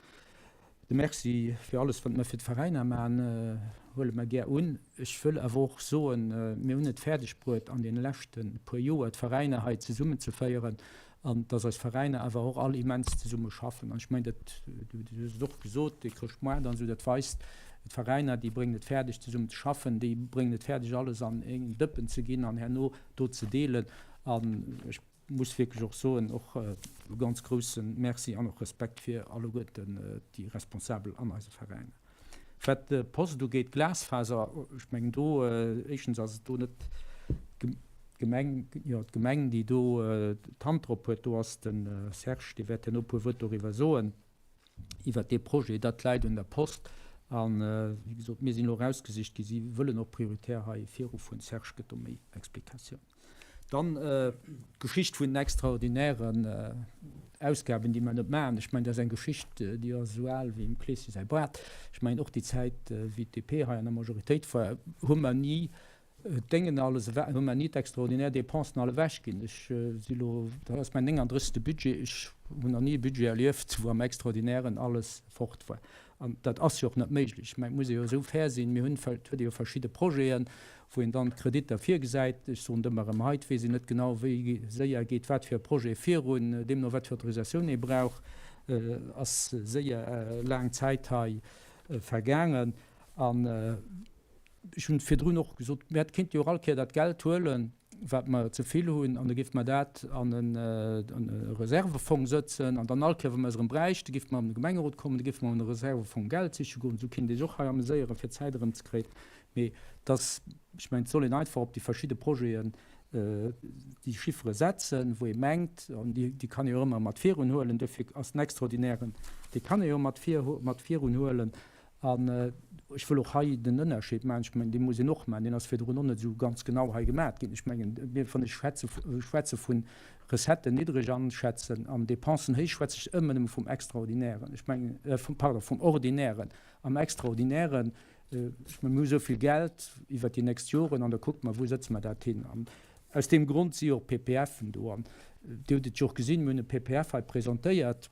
De Merci fir alles, wat mer fir d'Veräiner maachen, huele mer gär un. Ech wëll awer och soen, mir hunn et fäerdeg bruet, an deene leschte puer Joer d'Veräiner hei zesummenzeféieren an dass eis Veräiner awer och all immens zesumme schaffen. An ech mengen, dat, du hues et och gesot, dee Chrëschtmoart an esou, dat weist, d'Veräiner, déi bréngen et fäerdeg, zesummen ze schaffen, déi bréngen et fäerdeg, alles an een Dëppen ze ginn an herno do ze deelen. An ech muss wierklech och soen, och e ganz grousse Merci an och Respekt fir alleguerten déi Responsabel an eise Veräiner. Wat d'Post ugeet, Glasfaser, ech mengen do, éischtens ass et do net d'Gemeng, jo d'Gemeng, déi do d'Hand drop huet, do ass de Serge, dee wäert herno e puer Wuert doriwwer soen, iwwert dee Projet. Dat läit un der Post. An, wéi gesot, mir sinn elo erausgesicht gi, si wëllen och prioritär hei virufueren. Serge gëtt do méi Explikatioun. Dann d'Geschicht vun den extraordinären Ausgaben, déi mer net maachen. Ech mengen, dat ass eng Geschicht, déi ass esou al wéi dem Kleeschen säi Bart. Ech mengen, och déi Zäit, wéi d'DP hei an der Majoritéit war, hu mer ni d'Déngen alles ewech, hu mer ni d'extraordinär Dépensen all ewechginn. Ech si lo, dat ass mäin 39. Budget, ech hunn nach ni e Budget erlieft, wou am Extraordinären alles fort war. An dat ass jo och net méiglech. Ech mengen, et muss ee jo esou fair sinn, mir hunn, et huet ee jo verschidde Projeten, wou een dann d'Kreditter virgesäit. Ech soen et ëmmer erëm hei, et weess een net genau, wéi séier geet wat fir e Projet virun, deemno wat fir Autorisatioun ee brauch, ass séier laang Zäit hei vergaangen. An ech hunn virdrun och gesot, mä et kéint jo och all Kéier dat Geld huelen, wat mer ze vill hunn, an da géife mer dat an e Reservefong sëtzen an dann all Kéier, wa mer es erëm bräichten, géife mer an de Gemengerot kommen, da géife mer an de Reservefong Geld siche goen. Esou kéint ee sech och hei ameséieren, fir Zäit erëmzekréien. Mee dass, ech mengen, et soll een einfach op déi verschidde Projeten déi Chiffere setzen, wou ee mengt, an déi kann ee jo ëmmer mat virun huelen, dofir ass den Extraordinären, dee kann ee jo mat virun huelen. An ech wëll och hei den Ënnerscheed maachen, ech mengen, dee muss een och maachen, deen ass virdrun och net esou ganz genau hei gemaat ginn. Ech mengen, mir, wann ech schwätze, schwätze vu Recetten niddreg anschätzen an Dépensen héich, schwätze ech ëmmer nëmme vum Extraordinären, ech mengen, pardon, vum Ordinären. Am Extraordinären Ech mengen, mir hu esou vill Geld iwwert déi nächst Joren an da kucke mer, wou sëtze mer dat hin. An aus deem Grond si jo och PPFen do. An Dir hutt et jo och gesinn, mir hunn e PPF hei presentéiert,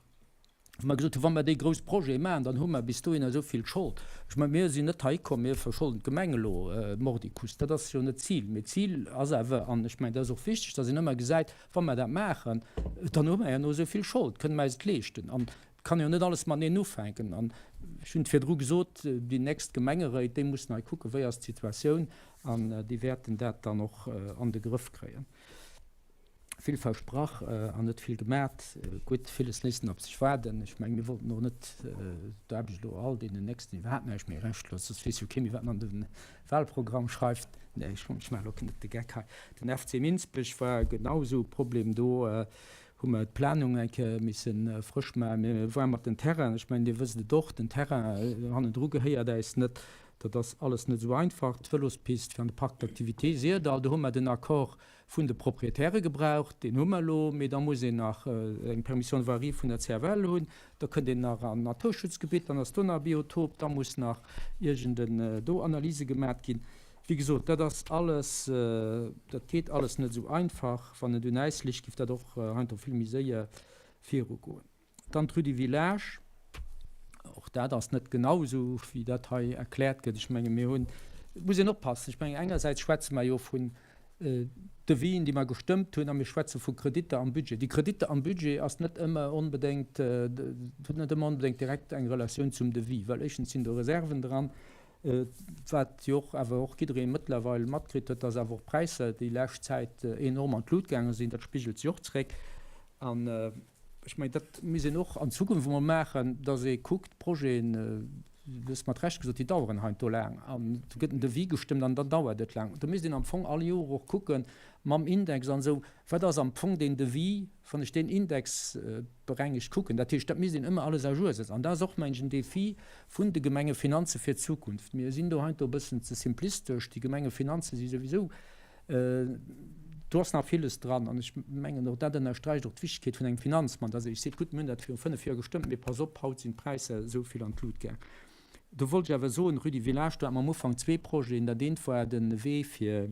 wou mer gesot hunn, wa mer dee grouss Projet maachen, dann hu mer bis dohinner esou vill Schold. Ech mengen, mir sinn net hei komm, mir verscholden d'Gemeng elo mordicus. Dat ass jo net d'Zil. Mee d'Zil ass awer, an ech mengen, dat ass och wichteg, datt een ëmmer gesäit, wa mer dat maachen, dann hu mer herno esou vill Schold, kënne mer eis et leeschten. An Et kann een jo net alles mateneen ufänken. An ech hunn et virdru gesot, déi nächst Gemengeréit, déi mussen hei kucken, wéi ass d'Situatioun, an déi wäerten dat dann och an de Grëff kréien. Vill versprach an net vill gemat. Gutt, villes léisst op sech waarden. Ech mengen, mir wollten och net d'Aarbecht elo all deenen Nächsten iwwerhaapt näischt méi Recht loossen, soss weess jo kee méi, wat en an de Wahlprogramm schreift. Nee, ech maachen elo net de Geck hei. Den FC Minsbech war genau esou e Problem do. hu mer d'Planung eng Kéier misse frësch maachen. Mir ware mat den Terrainen, ech mengen, Dir wësst et och, den Terrain hannendru gehéiert äis net, dat ass alles net esou einfach. D'Vëlospist fir an de Parc d'activités Syrdall, do hu mer den Accord vun de Proprietäre gebraucht, deen hu mer elo, mee da muss een nach eng Permission de voirie vun der CFL hunn, da kënnt een nach an d'Naturschutzgebitt, dann ass do nach e Biotop, da muss nach iergenden do Analyse gemat ginn. Wéi gesot, dat ass alles, dat geet alles net esou einfach. Wann et un äis ligt, giff dat och heiansdo vill méi séier virugoen. Dann d'Rue du Village, och dat ass net genau esou, wéi dat hei erkläert gëtt. Ech menge mir hunn, et muss een oppassen, ech mengen engersäits schwätze mer jo vun Devisen, déi mer gestëmmt hunn, a mir schwätze vu Kreditter am Budget. Déi Kreditter am Budget ass net ëmmer onbedéngt, huet net ëmmer onbedéngt direkt eng Relatioun zum Devis, well éischtens sinn do Reserven dran, Wat jo och awer och jidderee mëttlerweil matkritt huet, dass awer och d'Präisser déi lescht Zäit enorm an d'Lut gaange sinn. Dat spigelt sech och zréck. An ech mengen, dat misst een och an Zukunft emol maachen, dass ee kuckt, d'Projeten, du hues mat Recht gesot, déi daueren heiansdo laang an do gëtt en Devis gestëmmt an dann dauert et laang. Do misst een am Fong all Joer och kucken, mam Index an esou, wat ass am Fong deen Devis, wann ech deen Index berengegt kucken. Dat heescht, dat misst een ëmmer alles à jour setzen. An dat ass och, mengen ech, en Défi vun de Gemengefinanze fir d'Zukunft. Mir sinn do heiansdo e bëssen ze simplistesch. Déi Gemengefinanze si souwisou, do ass nach villes dran. An ech mengen, och dat ënnersträicht och d'Wichtigkeet vun engem Finanzmann, dass ee sech seet, Gutt, mir hunn dat viru fënnf Joer gestëmmt, mee pass op, haut sinn d'Präisser esou vill an d'Lut gaang. Do wollt ech awer soen, Rue du Village, do hate mer am Ufank zwee Projeten. Dat eent war de Wee fir,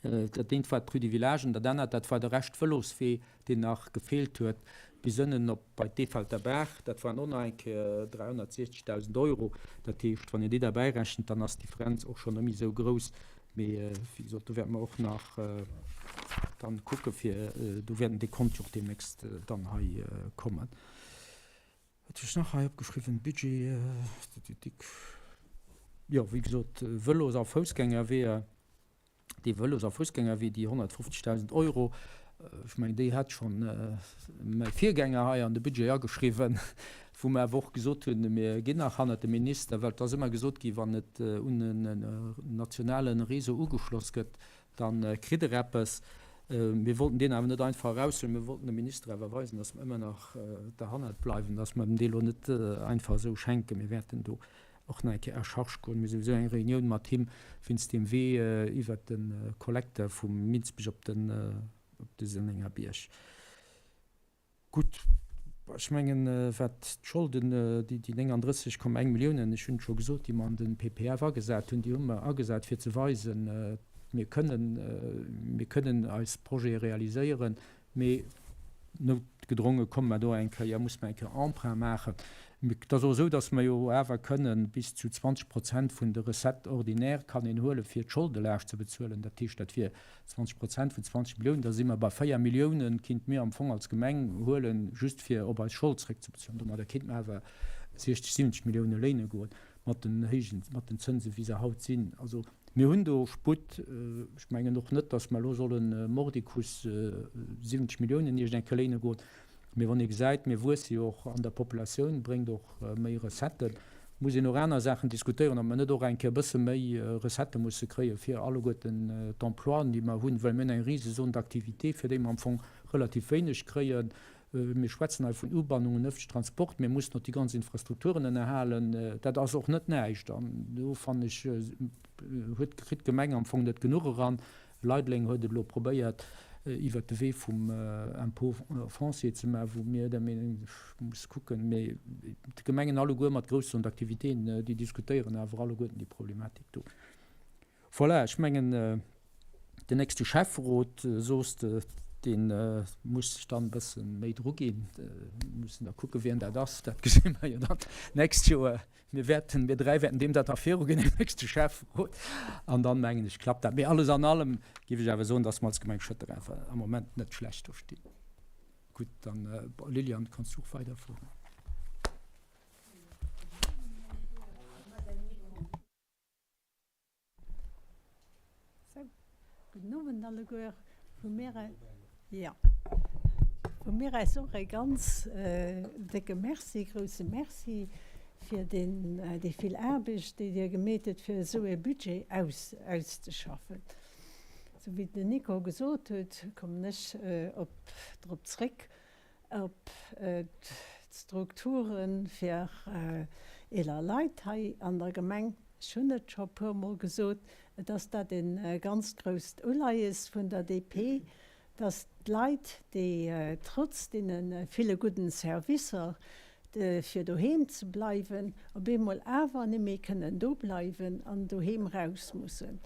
Dat eent war d'Rue du Village an dat anert, dat war de Rescht Vëloswee, deen nach gefeelt huet bis ënnen op bei d'Eefelter Baach. Dat waren och nach eng Kéier 360.000 Euro. Dat heescht, wann een déi derbäi rechent, dann ass d'Differenz och schonn net méi esou grouss. Mee wéi gesot, do wäerte mer och nach dann kucke fir, do wäerten déi Konte jo och deemnächst dann hei kommen. Wat hu ech nach hei opgeschriwwen? Budget, jo, wéi gesot, Vëlos a Foussgängerweeër. Dee Vëlos a Foussgängerwee, déi 150.000 Euro, ech mengen, déi hat schonn mäi Virgänger hei an de Budget ageschriwwen, wou mer awer och gesot hunn, mir ginn nach hannert de Minister, well et ass ëmmer gesot ginn, wann et un en nationale Réseau ugeschloss gëtt, Da kritt Der eppes. Mir wollten deen awer net einfach eraushuelen. Mir wollten dem Minister awer weisen, dass mer ëmmer nach derhannert bleiwen, dass mer em dee lo net einfach esou schenken. Mir wäerten do. Och nach eng Kéier à charge goen. Mir hu souwisou eng Reunioun mat him wéinst deem Wee iwwert de Kollekter vum Minsbech op den, op de Sennengerbierg. Gutt, ech mengen, wat d'Scholden, déi 39,1 Milliounen, ech hunn et scho gesot, déi mer an de PPF agesat hunn, déi hu mer agesat fir ze weisen, mir kënnen, mir kënnen eis Projete realiséieren, mee noutgedronge komme mer do eng Kéier, muss mer eng Kéier Emprunt maachen. Et ass och esou, datt mer jo awer kënnen bis zu 20 Prozent vun de Recettes ordinaires kann een huelen, fir d'Scholdelaascht ze bezuelen. Dat heescht, dat wier 20 Prozent vun 20 Milliounen, da si mer bei 4 Milliounen, kinnt mir am Fong als Gemeng huelen, just fir op eis Schold zréckzebezuelen. Domadder kinnt mer awer 60, 70 Millioune léine goen, mat den héijen, mat den Zënsen, wéi se haut sinn. Also mir hunn do Sputt. Ech mengen och net, datt mer elo solle mordicus 70 Milliounen iergend eng Kéier léine goen. Mee wann ee gesäit, mir wuesse jo och an der Populatioun, bréngt och méi Recetten, muss een och aner Saachen diskutéieren, ob mer net och eng Kéier e bësse méi Recettë musse kréie fir alleguerten d'Emploien, déi mer hunn, well mir hunn eng rise Zone d'activité, fir déi mer am Fong relativ wéineg kréien. Mir schwätzen hei vun Ubannungen, öffentlichen Transport, mir mussen och déi ganz Infrastrukturen ënnerhalen. Dat ass och net näischt. An do fannen ech, huet, kritt d'Gemeng am Fong net genuch eran. Leideleng huet et elo probéiert iwwert de Wee vum Impôt foncier ze maachen, wou mir der Meenung sinn, ech muss kucken, mee d'Gemengen alleguer mat groussen Aktivitéen, déi diskutéieren awer alleguerten déi Problematik do. Voilà, ech mengen, den nächste Schäfferot, soos de, dee muss sech dann e bësse méi druginn. Mir mussen da kucken, wien dat ass, dat gesi mer jo dann d'nächst Joer. Mir wäerten, mir dräi wäerten deem dat da viruginn am nächste Schäfferot an dann, mengen ech, klappt dat. Mee alles an allem géif ech awer soen, dass mer als Gemeng Schëtter awer am Moment net schlecht do stinn. Gutt, dann, Liliane, kanns du och weiderfueren. Sou, gudden Owend alleguer. Vu mir, jo, vu mir aus och e ganz décke Merci, grousse Merci fir deen, déi vill Aarbecht, déi Dir gemeet hutt, fir esou e Budget aus, auszeschaffen. Sou wéi den Nico gesot huet, kommen ech op, drop zréck, op d'Strukture fir eeler Leit hei an der Gemeng. Ech hunn et scho e puermol gesot, et ass dat e ganz grousst Uleies vun der DP, dass d'Leit, déi trotz deene ville gudden Servicer fir doheem ze bleiwen, op eemol awer net méi kënnen do bleiwen an doheem raus mussen.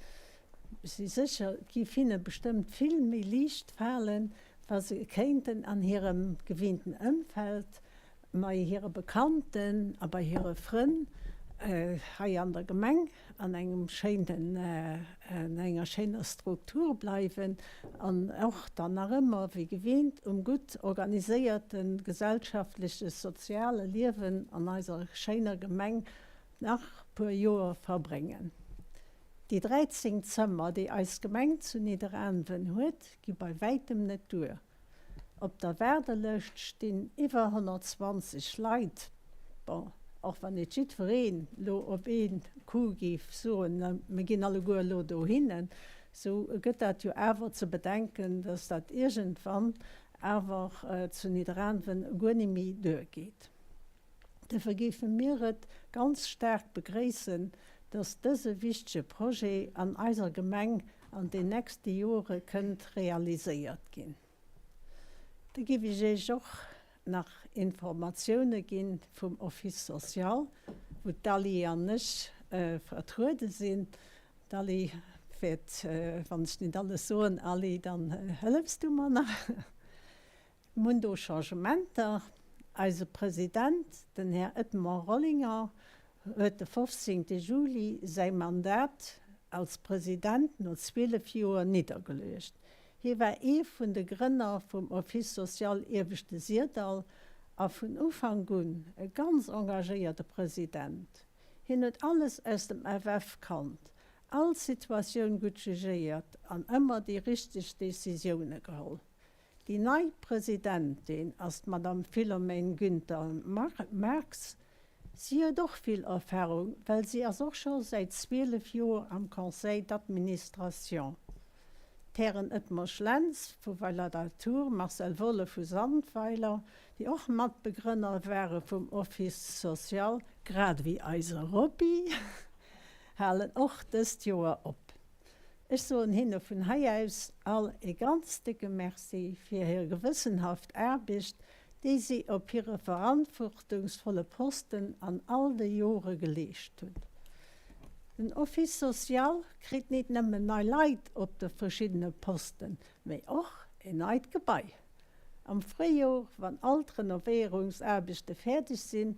Ech si sécher, et géif hinne bestëmmt vill méi liicht falen, wa se kéinten an hirem gewinnten Ëmfeld, bei hire Bekannten a bei hire Frënn hei an der Gemeng an engem schéinen, an enger schéiner Struktur bleiwen an och dann nach ëmmer wéi gewinnt um gutt organiséierte gesellschaftleche, soziale Liewen an eiser schéiner Gemeng nach puer Joer verbréngen. Déi 13 Zëmmer, déi eis Gemeng zu Nidderaanwen huet, gi bei wäitem net duer. Op der Waardelëscht stinn iwwer 120 Leit. Bon, och wann net jiddwereen elo op ee Coup géif soen, mir ginn alleguer elo dohinne, sou gëtt dat jo awer ze bedenken, dass dat iergendwann awer zu Nidderaanwen guer ni méi duergeet. Duerfir géife mir et ganz staark begréissen, dass dëse wichtege Projet an eiser Gemeng an den nächste Jore kënnt realiséiert ginn. Da géif ech Iech och nach Informatioune gi vum Office social, wou d'Ally an ech vertruede sinn. D'Ally wäert, wann ech net alles soen, Ally, dann hëllefs du mer nach. Mir hunn do Changementer. Eise President, den Här Edmond Rollinger, huet de 15 Juli säi Mandat als President no 12 Joer niddergeluecht. Hie war ee vun de Grënner vum Office social Ieweschte Syrdall a vun Ufank un e ganz engagéierte President. Hien huet alles aus dem FF kannt, all Situatioun gutt jugéiert an ëmmer déi richteg Decisioune geholl. Déi nei Presidentin ass d'Madame Philomène Günther-Marx. Si huet och vill Erfahrung, well si ass och scho säit 12 Joer am Conseil d'administration. D'Hären Edmond Schlentz vu Weiler-la-Tour, Marcel Wolle vu Sandweiler, déi och Matbegrënner ware vum Office social, grad ewéi eise Roby, halen och dëst Joer op. Ech soen hinne vun hei aus all e ganz décke Merci fir hir gewëssenhaft Aarbecht, déi si op hire verantwortungsvolle Posten an all de Jore geleescht hunn. Den Office social kritt nit nëmmen nei Leit op de verschiddene Posten, mee och en neit Gebai. Am Fréijor, wann all d'Renovéierungsaarbechte fäerdeg sinn,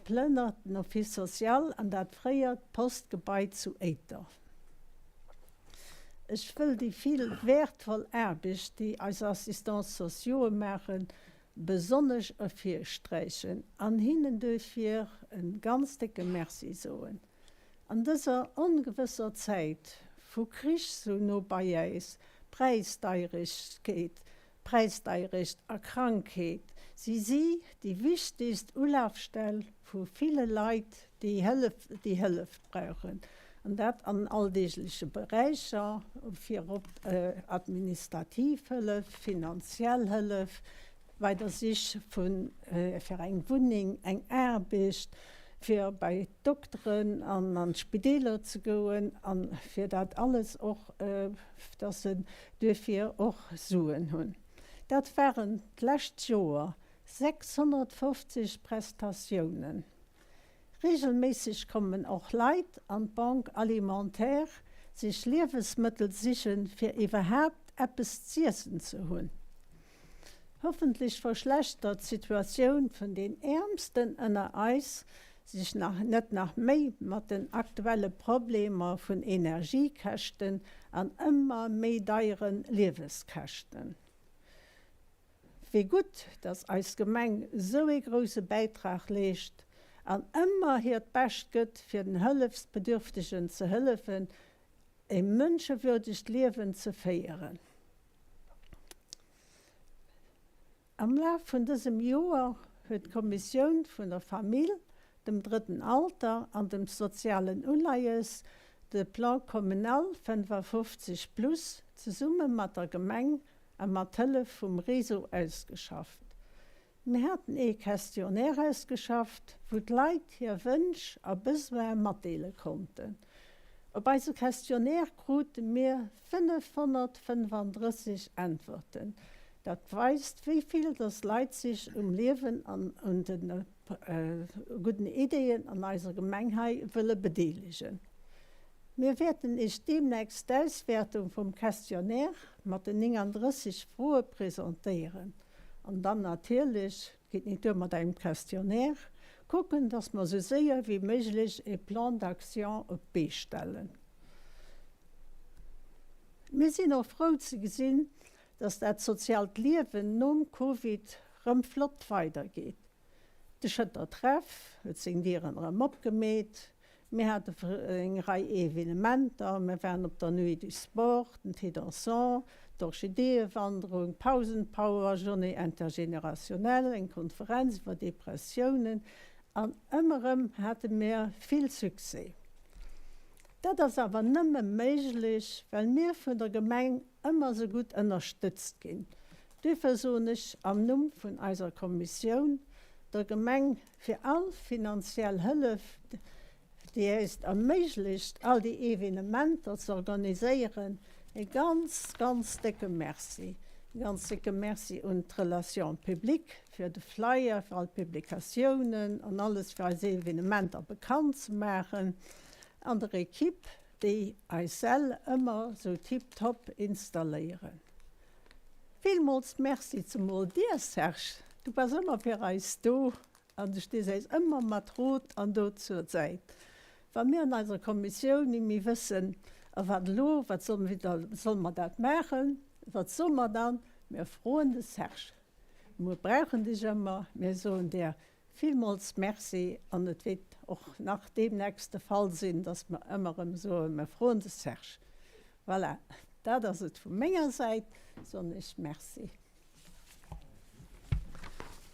plënnert den Office social an dat fréiert Postgebai zu Éiter. Ech wëll déi vill wäertvoll Aarbecht, déi eis Assistants sociaux'e maachen, besonnesch ervirsträichen an hinnen duerfir e ganz décke Merci soen. An dëser ongewësser Zäit vu Krich sou no bei äis, Präisdeieregkeet, Präisdeierecht a Krankheet si si déi wichtegst Ulafstell vu ville Leit, déi Hëllef, déi Hëllef brauchen, an dat an alldeegleche Beräicher, virop administrativ Hëllef, finanziell Hëllef bei der Sich vu fir eng Wunneng, eng Aarbecht, fir bei d'Dokteren an an d'Spideeler ze goen a fir dat alles och, dass se duerfir och Suen hunn. Dat waren d'lescht Joer 650 Prestatiounen. Reegelméisseg kommen och Leit an d'Banque alimentaire sech Liewesmëttel sichen, fir iwwerhaapt eppes z'iessen ze hunn. Hoffentlech verschlechtert d'Situatioun vun den Äermsten ënner eis sech nach net nach méi mat den aktuelle Problemer vun Energiekäschten an ëmmer méi deiere Lieweskäschten. Wéi gutt, dass eis Gemeng esou ee grousse Bäitrag leescht an ëmmer hiert Bescht gëtt fir den Hëllefsbedürftegen ze hëllefen e mënschewürdegt Liewen ze féieren. Am Laf vun dësem Joer huet d'Kommissioun vun der Famill, dem drëtten Alter an dem sozialen Uleies de Plan communal 55 plus zesumme mat der Gemeng a mat Hëllef vum Réseau ausgeschafft. Mir haten ee Questionnaire ausgeschafft, wou d'Leit hir Wënsch a Besoine matdeele konnten. Op eise Questionnaire krute mir 535 Äntwerten. Dat weist, wéi vill dass Leit sech um Liewen an un de gudden Ideeën an eiser Gemeng hei wëlle bedeelegen. Mir wäerten Iech deemnächst d'Auswäertung vum Questionnaire mat den 39 Froe presentéieren. An dann natierlech, et geet nit duer mat engem Questionnaire, kucken, dass mer esou séier wéi méiglech e Plan d'action op d'Bee stellen. Mir sinn och frou ze gesinn, dass dat soziaalt Liewen nom Covid rëm flott weidergeet. De Schëtter Treff huet seng Dieren erëm opgemeet. Mir hate eng Rei Evenementer, mir waren op der Nuit du Sport, den Thé dansant, d'Orchideeëwanderung, d'Pausenpower, Journée intergénérationnelle, eng Konferenz iwwer Depressiounen an ëmmer erëm hate mir vill Succès. Dat ass awer nëmme méiglech, well mir vun der Gemeng ëmmer esou gutt ënnerstëtzt ginn. Duerfir soen ech am Numm vun eiser Kommissioun der Gemeng fir all finanziell Hëllef, déi eis et erméiglecht, all déi Evenementer ze organiséieren, e ganz, ganz décke Merci. E ganz décke Merci un d'Relations publiques fir de Flyer, fir all d'Publikatiounen an alles, fir eis Evenementer bekannt ze maachen, an der Equipe, déi eis Säll ëmmer sou tiptop installéieren. Villmools Merci zemol dir Serge, du bass ëmmer fir eis do an du stees eis ëmmer mat Rot an Dot zur Säit. Wa mir an eiser Kommissioun ni méi wëssen, a wat elo, wat solle mir, solle mer dat maachen, wat soe mer dann? Mir froen de Serge. Mir brauchen dech ëmmer, mir soen dir Villmools Merci an et wéert och nach deemnächst de Fall sinn, dass mer ëmmer erëm soen, mer froen de Serge. Voilà, dat ass et vu menger Säit, soen ech Merci.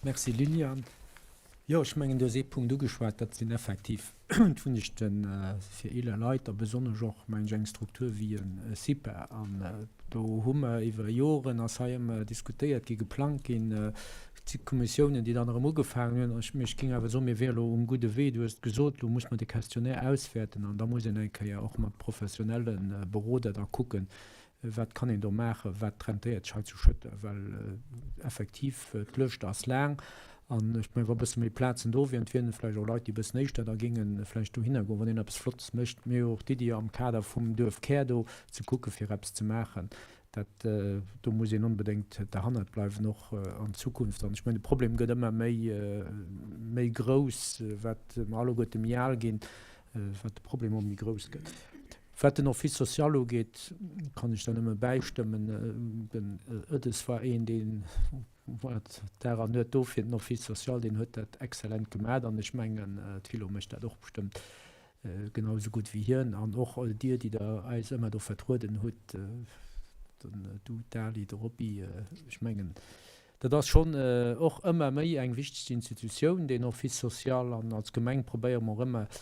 Merci Liliane. Jo, ech mengen, du hues ee Punkt ugeschwat, dat sinn effektiv d'Wunnechte fir eeler Leit a besonnesch och, mengen ech, eng Struktur wéi e CIPA. An. Do hu mer iwwer Joren, ass hei ëmmer diskutéiert gi, geplangt ginn, et si Kommissiounen, déi dann erëm ugefaangen hunn. Ech, mee ech géing awer soen, mir wiere elo um gudde Wee. Du hues et gesot, elo muss mer de Questionnaire auswäerten an da muss een eng Kéier och mat professionelle Beroder da kucken, Wat kann een do maachen? Wat rentéiert sech hei zu Schëtter? Well effektiv, d'Lëscht ass laang. An ech mengen, wa e bësse méi Plazen do wieren, et wieren vläicht och Leit, déi e bëssen éischter da géinge vläicht dohinner goen, wann een eppes Flottes mécht. Mir hu jo och d'Iddi am Kader vum Duerfkär do ze kucke fir eppes ze maachen. Dat, do muss een onbedéngt derhannert bleiwen, och an Zukunft. An ech mengen, de Problem gëtt ëmmer méi, méi grouss, wat mer alleguerte méi al ginn, wat de Problem och méi grouss gëtt. Wat den Office social ugeet, kann ech der nëmme bäistëmmen. Den Ëdes war een, dee war Dag an Nuet do fir den Office social. Deen huet dat exzellent gemat an ech mengen, d'Philo mécht dat och bestëmmt genau esou gutt wéi hien. An och all dir, déi der eis ëmmer do vertrueden hutt, den du, d'Ali, de Roby, ech mengen, Dat ass schonn och ëmmer méi eng wichteg Institutioun, deen Office social. An als Gemeng probéiere mer och ëmmer,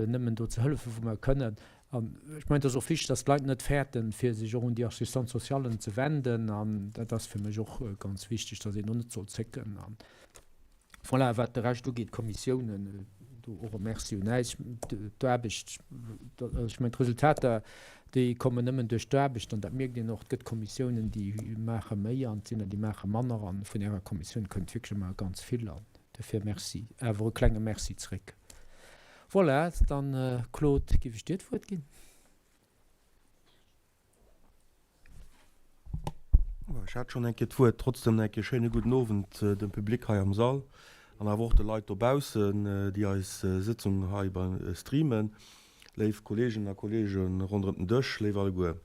nëmmen do ze hëllefen, wou mer kënnen. An ech mengen, et ass och wichteg, dass d'Leit net fäerten, fir sech och un déi Assistante socialen ze wenden. An dat ass fir mech och ganz wichteg, dass een do net soll zécken. Voilà, wat de Rescht ugeet, d'Kommissiounen, do och e Merci un äis. D'Aarbecht, ech mengen, d'Resultater, déi kommen nëmmen duerch d'Aarbecht an dat mierkt een och. Et gëtt Kommissiounen, déi maache méi an et sinn der, déi maache manner. A vun Ärer Kommissioun kënnt wierklech ëmmer ganz vill an dofir Merci, awer e klenge Merci zréck. Voilà, dann, Claude, géif ech dir d'Wuert ginn. Ech hat schonn eng Kéier d'Wuert. Trotzdem nach eng Kéier schéine gudden Owend dem Public hei am Sall an awer och de Leit dobaussen, déi eis Sëtzung hei beim streamen. Léif Kolleeginnen a Kolleege ronderëm den Dësch, léif alleguer.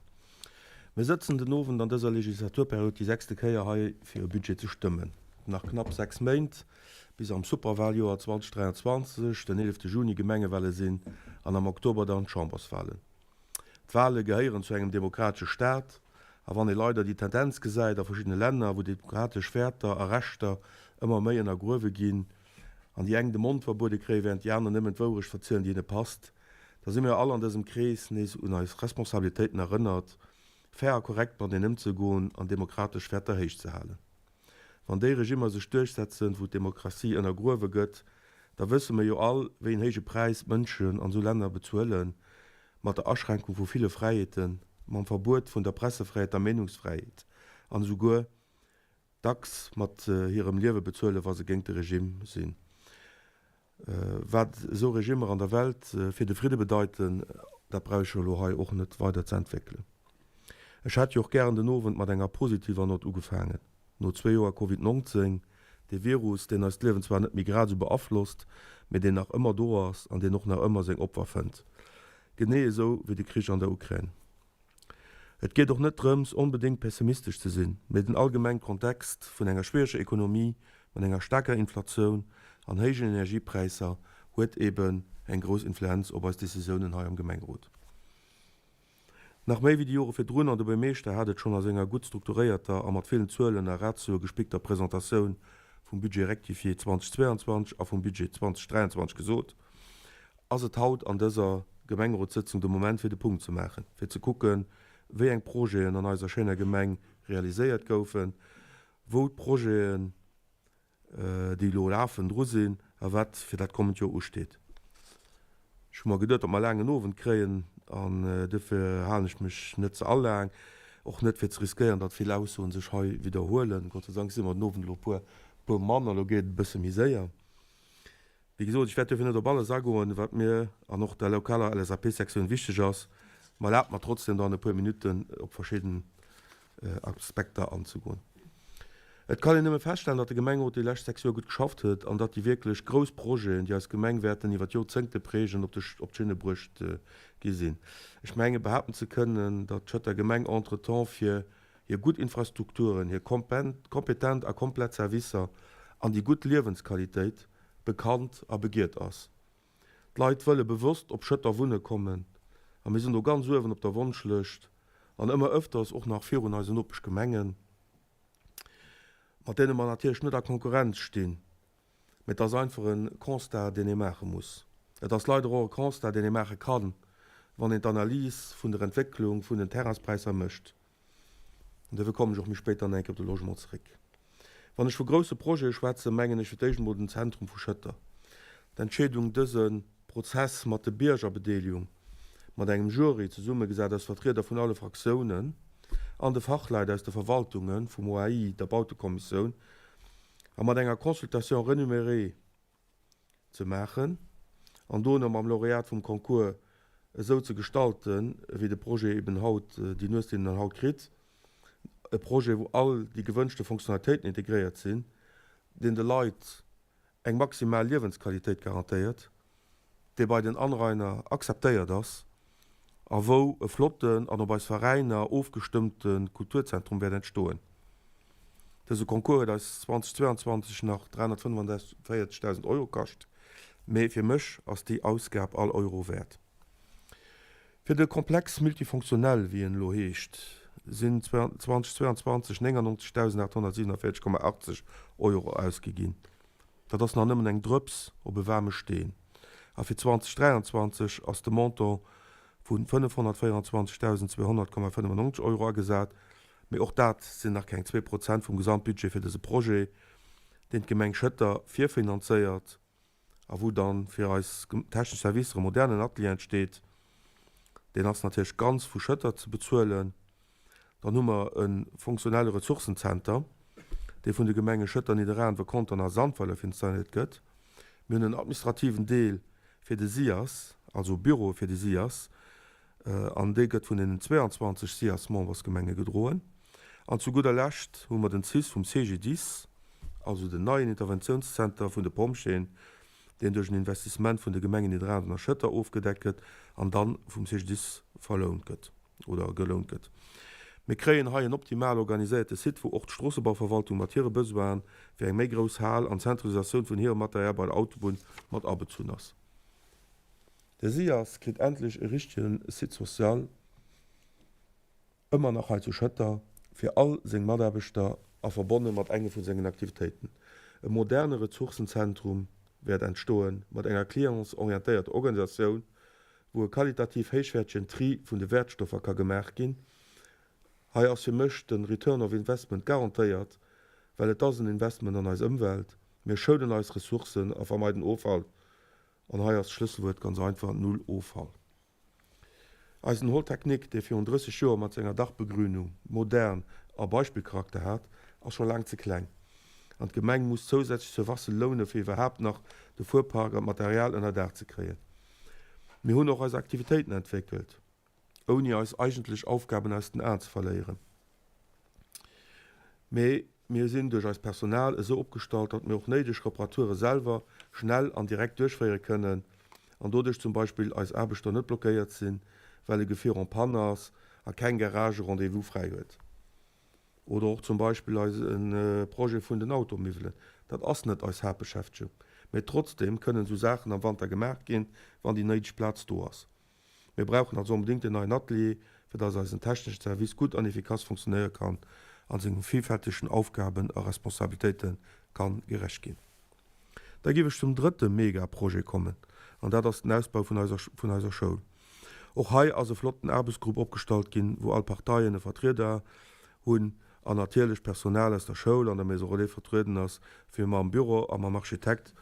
Mir sëtzen den Owend an dëser Legislaturperiod déi sechste Kéier hei fir e Budget ze stëmmen. Nach knapp 6 Méint bis am Superwahljoer 2023 den 11 Juni Gemengewale sinn an am Oktober dann d'Chamberswahlen. D'Wale gehéieren zu engem demokratesche Staat, a wann ee leider déi Tendenz gesäit a verschiddene Länner, wou demokratesch Wäerter a Rechter ëmmer méi ënnergruewe ginn an déi eng de Mond verbuede kréien, während déi aner nëmmen d'Wourecht verzielen, déi hinne passt, da si mir all an dësem Krees nees un eis Responsabilitéiten erënnert, fair a korrekt mateneen ëmzegoen an demokratesch Wäerter héich ze halen. Wann déi Regimmer sech duerchsetzen, wou d'Demokratie ënnergruewe gëtt, da wësse mir jo all, wéi en héije Präis d'Mënschen an esou Länner bezuelen, mat der Aschränkung vu ville Fräiheeten, mam Verbuet vun der Pressefräiheet, der Meenungsfräiheet an esouguer dacks mat hirem Liewe bezuelen, wa se géint de Regime sinn. Wat esou Regimmer an der Welt fir de Fridde bedeiten, dat brauch ech jo elo hei och net weider ze entwéckelen. Ech hätt jo och gären den Owend mat enger positiver Nott ugefaangen. No zwee Joer Covid 19, dee Virus, deen eist Liewen zwar net méi grad esou beaflosst, mee deen nach ëmmer do ass an deen och nach ëmmer seng Opfer fënnt. Genee esou wéi de Krich an der Ukrain. Et geet och net drëms, onbedéngt pessimistesch ze sinn, mee den allgemeng Kontext vun enger schwiereger Ekonomie mat enger staarker Inflatioun an héijen Energiepräisser huet eben eng grouss Influenz op eis Decisiounen hei am Gemengerot. Nach méi wéi déi Jore virdrun, an de Buermeeschter hat et schonn a senger gutt strukturéierter a mat villen Zuelen a Ratioe gespickter Presentatioun vum Budget rectifié 2022 a vum Budget 2023 gesot, Ass et haut an dëser Gemengerotssëtzung de Moment fir de Punkt ze maachen, fir ze kucken, wéi eng Projeten an eiser schéiner Gemeng realiséiert goufen, wou d'Projeten, déi elo lafen, dru sinn a wat fir dat kommend Joer usteet? Ech hu mer geduet, datt mer e laangen Owend kréien an duerfir halen ech mech net ze all laang, och net fir ze riskéieren, datt vill Aussoen sech hei widderhuelen. Gott sei Dank si mer den Owend elo e puer, puer manner, elo geet et e bësse méi séier. Wéi gesot, ech wäert duerfir net op alles agoen, wat mir an och der lokaler LSAP-Sektioun wichteg ass, ma erlaabt mer trotzdem dann e puer Minutten op verschidden Aspekter anzegoen. Et kann een nëmme feststellen, datt de Gemengerot déi lescht 6 Joer gutt geschafft huet an datt déi wierklech grouss Projeten, déi eis Gemeng wäerten iwwer d'Jorzéngte prägen, op d'Schinne bruecht gi sinn. Ech menge behaapten ze kënnen, datt d'Schëtter Gemeng entretemps fir hir gutt Infrastrukturen, hir kompetent a komplett Servicer an déi gutt Liewensqualitéit bekannt a begiert ass. D'Leit wëlle bewosst op Schëtter wunne kommen a mir sinn do ganz uewen op der Wonschlëscht an ëmmer ëfters och nach virun eisen Nopeschgemengen, mat deene mer natierlech net a Konkurrenz stinn. Mee et ass einfach e Constat, deen ee maache muss. Et ass leider och e Constat, deen ee maache kann, wann een d'Analys vun der Entwécklung vun den Terrainspräisser mécht. An duerfir kommen ech och méi spéit dann eng Kéier op de Logement zeréck. Wann ech vu grousse Projete schwätzen, mengen ech fir d'éischt emol den Zentrum vu Schëtter. D'Entscheedung, dëse Prozess mat de Biergerbedeelegung, mat engem Jury, zesummegesat aus Vertrieder vun alle Fraktiounen an de Fachleit aus de Verwaltunge vum OAI, der Bautekommissioun, a mat enger Consultation renumérée ze maachen an dono mam Laureat vum Concours esou ze gestalten, wéi de Projet eben haut, déi Nues, déi en dann haut kritt, e Projet, wou all déi gewënschte Fonctionnalitéiten integréiert sinn, deen de Leit eng maximal Liewensqualitéit garantéiert, dee bei den Anrainer akzeptéiert ass a wou e flotten an op eis Veräiner ofgestëmmte Kulturzentrum wäert entstoen. Dëse Concours huet eis 2022 nach 345.000 Euro kascht, mee fir mech ass déi Ausgab all Euro wäert. Fir de Complexe multifonctionnel, wéi en elo heescht, sinn 2022 99.847,80 Euro ausgi ginn. Dat ass nach nëmmen eng Drëps op e waarme Steen. A fir 2023 ass de Montant vu 524.200,95 Euro agesat, mee och dat sinn nach keng 2 Prozent vum Gesamtbudget fir dëse Projet, deen d'Gemeng Schëtter virfinanzéiert a wou dann fir eis technesch Servicer e modernen Atelier entsteet. Deen ass natierlech ganz vu Schëtter ze bezuelen. Dann hu mer e fonctionnelle Ressourcenzenter, dee vun de Gemenge Schëtter, Nidderaanwen, Contern a Sandweiler finanzéiert gëtt. Mir hunn en administrativen Deel fir de SIAS, also Büroe fir de SIAS, an dee gëtt vun deenen 22 SIAS-Membersgemenge gedroen. An zu gudder Lescht hu mer den cis vum CGDIS, also den neien Interventiounszenter vun de Pompjeeën, deen duerch en Investissement vun de Gemengen Nidderaanwen a Schëtter ofgedeckt gëtt an dann vum CGDIS verlount gëtt oder gelount gëtt. Mir kréien hei en optimal organiséierte Site, wou och d'Stroossebauverwaltung mat hire Besoine fir eng méi grouss Hal an d'Zentralisatioun vun hirem Material bei der Autobunn mat abezunn ass. De SIAS kritt endlech e richtege Site social, ëmmer nach hei zu Schëtter, fir all seng Mataarbechter a verbonne mat enge vu sengen Aktivitéiten. E moderne Ressourcenzentrum wäert entstoen, mat enger clientsorientéierter Organisatioun, wou e qualitativ héichwäertegen Tri vun de Wäertstoffer ka gemaach ginn. Hei ass fir mech de Return of Investment garantéiert, well et ass en Investment an eis Ëmwelt. Mir schounen eis Ressourcen a vermeiden Offall. An hei ass d'Schlësselwuert ganz einfach, Null Offall. Eisen Hall Technique, dee virun 30 Joer mat senger Dachbegrünung modern a Beispillcharakter hat, ass scho laang ze kleng. An d'Gemeng muss zousätzlech Surfacë loune fir iwwerhaapt nach de Fuerpark an d'Material ënner Daach ze kréien. Mir hunn och eis Aktivitéiten entwéckelt. ouni eis eigentlech Aufgaben aus den Aen ze verléieren. Mee mir sinn duerch eist Personal esou opgestallt, datt mir och néideg Reparature selwer schnell an direkt duerchféiere kënnen an doduerch zum Beispill eis Aarbechter net blockéiert sinn, well e Gefier en panne ass a keng Garage e Rendez-vous fräi huet. Oder och zum Beispill eise Projet vun den Automiwwelen. Dat ass net eis Haaptbeschäftegung, mee trotzdeem kënnen esou Saachen am Wanter gemaach ginn, wann déi néideg Plaz do ass. Mir brauchen also onbedéngt en neien Atelier, fir dass eisen techneschen Service gutt an efficace funktionéiere kann an senge villfältegen Aufgaben a Responsabilitéite kann gerecht ginn. Da géif ech zum drëtte Mega-Projet kommen, an dat ass den Ausbau vun eiser vun eiser Schoul. Och hei ass e flotten Aarbechtsgrupp opgestallt ginn, wou all Parteien e Vertrieder hunn an natierlech d'Personal aus der Schoul an der Maison Relais vertrueden ass, fir mam Büro a mam Architekt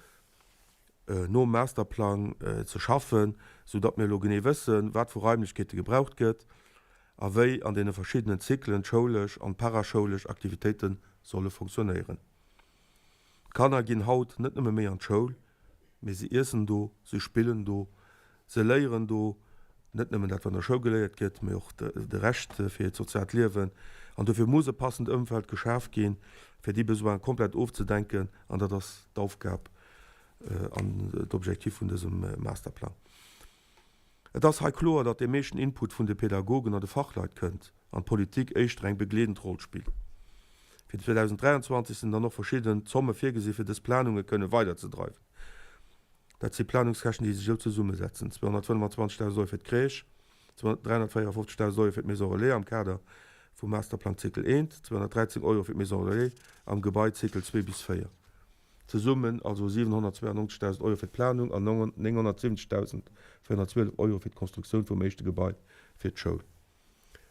nom Masterplang ze schaffen, sou datt mir elo genee wëssen, wat vu Raimlechkeete gebraucht gëtt a wéi an deene verschiddenen Zyklen d'schoulesch an d'paraschoulesch Aktivitéite solle fonctionnéieren. D'Kanner ginn haut net nëmme méi an d'Schoul, mee se iessen do, se spillen do, se léieren do, net nëmmen dat wat an der Schoul geléiert gëtt, mee och de Rescht fir hiert soziaalt Liewen. An dofir muss e passend Ëmfeld geschaf ginn, fir déi Besoine komplett ofzedenken an dat ass d'Aufgab an d'Objektiv vun dësem Masterplang. Et ass hei kloer, datt dee meeschten Input vun de Pädagogen an de Fachleit kënnt an d'Politik éischter eng begleedend Roll spillt. Fir 2023 sinn dann och verschidden Zomme virgesi fir dës Planunge kënne weiderzedreiwen. Dat si Planungskäschten, déi sech esou zesummesetzen, 225.000 Euro fir d'Crèche, 354.000 Euro fir d'Maison Relais am Kader vum Masterplang Zykel I, 213 Euro fir d'Maison Relais am Gebai Zykel 2 bis 4. Zesummen also 792.000 Euro fir d'Planung an 970.412 Euro fir d'Konstruktioun vum éischte Gebai fir d'Schoul.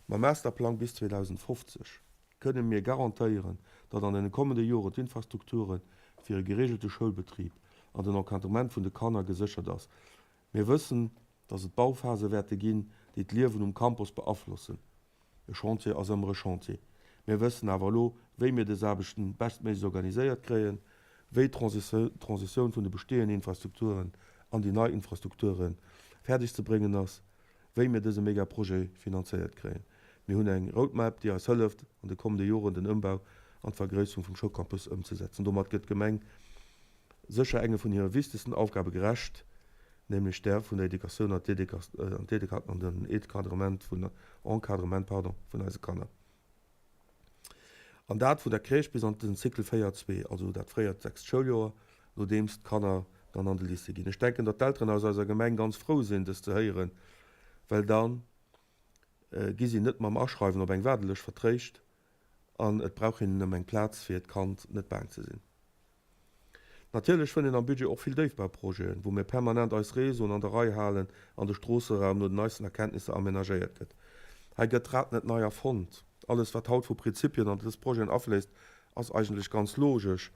Mam Masterplang bis 2050. Kënne mir garantéieren, datt an den kommende Joren d'Infrastrukture fir e geregelte Schoulbetrib an den Encadrement vun de Kanner geséchert ass? Mir wëssen, datt et Bauphase wäerte ginn, déi d'Liewen um Campus beaflossen. E Chantier ass ëmmer e Chantier. Mir wëssen awer elo, wéi mir dës Aarbechten bestméiglechst organiséiert kréien, wéi d'Transitioun vun de bestehenden Infrastrukturen an déi nei Infrastrukture fäerdeg ze bréngen ass, wéi mir dëse Megaprojet finanzéiert kréien. Mir hunn eng Roadmap, déi eis hëlleft, an de kommende Joren den Ëmbau an d'Vergréisserung vum Schoulcampus ëmzesetzen. Domat gëtt d'Gemeng sécher enge vun hire wichtegsten Aufgabe gerecht, nämlech där vun der Educatioun an an den Encadrement vun Encadrement, pardon, vun eise Kanner. An dat vun der Crèche bis an den Cycle 4, 2, also dat fréiert sechst Schouljoer, nodeems d'Kanner dann an de Lycée ginn. Ech denken, datt d'Elteren aus eiser Gemeng ganz frou sinn, dëst ze héieren, well da gi si net mam Aschreiwen op eng Waardelëscht vertréischt an et brauch hinnen ëm eng Plaz fir hiert Kand net baang ze sinn. Natierlech fënnt een am Budget och vill Déifbauprojeten, wou mir permanent eis Réseauen an der Rei halen an de Stroosseraum no den neisten Erkenntnisser amenagéiert gëtt. Hei gëtt d'Rad net nei erfonnt. Alles wat haut vu Prinzipien an dës Projeten afléisst, ass eigentlech ganz logesch.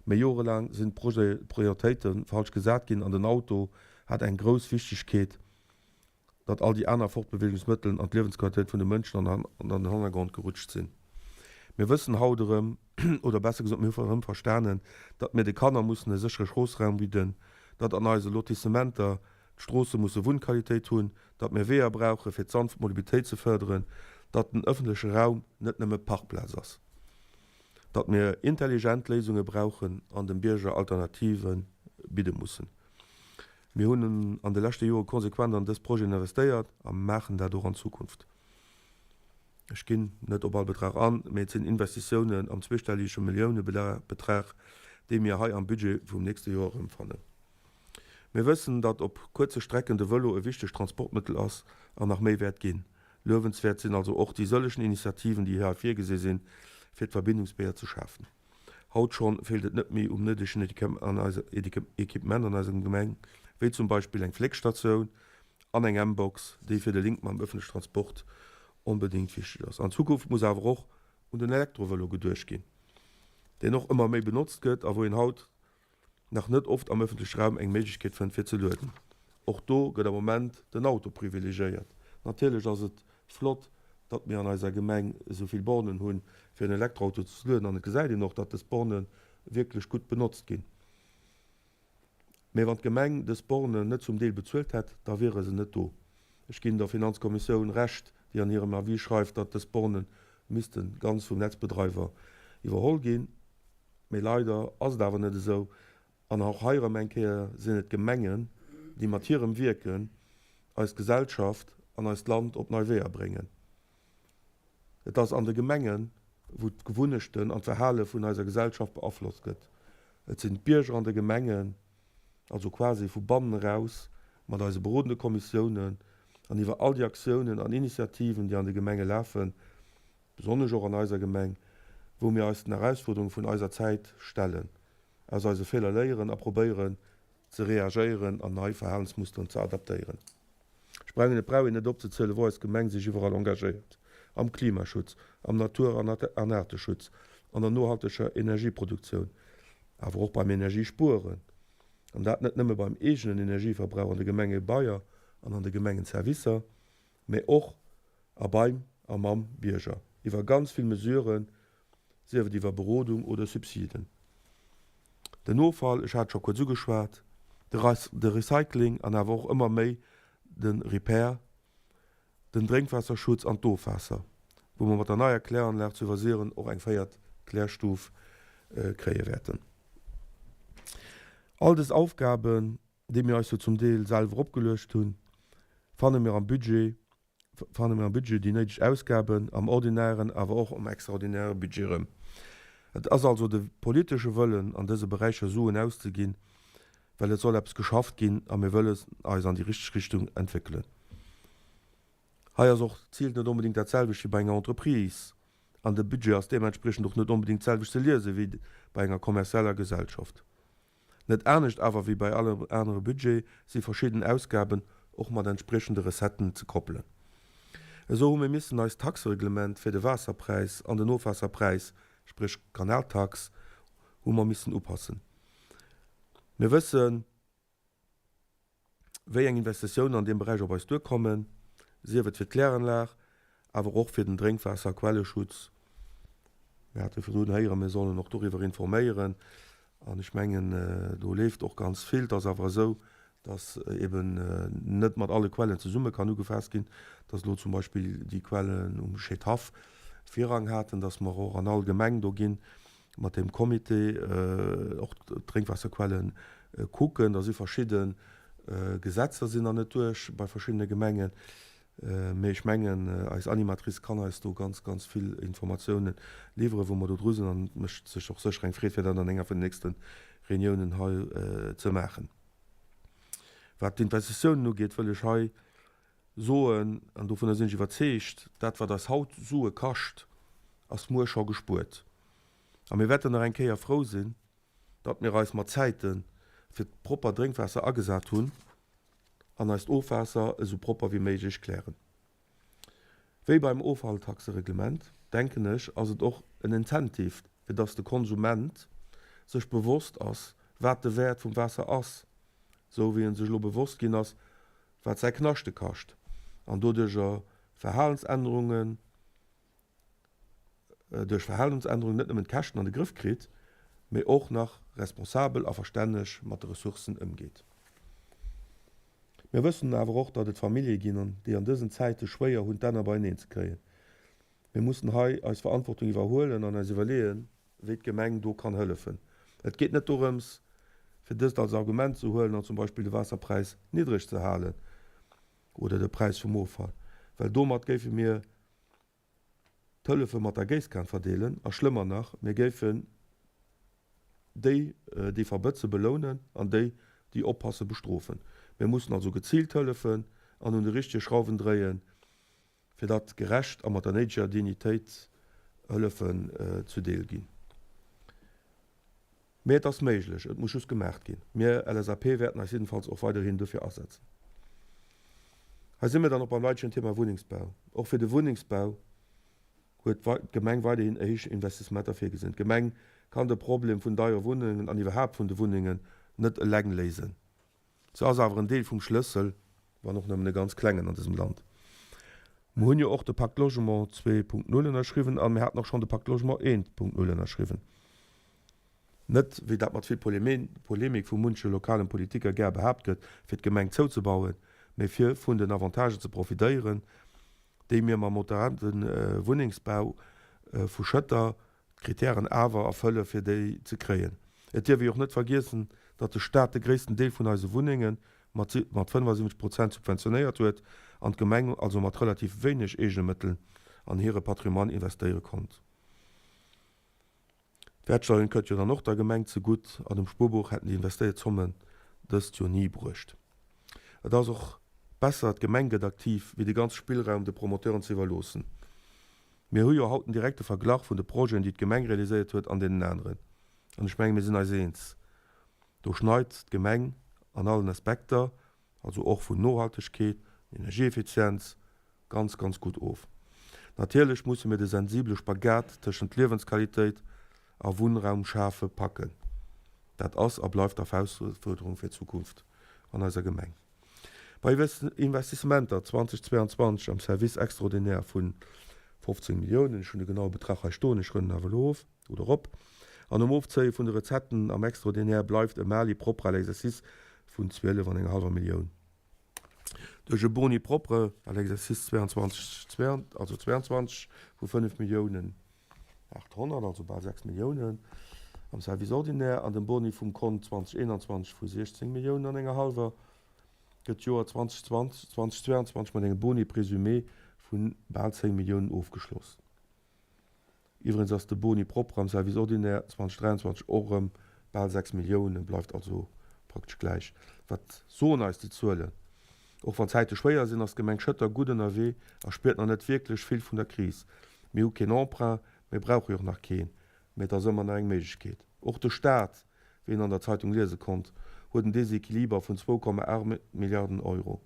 Mee jorelaang sinn d'Prioritéite falsch gesat ginn an den Auto hat eng grouss Wichtegkeet. datt all déi aner Fortbewegungsmëtteln an d'Liewensqualitéit vun de Mënschen an den Hannergrond gerutscht sinn. Mir wëssen haut erëm, oder besser gesot, mir hu erëm verstanen, datt mir de Kanner mussen e séchere Stroosseraum bidden, datt an eise Lotissementer d'Stroosse musse Wunnqualitéit hunn, datt mir Weeër brauche fir d'sanft Mobilitéit ze fërderen, datt den ëffentleche Raum net nëmme Parkplaz ass, datt mir intelligent Léisunge brauchen an dem Bierger Alternative bidde mussen. Mir hunn an de leschte Jore konsequent an dës Projeten investéiert a maachen dat och an Zukunft. Ech ginn net op all Betrag an, mee et sinn Investitiounen am zweestellige Milliounebetrag, déi mir hei am Budget vum nächste Joer erëmfannen. Mir wëssen, datt op kuerze Strecken de Vëlo e wichtegt Transportmëttel ass an nach méi wäert ginn. Luewenswäert sinn also och déi sëllegen Initiativen, déi hei virgesi sinn, fir d'Verbindungsweeër ze schafen. Haut schonn feelt et net méi um néidegen Equipement an eiser Gemeng, wéi zum Beispill eng Fléckstatioun an eng M-Box, déi fir de Link mam ëffentlechen Transport onbedéngt wichteg ass. An Zukunft muss awer och un den Elektrovëlo geduecht ginn, deen och ëmmer méi benotzt gëtt a wou een haut nach net oft am ëffentleche Raum eng Méiglechkeet fënnt fir ze lueden. Och do gëtt am Moment den Auto privilegiéiert. Natierlech ass et flott, datt mir an eiser Gemeng esou vill Bornen hunn, fir en Elektroauto ze lueden an et gesäit een och, datt dës Borne wierklech gutt benotzt ginn. Mee wann d'Gemeng dës Bornen net zum Deel bezuelt hätt, da wiere se net do. Ech ginn der Finanzkommissioun Recht, déi an hirem Avis schreift, datt dës Borne misste ganz vum Netzbedreiwer iwwerholl ginn. Mee leider ass et awer net esou. An och hei erëm eng Kéier sinn et d'Gemengen, déi mat hirem Wierken eis Gesellschaft an eist Land op nei Weeër bréngen. Et ass an de Gemengen, wou d'Gewunnechten an d'Verhale vun eiser Gesellschaft beaflosst gëtt. Et sinn d'Bierger an de Gemengen, also quasi vu bannen eraus, mat eise berodende Kommissiounen an iwwer all déi Aktiounen an Initiativen, déi an de Gemenge lafen, besonnesch och an eiser Gemeng, wou mir eis den Erausfuerderunge vun eiser Zäit stellen, aus eise Feeler léieren a probéieren ze reagéieren an nei Verhalensmusteren ze adaptéieren. Ech brengen, et brauch een net opzezielen, wou eis Gemeng sech iwwerall engagéiert, am Klimaschutz, am Natur an Aarteschutz, an der nohalteger Energieproduktioun, awer och beim Energiespueren, an dat net nëmme beim eegenen Energieverbrauch an de Gemengebaier an an de Gemengenservicer, mä och a beim a mam Bierger, iwwer ganz vill Mesuren, sief et iwwer Berodung oder Subsiden. Den Offall, ech hat et scho kuerz ugeschwat, de Recycling an awer och ëmmer méi de Repair, den Drénkwaasserschutz an d'Ofwaasser, wou mer mat der neier Kläranlag zu Iwwersiren och eng véiert Klärstuf kréie wäerten. All dës Aufgaben déi mir eis jo zum Deel selwer opgeluecht hunn, fanne mir am Budget, fanne mir am Budget déi néideg Ausgaben am ordinären, awer och am extraordinäre Budget erëm. Et ass also de politesche Wëllen, an dëse Beräicher Suen auszeginn, well et soll eppes geschafft ginn a mir wëllen eis an déi richteg Richtung entwéckelen. Hei ass och d'Zil net onbedéngt dat selwecht wéi bei enger Entreprise an de Budget ass deementspriechend och net onbedéngt d'selwecht ze liese wéi bei enger kommerzieller Gesellschaft. Net anescht awer wéi bei all anere Budget si verschidden Ausgaben och mat entspriechende Recetten ze koppelen. Esou hu mir missen eist Taxereglement fir de Waasserpräis an den Ofwaasserpräis, spréch Kanaltax, hu mer missen upassen. Mir wëssen, wéi eng Investitiounen an deem Beräich op eis duerkommen, sief et fir d'Kläranlag, awer och fir den Drénkwaasserquelleschutz. Mir hate virdrun héieren, mir sollen och doriwwer informéieren. An ech mengen, do leeft och ganz vill. Et ass awer esou, dass eben net mat alle Quellen zesumme kann ugefaasst ginn, dass elo zum Beispill déi Quellen um Scheedhaff Virrang haten, dass mer och an all Gemeng do ginn mat deem Comité och d'Drénkwaasserquelle kucken. Da si verschidde Gesetzer sinn nach net duerch bei verschiddene Gemengen. Mee ech mengen, eis Animatrice kann eis do ganz, ganz vill Informatiounen liwweren, wou mer do dru sinn. An et mécht sech och sécher eng Freed, fir dat an enger vun den nächste Reuniounen hei ze maachen. Wat d'Investitiounen ugeet, wëll ech hei soen, an dovunner sinn ech iwwerzeegt, dat wat eis haut Sue kascht, ass muer scho gespuert. A mir wäerten nach eng Kéier frou sinn, datt mir eis mat Zäite fir propper Drénkwaasser agesat hunn an eist Ofwaasser esou propper wéi méiglech klären. Wéi beim Offalltaxereglement, denken ech, ass et och en Incentive, fir datt de Konsument sech bewosst ass, wat de Wäert vum Waasser ass, esou wéi en sech elo bewosst ginn ass, wat säi Knaschte kascht, an doduercher Verhalensännerungen, duerch Verhalensännerungen net nëmmen d'Käschten an de Grëff kritt, mee och nach responsabel a verstänneg mat de Ressourcen ëmgeet. Mir wëssen awer och, datt et Famillje ginn, déi an dësen Zäite schwéier hunn d'Enner beieneen ze kréien. Mir mussen hei eis Verantwortung iwwerhuelen an eis iwwerleeën, wéi d'Gemeng do kann hëllefen. Et geet net dorëms, fir dëst als Argument ze huelen an zum Beispill de Waasserpräis niddreg ze halen oder de Präis vum Offall, well domat géife mir d'Hëllefe mat der Géisskan verdeelen a schlëmmer nach, mir géifen déi, déi verbëtzen, belounen an déi, déi oppassen, bestrofen. Mir mussen also geziilt hëllefen an un de richtege Schrauwen dréien, fir datt gerecht a mat der néideger Dignitéit Hëllefen zudeel ginn. Mee et ass méiglech, et muss just gemaacht ginn. Mir LSAP wäerten eis jiddenfalls och weiderhin dofir asetzen. Hei si mir dann och beim leidegen Thema Wunnengsbau. Och fir de Wunnengsbau huet d'Gemeng weiderhin héich Investissementer virgesinn. D'Gemeng kann de Problem vun deiere Wunnengen an iwwerhaapt vun de Wunnengen net eleng léisen. Se ass awer en Deel vum Schlëssel, wann och nëmmen e ganz klengen an dësem Land. Mer hunn jo och de Pacte Logement 2.0 ënnerschriwwen a mir haten och schonn de Pacte Logement 1.0 ënnerschriwwen. Net, wéi dat mat vill Polemik vu munche lokalen Politiker gär behaapt gëtt, fir d'Gemeng zouzebauen, mee fir vun den Avantagen ze profitéieren, déi mir mam moderate Wunnengsbau vu Schëtter d'Kritären awer erfëlle fir déi ze kréien. Et dierf ee och net vergiessen, datt de Staat de gréissten Deel vun eise Wunnenge mat 75 Prozent subventionéiert huet an d'Gemeng also mat relativ wéineg eegene Mëttel an hire Patrimoine investéiere konnt. D'Wäertsteigerung kënnt jo dann och der Gemeng zegutt an dem Spuerbuch hätten déi investéiert Zommen dëst jo ni bruecht. Et ass och besser d'Gemeng gëtt aktiv, wéi de ganze Spillraum de Promoteuren ze iwwerloossen. Mir hu jo haut en direkte Verglach vun de Projeten, déi d'Gemeng realiséiert huet, an deenen aneren. An ech menge mir sinn eis eens, do schneit d'Gemeng an allen Aspekter, also och vun Nohaltegkeet, Energieeffizienz, ganz, ganz gutt of. Natierlech musse mir de sensibele Spagat tëschent Liewensqualitéit a Wunnraum schafe packen. Dat ass a bleift d'Erfausfuerderung fir d'Zukunft an eiser Gemeng. Bei Investissementer 2022 am Service extraordinaire vu 15 Milliounen, ech hunn de genaue Betrag hei stoen, ech rënnen awer elo of oder erop, an nom Ofzéie vun de Recetten am Extraordinaire bleift e Mali propre à l'exercice vun 12 an enger hallwer Millioun. Duerch e Boni propre à l'exercice 22, also 22 vu 5 Milliounen 800, also bal 6 Milliounen am Service ordinaire, an dem Boni vum Kont 2021 vu 16 Milliounen an enger hallwer, gëtt d'Joer 2020, 2022 mat engem Boni présumé vu bal 10 Milliounen ofgeschloss. Iwwregens ass de Boni propre am Service ordinaire 2023 och erëm bal 6 Milliounen, bleift also praktesch gläich. Wat soen eis déi Zuelen? Och wann d'Zäite schwéier sinn, ass d'Gemeng Schëtter gutt ënnerwee a spiert nach net wierklech vill vun der Kris. Mir hu keen Emprunt, mir brauche jo och nach keen, mee et ass ëmmer nach eng Méiglechkeet. Och de Staat, wéi een an der Zeitung liese konnt, huet en Desequiliber vun 2,8 Milliarden Euro.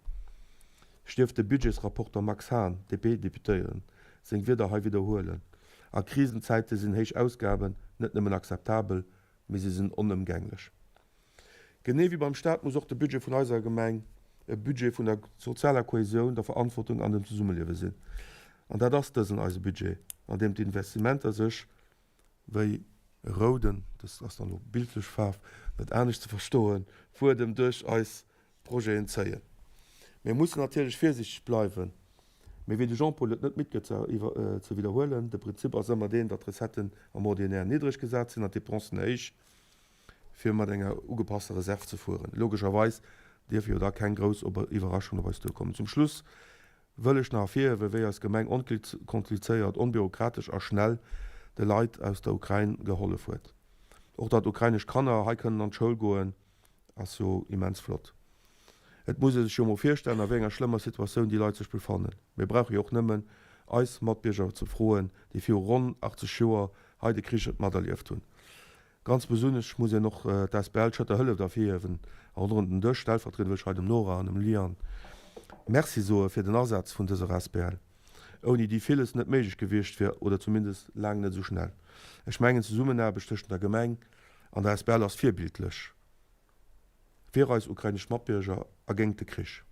Ech dierf de Budgetsrapporter Max Hahn, DP-Deputéierten, seng Wierder hei widderhuelen, A Krisenzäite sinn héich Ausgaben net nëmmen akzeptabel, mee se sinn onëmgänglech. Genee wéi beim Staat muss och de Budget vun eiser Gemeng e Budget vun der sozialer Kohäsioun, der Verantwortung an dem Zesummeliewe sinn. An dat ass dësen eise Budget, an deem d'Investimenter sech wéi e rouden, dëst ass dann elo bildlech Faarf, net anescht ze verstoen, Fuedem duerch eis Projeten zéien. Mir mussen natierlech virsiichteg bleiwen, mee wéi de Jean-Paul et net midd gëtt ze widderhuelen, de Prinzip ass ëmmer deen, datt d'Recetten am Ordinaire niddreg gesat sinn an d'Depensen héich, fir mat enger ugepasster Reserv ze fueren. Logescherweis dierfe jo da keng grouss Iwwerraschungen op eis duerkommen. Zum Schluss wëll ech nach ervirhiewen, wéi eis Gemeng onkomplizéiert, onbürokratesch a schnell de Leit aus der Ukrain gehollef huet. Och datt ukrainesch Kanner hei kënnen an d'Schoul goen, Ass jo immens flott. Et muss ee sech jo mol virstellen, a wéi enger schlëmmer Situatioun déi Leit sech befannen. Mir brauche jo och nëmmen eis Matbierger ze froen, déi viru ronn 80 Joer hei de Krich materlieft hunn. Ganz besonnesch muss een och d'Asbl Schëtter Hëlleft ervirhiewen a ronderëm den Dësch stellvertriedend wëll ech hei dem Nora an dem Liane Merci soe fir den Asaz vun dëser Asbl, ouni déi villes net méiglech gewiescht wier oder zumindest laang net esou schnell. Ech mengen d'Zesummenaarbecht tëschent der Gemeng an der Asbl ass virbildlech fir eis ukrainesch Matbierger a géingt de Krich.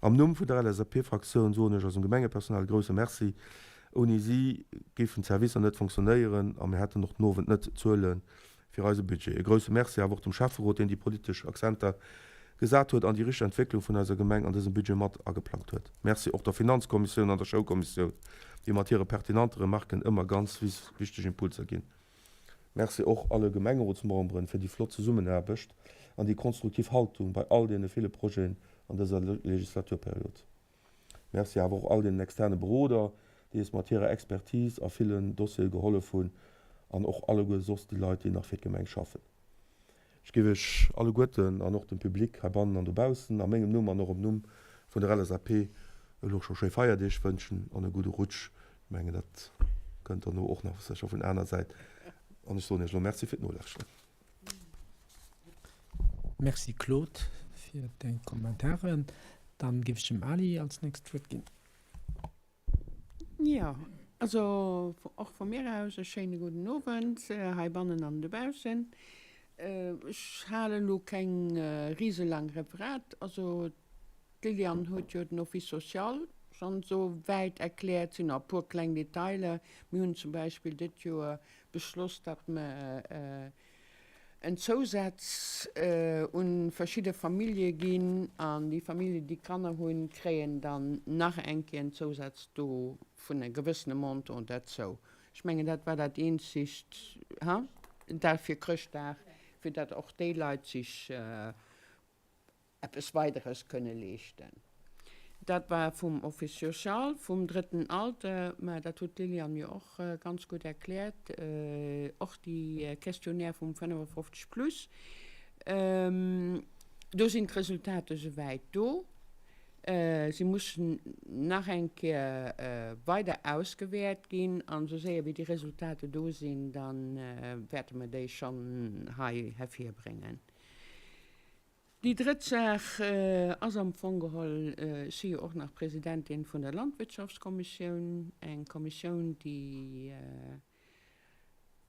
Am Numm vun der LSAP-Fraktioun soen ech eisem Gemengepersonal e grousse Merci. Ouni si géifen d'Servicer net fonctionnéieren a mir hätten och den Owend net d'Zuele fir eise Budget. E grousse Merci awer och dem Schäfferot, deen déi politesch Akzenter gesat huet an déi richteg Entwécklung vun eiser Gemeng an dësem Budget mat ageplangt huet. Merci och der Finanzkommissioun an der Schoulkommissioun, déi mat hire pertinente Remarken ëmmer ganz wichteg Impulser ginn. Merci och alle Gemengerotsmemberen fir déi flott Zesummenaarbecht an déi konstruktiv Haltung bei all deene ville Projeten an dëser Legislaturperiod. Merci awer och all deenen externe Beroder, déi eis mat hirer Expertise a villen Dossiere gehollef hunn an och alleguer soss déi Leit, déi nach fir d'Gemeng schaffen. Ech géif Iech alleguerten an och dem Public heibannen an dobaussen a mengem Numm an och am Numm vun der LSAP elo scho schéi Feierdeeg wënschen an e gudde Rutsch. Ech mengen, dat kënnt derno och nach sécher vun aner Säit. An ech soen Iech elo Merci fir d'Nolauschteren. Merci Claude fir deng Kommentaren. Dann géif ech dem Ali als nächst d'Wuert ginn. Jo, also och vu mir aus e schéine gudden Owend heibannen an dobaussen. Ech halen elo keng riselang Referat. Also d'Liliane huet jo den Office social schonn esou wäit erkläert. Et sinn nach e puer kleng Detailer. Mir hunn zum Beispill dëtt Joer beschloss, datt mer en Zousaz un verschidde Famillje ginn an déi Familljen, déi Kanner hunn, kréien dann nach eng Kéier en Zousaz do vun e gewëssene Montant derzou. Ech mengen, dat war dat eenzegt, ha? Dat fir Chrëschtdag, fir datt och déi Leit sech eppes Weideres kënne leeschten. Dat war vum Office social, vum drëtten Alter, mä dat huet d'Liliane jo och ganz gutt erkläert, och déi Questionnaire vum 55 plus. Do sinn d'Resultater souwäit do. Si mussen nach eng Kéier weider ausgewäert ginn an esou séier wéi déi Resultater do sinn, da wäerte mer déi schonn hei hervirbréngen. Déi drëtt Saach ass am Fong geholl, ech si jo och nach Presidentin vun der Landwirtschaftskommissioun, eng Kommissioun, déi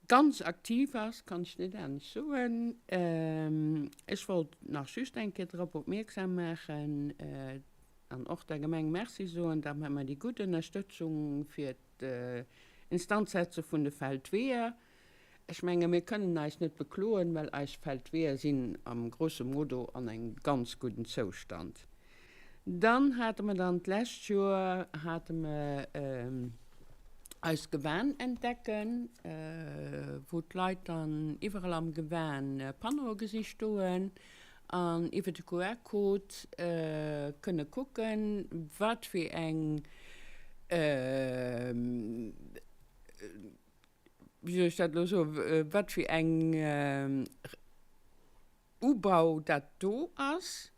ganz aktiv ass, kann ech net anescht soen. Ech wollt nach just eng Kéier drop opmierksam maachen an och der Gemeng Merci soen, datt mer déi gutt Ënnerstëtzung fir d'Instanzsetze vun de Feldweeër Ech menge mir kënnen eis net bekloen, well eis Feldweeër sinn am grosso modo an engem ganz gudden Zoustand. Dann hate mer dann d'lescht Joer hate mer eist Gewan entdecken, wou d'Leit dann iwwerall am Gewan Panneaue gesi stoen an iwwer de QR-Code kënne kucken, wat fir eng wéi soll ech dat elo soen, wat fir eng Ubau dat do ass.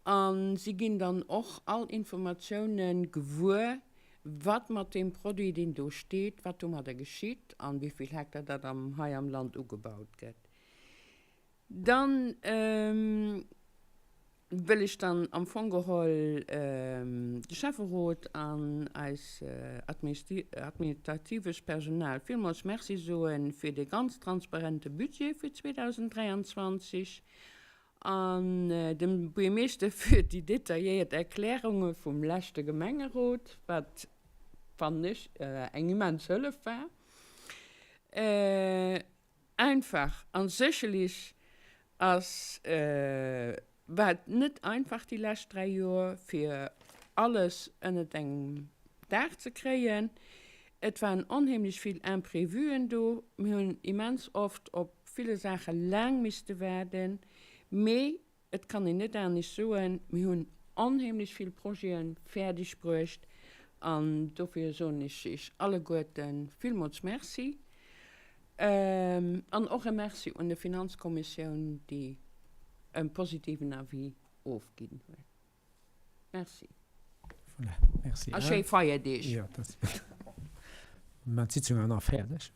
A si ginn dann och all Informatiounen gewuer, wat mat deem Produit, deen do steet, wat domadder geschitt an wéi vill Hektar dat am hei am Land ugebaut gëtt. Dann. Wëll ech dann am Fong geholl de Schäfferot an eis administratives Personal villmools Merci soe fir dee ganz transparente Budget fir 2023 an dem Buergermeeschter fir déi detailléiert Erklärunge vum leschte Gemengerot, wat, fannen ech, eng immens Hëllef war. Einfach an sécherlech ass war et net einfach déi lescht 3 Joer fir alles ënnert engem Daach ze kréien. Et waren onheemlech vill Imprévuen do, mir hunn immens oft op ville Saache laang misste waarden, mee Et kann een net anescht soen, mir hunn onheemlech vill Projete fäerdeg bruecht an dofir soen ech Iech alleguerte villmools Merci an och e Merci un de Finanzkommissioun, déi e positiven Avis ofginn huet. Merci. Voilà, merci. A schéi Feierdeeg. Jo, dat Mä d'Sitzung ass nach fäerdeg.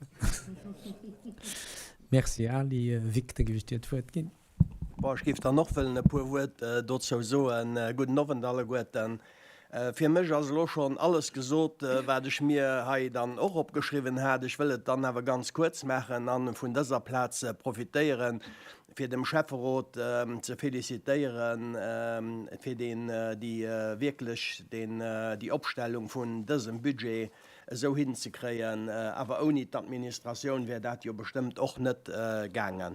Merci Ali. Vic, da géif ech dir d'Wuert ginn. Bon, ech géif dann och wëllen e puer Wuert dozou soen. Gudden Owend alleguerten. Fir mech ass elo schonn alles gesot, wat ech mir hei dann och opgeschriwwen hat. Ech wëll et dann awer ganz kuerz maachen a vun dëser Plaz profitéieren, fir dem Schäfferot ze felicitéieren, fir deen, déi wierklech deen, déi Opstellung vun dësem Budget esou hinzekréien. Awer ouni d'Administratioun wär dat jo bestëmmt och net gaangen.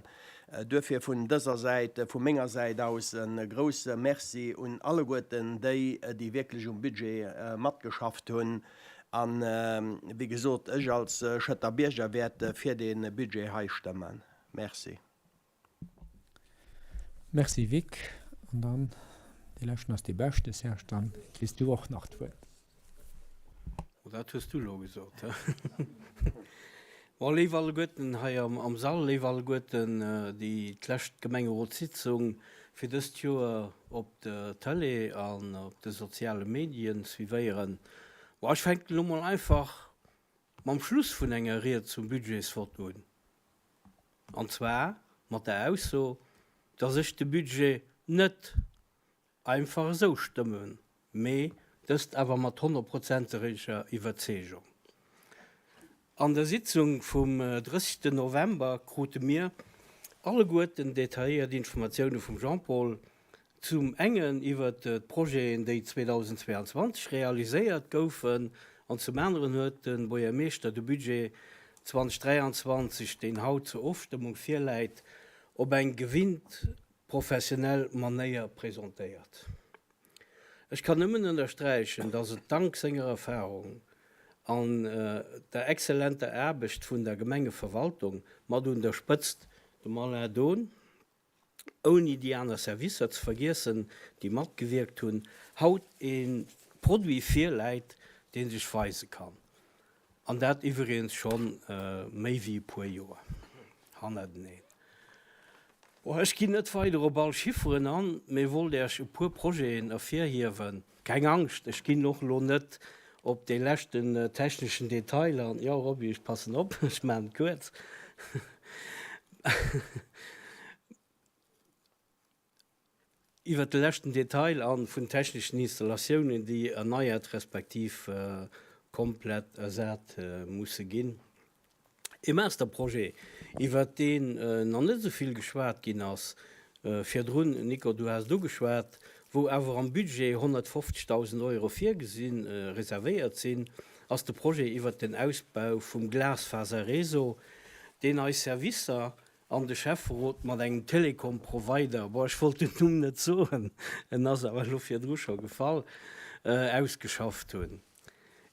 Duerfir vun dëser Säit, vu menger Säit aus e grouse Merci un alleguerten déi, déi wierklech um Budget matgeschafft hunn. A wéi gesot, ech als Schëtter Bierger wäert fir dee Budget hei stëmmen. Merci. Merci Vic. An dann, dee leschten ass dee beschte, Serge, dann kriss du och nach d'Wuert. Oh, dat hues du elo gesot, he? Bon, léif alleguerten hei am Sall, léif alleguerten, déi d'lescht Gemengerotssitzung fir dëst Joer op der Tëlee an op de soziale Medien suivéieren. Bon, ech fänken elo mol einfach mam Schluss vun enger Ried zum Budgetsvott un, an zwar mat der Ausso, dass ech de Budget net Einfach esou stëmmen, mee dëst awer mat honnertprozenteger Iwwerzeegung. An der Sitzung vum 30 November krute mir alleguerten detailléiert Informatioune vum Jean-Paul, zum engen iwwert d'Projeten déi 2022 realiséiert goufen an zum aneren huet de Buergermeeschter de Budget 2023, deen haut zur Ofstëmmung virläit, op eng gewinnt professionell Manéier presentéiert. Ech kann nëmmen ënnersträichen, dass et dank senger Erfahrung an der exzellenter Aarbecht vun der Gemengeverwaltung, mat un der Spëtzt dem Alain Dohn, ouni déi aner Servicer ze vergiessen, déi matgewierkt hunn, haut e Produit virläit, dee sech weise kann. An dat iwwregens scho méi wéi e puer Joer hannerteneen. Bon, ech ginn net weider op all Chifferen an, mee wollt Äech e puer Projeten ervirhiewen. Keng Angscht, ech ginn och elo net op dee leschten techneschen Detail an. Jo, Roby, ech passen op, ech maachen et kuerz. Iwwert de leschten Detail an vun techneschen Installatiounen, déi erneiert respektiv komplett ersat musse ginn. E Masterprojet, iwwert deen nach net esou vill geschwat ginn ass virdrun, Nico, du has et ugeschwat, wou awer am Budget 150.000 Euro virgesinn, reservéiert sinn, ass de Projet iwwert den Ausbau vum Glasfaserréseau, deen eis Servicer An de Schäfferot mat engem Telekom-Provider, bon, ech wollt den Numm net soen, en ass awer elo virdru scho gefall, ausgeschafft hunn.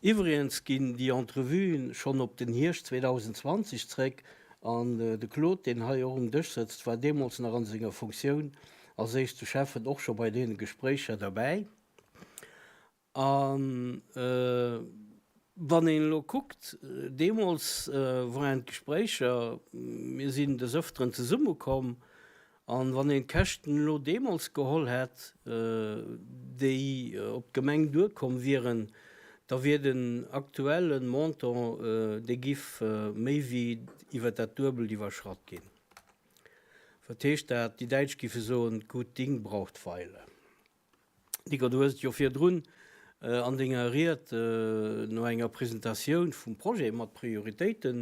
Iwwregens ginn déi Entrevuen schonn op den Hierscht 2020 zréck an de Claude, deen hei och um Dësch sëtzt, war deemools nach an senger Funktioun als éischte Schäffen och scho bei deene Gespréicher derbäi. A wann een elo kuckt, deemools waren d'Gespréicher, mir sinn des Ëfteren zesummekomm, an wann een d'Käschten elo deemools geholl hätt, déi op d'Gemeng duerkomm wieren, da wier den aktuelle Montant, dee giff méi wéi iwwer dat Duebelt iwwerschratt ginn. Wat heescht dat? Déi Däitsch giffe soen, Gut Ding braucht Weile. Nico, du hues et jo virdrun an denger Ried no enger Presentatioun vum Projet mat Prioritéiten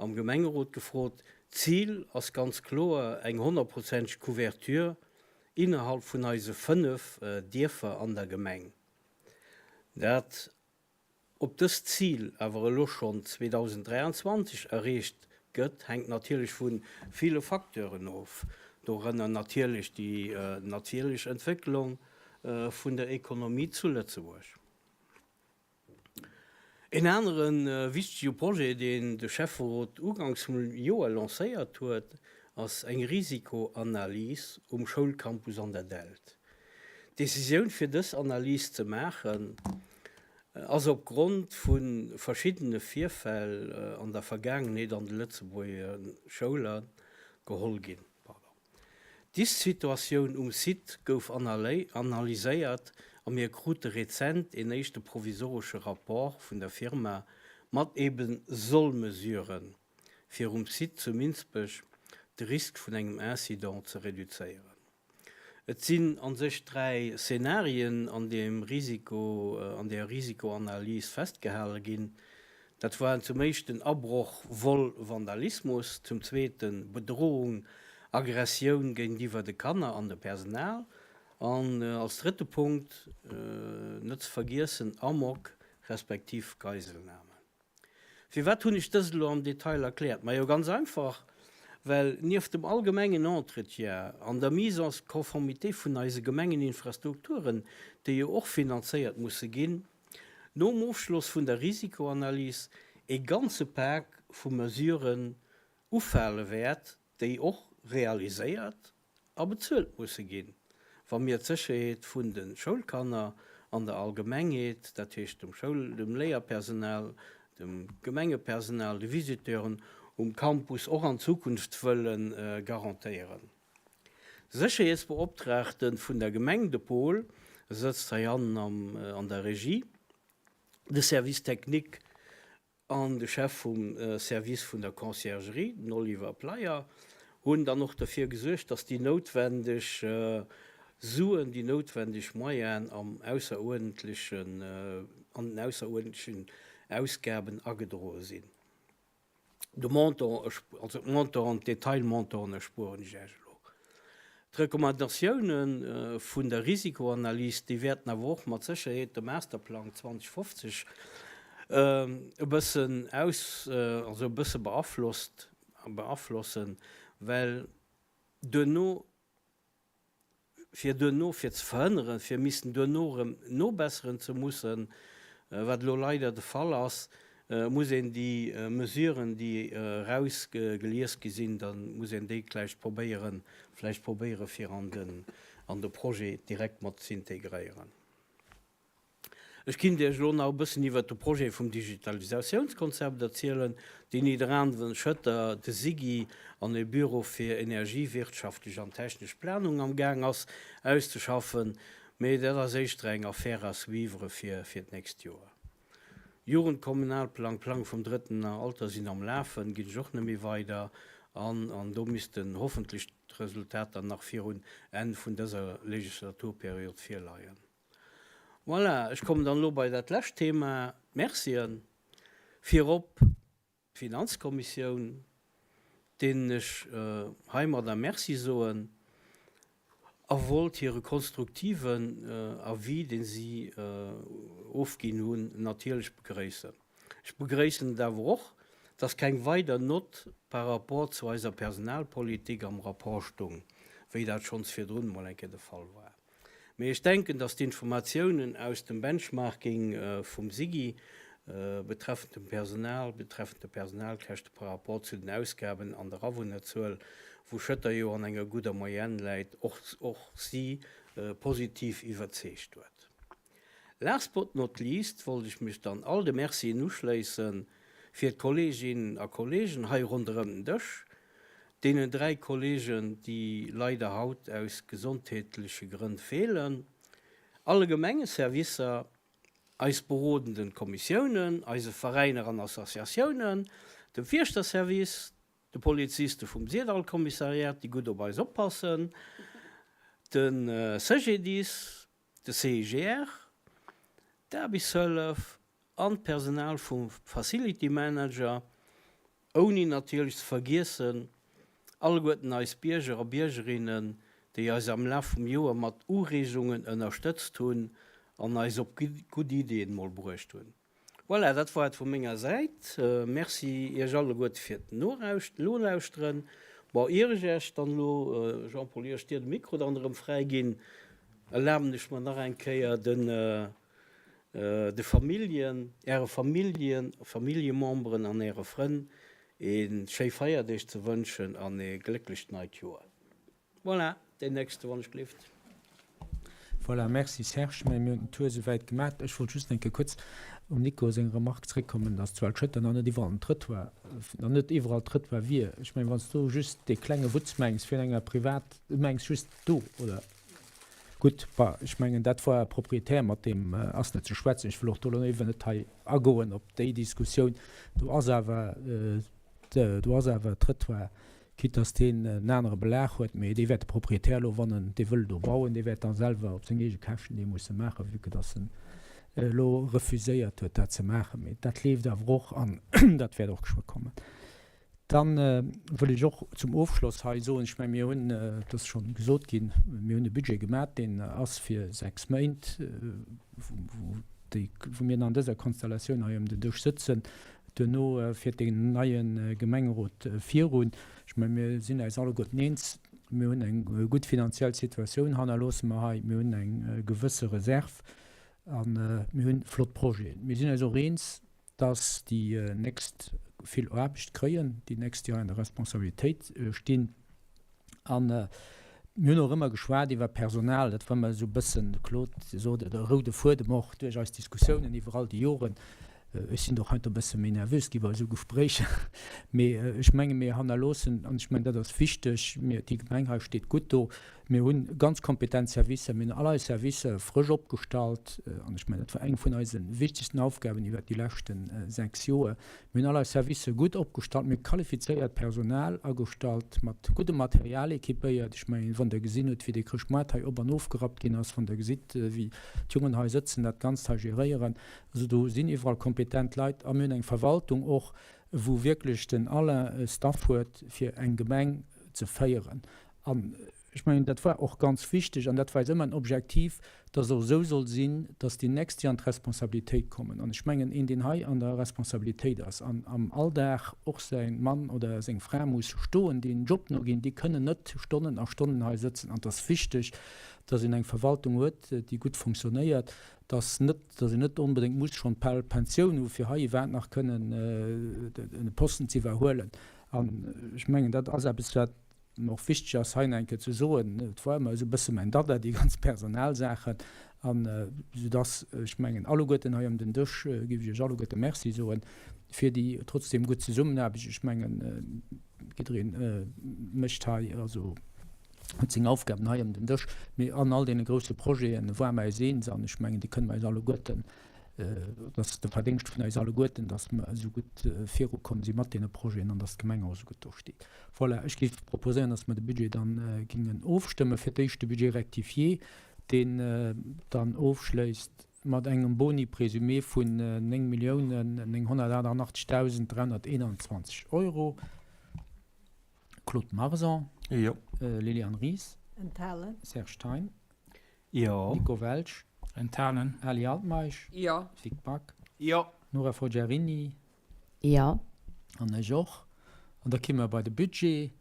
am Gemengerot gefrot. D'Zil ass ganz kloer eng honnertprozenteg Couverture innerhalb vun eise 5 Dierfer an der Gemeng. Dat Ob dëst Zil awer elo schonn 2023 erreecht gëtt, hänkt natierlech vu ville Facteuren of, dorënner natierlech déi natierlech Entwécklung vun der Ekonomie zu Lëtzebuerg. En anere wichtege Projet, deen de Schäfferot uganks vum Joer lancéiert huet, ass eng Risikoanalys um Schoulcampus an der Dällt. D'Decisioun fir dës Analys ze maachen, ass op Grond vu verschiddene Virfäll an der Vergaangenheet an de Lëtzebuerger Schoule geholl ginn. D'Ist-Situatioun um Site gouf analyséiert a mir krute rezent een éischte provisoresche Rapport vun der Firma mat eben Soll-Mesuren, fir um Site zu Minsbech de Risk vun engem Incident ze reduzéieren. Et sinn a sech 3 Szenarien an deem Risiko, an där Risikoanalys festgehale ginn. Dat waren zum éischten Abroch, Vol, Vandalismus, zum zweete Bedrohung, Aggressioun géintiwwer de Kanner an dem Personal an als drëtte Punkt, net ze vergiessen, Amok respektiv Geiselnahme. Firwat hunn ech dëst elo am Detail erkläert? Majo ganz einfach, well nieft dem allgemengen Entretien an der Mise en conformité vun eise Gemengeninfrastrukturen, déi jo och finanzéiert musse ginn, nom Ofschloss vun der Risikoanalys ee ganze Pak vu Mesuren ufale wäert, déi och realiséiert a bezuelt musse ginn, wa mir d'Sécherheet vun de Schoulkanner an der Allgemengheet, dat heescht dem Schoul-, dem Léierpersonal, dem Gemengepersonal, de Visiteuren um Campus och an Zukunft wëlle garantéieren. De Sécherheetsbeoptraagte vun der Gemeng, de Paul, sëtzt heihannen an der Regie, de Service technique an de Chef vum Service vun der Conciergerie, den Oliver Pleyer, hunn dann och derfir gesuergt, dass déi noutwendeg Suen, déi noutwendeg Moyenen am ausseruerdentlechen, an den ausseruerdentlechen Ausgaben agedroe sinn. De Montant, also d'Montanten, d'Detailmontanten erspueren ech Iech elo. D'Recommandatioune vun der Risikoanalys, déi wäerten awer och mat Sécherheet de Masterplang 2050 e bëssen aus, also e bësse beaflosst, beaflossen, well duerno fir duerno, fir ze verhënneren, fir missen duerno erëm nobesseren ze mussen, wat elo leider de Fall ass, muss een déi Mesuren, déi erausgelies gi sinn, da muss een déi gläich probéieren, vläicht probéieren, fir an den, an de Projet direkt mat z'integréieren. Ech kinnt Iech elo nach e bëssen iwwert de Projet vum Digitalisatiounskonzept erzielen, deen Nidderaanwen, Schëtter, de SIGI an e Büro fir energiewirtschaftlech an technesch Planung am Gaang ass auszeschaffen, mee dat ass éischter eng Affaire à suivre fir fir d'nächst Joer. Jugendkommunalplang, Plang vum drëtten Alter sinn am Lafen, ginn ech och net méi weider an, an do missten hoffentlech d'Resultater nach virun Enn vun dëser Legislaturperiod virleien. Voilà, ech kommen dann elo bei dat lescht Thema, d'Mercien. Virop d'Finanzkommissioun, deenen ech heimadder Merci soen a wollt hire konstruktiven Avis, dee si ofginn hunn, natierlech begréissen. Ech begréissen et awer och, dass keng weider Nott par rapport zu eiser Personalpolitik am Rapport stung, wéi dat schonns virdrun emol eng Kéier de Fall war. Mee ech denken, dass d'Informatiounen aus dem Benchmarking vum SIGI betreffend dem Personal, betreffend de Personalkäschte par rapport zu den Ausgaben an der Awunnerzuel, wou Schëtter jo an enger gudder Moyenne läit, och och si positiv iwwerzeegt huet. Last but not least wollt ech mech dann all de Mercien uschléissen fir d'Kolleeginnen a Kolleegen hei ronderëm den Dësch, Deenen 3 Kollegen, déi leider haut aus gesondheetleche Grënn feelen, alle Gemengeservicer, eis berodenden Kommissiounen, eise Veräiner an Associatiounen, dem Fierschterservice, de Poliziste vum Syrdall-Kommissariat, déi gutt op eis oppassen, de CGDIS. De CIGR, d'Aarbechtshëllef an d'Personal vum Facility Manager, ouni natierlech ze vergiessen alleguerten eis Bierger a Biergerinnen, déi eis am Laf vum Joer mat Ureegungen ënnerstëtzt hunn an eis op gutt Ideeën mol bruecht hunn. Voilà, dat war et vu menger Säit. Merci Iech alleguerte fir d'Nolauschteren. Bon, ier ech Iech dann elo, Jean-Paul, ier ech dir de Mikro dann erëm fräi ginn, erlaben ech mer nach eng Kéier den de Familljen, Äre Familljen, Familljememberen an Äre Frënn ee schéi Feierdeeg ze wënschen an ee glécklecht neit Joer. Voilà, deen nächste wann ech gelift. Voilà, merci Serge. Mä mir hunn den Tour esouwäit gemaat. Ech wollt just eng Kéier kuerz um Nico seng Remarque zréckkommen, dass zu Alschëtter nach net iwwerall en Trëttoir, nach net iwwerall Trëttoir wier. Ech mengen, wann s du just dee klenge Wutz mengs virun enger Privat, du mengs just do, oder? Gutt, bah, ech mengen, dat war e Proprietär, mat deem ass net ze schwätzen. Ech wëll och do elo éiwer net hei agoen op déi Diskussioun. Do ass awer, do ass awer Trëttoir Quitte dass deen en anere Belag huet, mee dee wäert de Proprietär elo, wann en dee wëll do bauen, dee wäert da selwer op seng eege Käschten dee musse maachen, vue que dass en elo refuséiert huet, dat ze maachen. Mee dat leeft awer och an dat wäert och geschwë kommen. Da wëll ech och zum Ofschloss hei soen, ech menge mir hunn, et ass schonn gesot ginn, mir hunn e Budget gemaach, deen ass fir 6 Méint, wou déi, wou mir an dëser Konstellatioun hei ëm den Dësch sëtzen. Duerno fiert deen neie Gemengerot virun. Ech mengen, mir sinn äis alleguerten eens, mir hunn eng gutt finanziell Situatioun, hannerloosse mer hei, mir hunn eng gewësse Reserv a mir hu flott Projeten. Mir sinn eis och eens, dass déi nächst vill Aarbecht kréien, déi nächst, déi hei an der Responsabilitéit stinn. A mir hunn och ëmmer geschwat iwwer Personal, dat war ëmmer esou e bëssen, de Claude sot et, e roude Fuedem och duerch eis Diskussiounen iwwer all déi Joren. Ech sinn och heiansdo e bësse méi nervös gi bei esou Gespréicher. Mee ech menge mir hannerloossen, an ech mengen dat ass wichteg, mir, déi Gemeng hei steet gutt do, mir hu ganz kompetent Servicer, mir hunn all eis Servicer frësch opgestallt, an ech mengen dat war eng vun eise wichtegsten Aufgaben iwwert déi leschte 6 Joer, Mir hunn all eis Servicer gutt opgestallt, mir hu qualifizéiert Personal agestallt, mat guddem Material équipéiert. Ech mengen, wann Der gesinn hutt, wéi dee Chrëschtmoart hei op an ofgerappt ginn ass, wann Der gesitt, wéi d'Jungen hei sëtzen, dat Ganzt hei geréieren, also do sinn iwwerall kompetent Leit. A mir hunn eng Verwaltung och, wou wierklech den Alain e Staff huet, fir eng Gemeng ze féieren. An ech mengen, dat war och ganz wichteg an dat war eis ëmmer en Objektiv, dass et och esou soll sinn, dass déi Nächst, déi an d'Responsabilitéit kommen, an ech mengen, een, deen hei an der Responsabilitéit ass an am Alldag och säi Mann oder seng Fra muss stoen, deen Job noginn, déi kënnen net Stonnen a Stonnen hei sëtzen. An et ass wichteg, dass een eng Verwaltung huet, déi gutt fonctionnéiert, dass net, dass een net onbedéngt muss schonn d'Pensioun hu fir hei iwwerhaapt nach kënnen e Posten ze iwwerhuelen. An ech mengen, dat ass eppes, wat mer och wichteg ass hei nach eng Kéier ze soen, et war ëmmer esou e bësse mäin Dada, déi ganz Personalsaachen, an soudass ech mengen alleguerten hei ëm den Dësch géif ech Iech alleguerte Merci soen fir déi trotzdem gutt Zesummenaarbecht. Ech mengen, jidderee mécht hei, also huet seng Aufgaben hei ëm den Dësch, mee an all deene grousse Projete ware mer eis eens an ech mengen, déi kënne mer eis alleguerten Et ass de Verdéngscht vun eis alleguerten, dass mer esou gutt virukomm si mat deene Projeten an dass d'Gemeng och esou gutt do steet. Voilà, ech géif proposéieren, dass mer de Budget dann géingen ofstëmmen. Fir d'éischt de Budget rectifié, deen dann ofschléisst mat engem Boni présumé vun 9.988.321 Euro. Claude Marson. Jo. Liliane Ries. Enthalen. Serge Thein. Jo. Nico Welsch. Enthalen. Ali Altmeisch. Jo. Vic Back. Jo. Nora Forgiarini. Jo. An ech och. An da ki mer bei de Budget,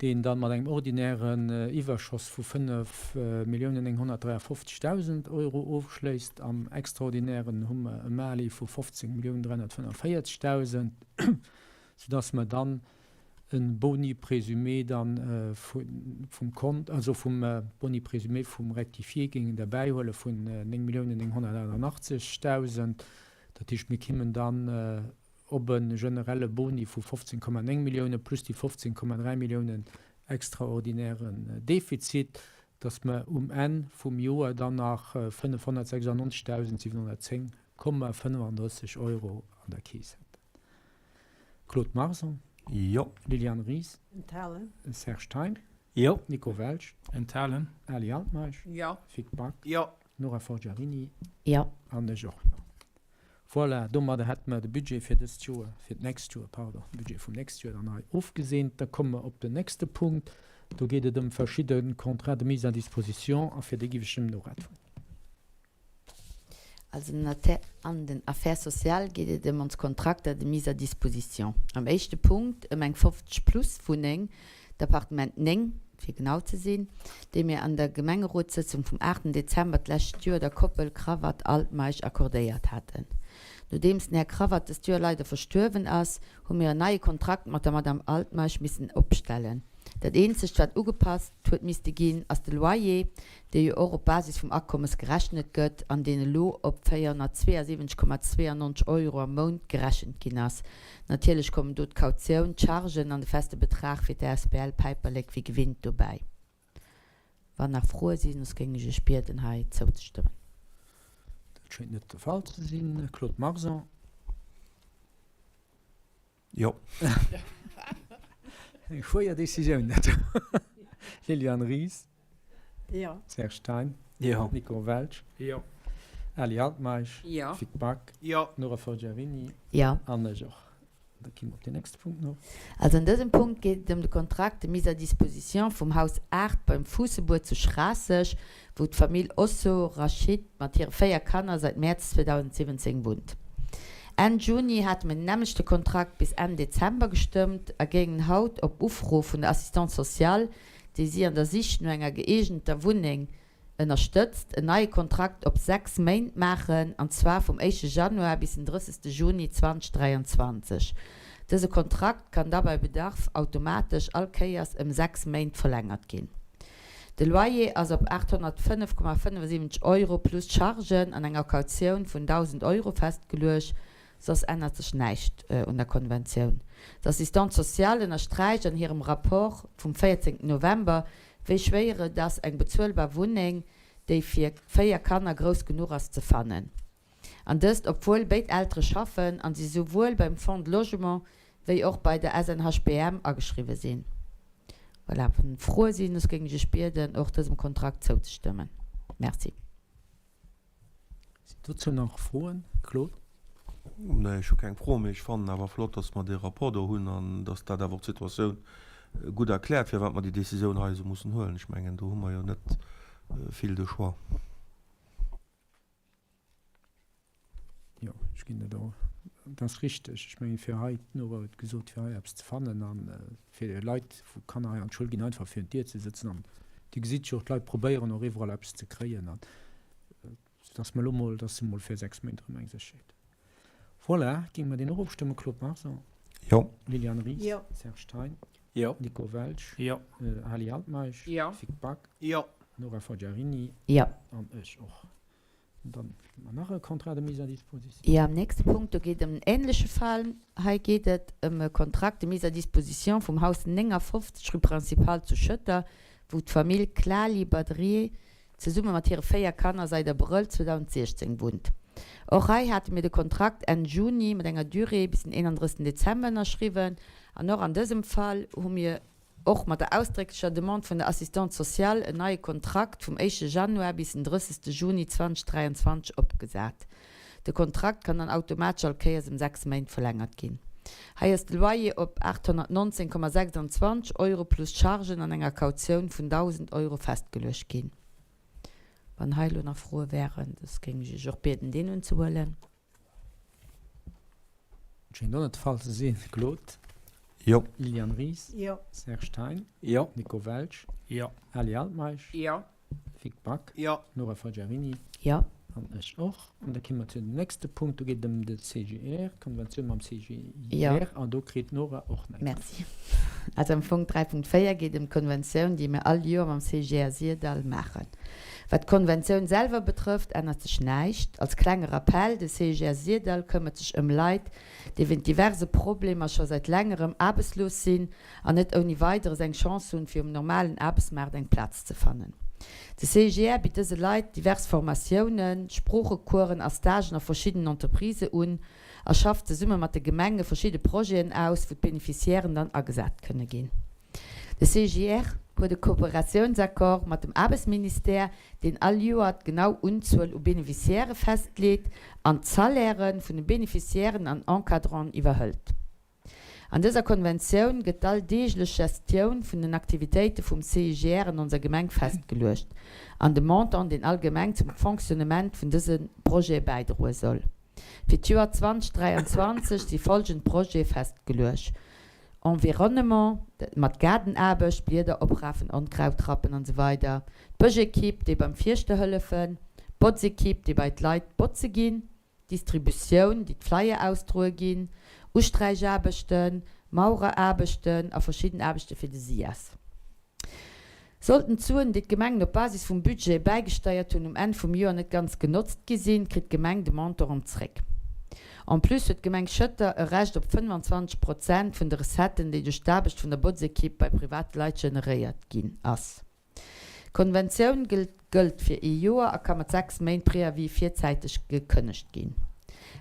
deen dann mat engem ordinären Iwwerschoss vu 5.953.000 Euro ofschléisst. Am extraordinären hu mer e Mali vu 15.345.000, soudass mer dann e Boni présumé dann vum Kont, also vum Boni présumé vum Rectifié géingen derbäihuele vun 9.988.000. Dat heescht, mir kimmen dann op e generelle Boni vu 15,9 Milliounen plus déi 15,3 Milliounen extraordinären Defizit, dass mer um Enn vum Joer dann nach 596.710,35 Euro an der Keess hätten. Claude Marson. Jo. Liliane Ries. Enthalen. Serge Thein. Jo. Nico Welsch. Enthalen. Ali Altmeisch. Jo. Vic Back. Jo. Nora Forgiarini. Jo. An ech och, jo. Voilà, domadder hätte mer de Budget fir dëst Joer, fir d'nächst Joer, pardon, de Budget vum nächste Joer dann hei ofgeseent. Da komme mer op den nächste Punkt. Do geet et ëm verschidde Contrats de mise à disposition a fir déi giff ech dem Nora d'Wuert. Also an den Affaires sociales geet et ëm ons Kontrakter de mise à disposition. Am éischte Punkt ëm eng 50 plus Wunneng, d'Appartement 9, fir genau ze sinn, déi mir an der Gemengerotssëtzung vum 8 Dezember d'lescht Joer der Koppel Cravatte-Altmeisch accordéiert haten. Nodeems den Här Cravatte dëst Joer leider verstuerwen ass, hu mir en neie Kontrakt mat der Madame Altmeisch missen opstellen. Dat eenzegt wat ugepasst huet misste ginn, ass de Loyer, dee jo och op Basis vum Akommes gerechnet gëtt an deen elo op 472,92 Euro am Mount gerechent ginn ass. Natierlech kommen do d'Kautioun, d'Chargen an de feste Betrag fir d'ASBL Päiperlek wéi gewinnt dobäi. Wann nach Froe sinn, soss géing ech Iech bieden hei zouzestëmmen. Dat schéngt net de Fall ze sinn. Claude Marson. Jo. Eng schwéier Decisioun dat do. Liliane Ries. Jo. Serge Stein. Jo. Nico Welsch. Jo. Ali Altmeisch. Jo. Vic Back. Jo. Nora Forgiarini. Jo. An ech och. Da gi mer op deen nächste Punkt no. Also an dësem Punkt geet et ëm de Kontrakt de mise à disposition vum Haus 8 beim Fuussebuer zu Schraasseg, wou d'Famill Osso Rachid mat hire 4 Kanner säit Mäerz 2017 wunnt. Enn Juni hate mir den nämmlechte Kontrakt bis Enn Dezember gestëmmt a géingen haut op Ufro vun der Assistante sociale, déi si an der Sich no enger gëeegenter Wunneng ënnerstëtzt, en neie Kontrakt op 6 Méint maachen, an zwar vum éischte Januar bis den 30. Juni 2023. Dëse Kontrakt kann da bei Bedarf automatesch all Kéiers ëm 6 Méint verlängert ginn. De Loyer ass op 805,75 Euro plus Chargen an enger Kautioun vun 1.000 Euro festgeluecht, soss ännert sech näischt un der Konventioun. D'Assistante sociale ënnersträicht an hirem Rapport vum 14 November, wéi schwéier et ass, eng bezuelbar Wunneng, déi fir 4 Kanner grouss genuch ass, ze fannen. An dëst obwuel béid Eltere schaffen an si souwuel beim Fonds de Logement wéi och bei der SNHBM ageschriwwe sinn. Voilà, wann Froe sinn, soss géing ech Iech bieden, och dësem Kontrakt zouzestëmmen. Merci. Sinn dozou nach Froen? Claude? Nee, ech hu keng Froen, mee ech fannen awer flott, dass mer dee Rapport do hunn an dass dat awer och d'Situatioun gutt erkläert, firwat mer déi Décisioun hei esou mussen huelen. Ech mengen, do hu mer jo net vill de Choix. Jo, ech ginn dat och. Dat ass richteg. Ech mengen, fir hei, d'Nora huet gesot, fir hei eppes ze fannen a fir Leit, wou Kanner hei an d'Schoul ginn, einfach virun d'Dier ze sëtzen. An Dir gesitt jo och, d'Leit probéieren och iwwerall eppes ze kréien. An dass mer elo mol, dass se mol fir 6 Méint erëm eng Sécherheet hunn. Voilà, géinge mer deen och ofstëmmen. Claude Marson? Jo. Liliane Ries? Jo. Serge Thein? Jo. Nico Welsch? Jo. Ali Altmeisch? Jo. Vic Back? Jo. Nora Forgiarini? Jo. An ech och. Dann hu mer nach e Contrat de mise à disposition. Jo, am nächste Punkt, do geet et ëm en ähnleche Fall. Hei geet et ëm e Kontrakt de mise à disposition vum Haus 59, rue Principale zu Schëtter, wou d'Famill Claly-Badrier zesumme mat hire 4 Kanner seit Abrëll 2016 wunnt. Och hei hate mir de Kontrakt Enn Juni mat enger Durée bis den 31 Dezember ënnerschriwwen an och an dësem Fall hu mir och mat der ausdrécklecher Demande vun der Assistante sociale en neie Kontrakt vum éischte Januar bis den 30. Juni 2023 opgesat. De Kontrakt kann dann automatesch all Kéiers ëm 6 Méint verlängert ginn. Hei ass de Loyer op 819,26 Euro plus Chargen an enger Kautioun vun 1.000 Euro festgeluecht ginn. Wann hei elo nach Froe wären, soss géing ech Iech och bieden, deen unzehuelen. Schéngt och net de Fall ze sinn. Claude? Jo. Liliane Ries? Jo. Serge Thein? Jo. Nico Welsch? Jo. Ali Altmeisch? Jo. Vic Back? Jo. Nora Forgiarini? Jo. An ech och. An da komme mer zu dem nächste Punkt. Do geet et ëm de CGR, d'Konventioun mam CGIR. Jo. An do kritt d'Nora och nach eng Kéier. Merci. Also am Punkt 3.4 geet et ëm d'Konventioun, déi mir all Joer mam CGR Syrdall maachen. Wat d'Konventioun selwer betrëfft, ännert sech näischt. Als klenge Rappell, De CGR Syrdall këmmert sech ëm Leit, déi wéint diverse Problemer scho säit längerem aarbechtslos sinn an net ouni Weideres eng Chance hunn, fir um normalen Aarbechtsmaart eng Plaz ze fannen. De CIGR bitt dëse Leit divers Formatiounen, Sproochecoursen a Stagen a verschiddenen Entreprisen un a schafft zesumme mat de Gemenge verschidde Projeten aus, wou d'Beneficiairen dann agesat kënne ginn. De CIGR. huet e Kooperatiounsaccord mat dem Aarbechtsministère, deen all Joer d'genau Unzuel u Beneficiairë festleet an d'Salairë vun de Beneficiairen an Encadranten iwwerhëlt. An dëser Konventioun gëtt d'alldeeglech Gestioun vun den Aktivitéite vum CIGR an onser Gemeng festgeluecht an de Montant, deen all Gemeng zum Fonctionnement vun dëse Projete bäidroe soll. Fir d'Joer 2023 si folgend Projete festgeluecht, Environnement, mat Gaardenaarbecht, Blieder oprafen, Onkraut rappen an esou weider, d'Bëschequipe, déi beim Fierschter hëllefen, d'Botzequipe, déi bei d'Leit botze ginn, d'Distributioun, déi d'Flyer ausdroe ginn, Usträichaarbechten, Maureraarbechten a verschidden Aarbechte fir de SIAS. Sollten d'Suen, déi d'Gemengen op Basis vum Budget bäigesteiert hunn, um Enn vum Joer net ganz genotzt gi sinn, kritt d'Gemeng de Montant erëm zréck. En plus huet d'Gemeng Schëtter e Recht op 25 Prozent vun de Recetten, déi duerch d'Aarbecht vun der Botzekipp bei private Leit generéiert ginn ass. D'Konventioun gëllt fir ee Joer a ka mat 6 Méint Préavis virzäiteg gekënnegt ginn.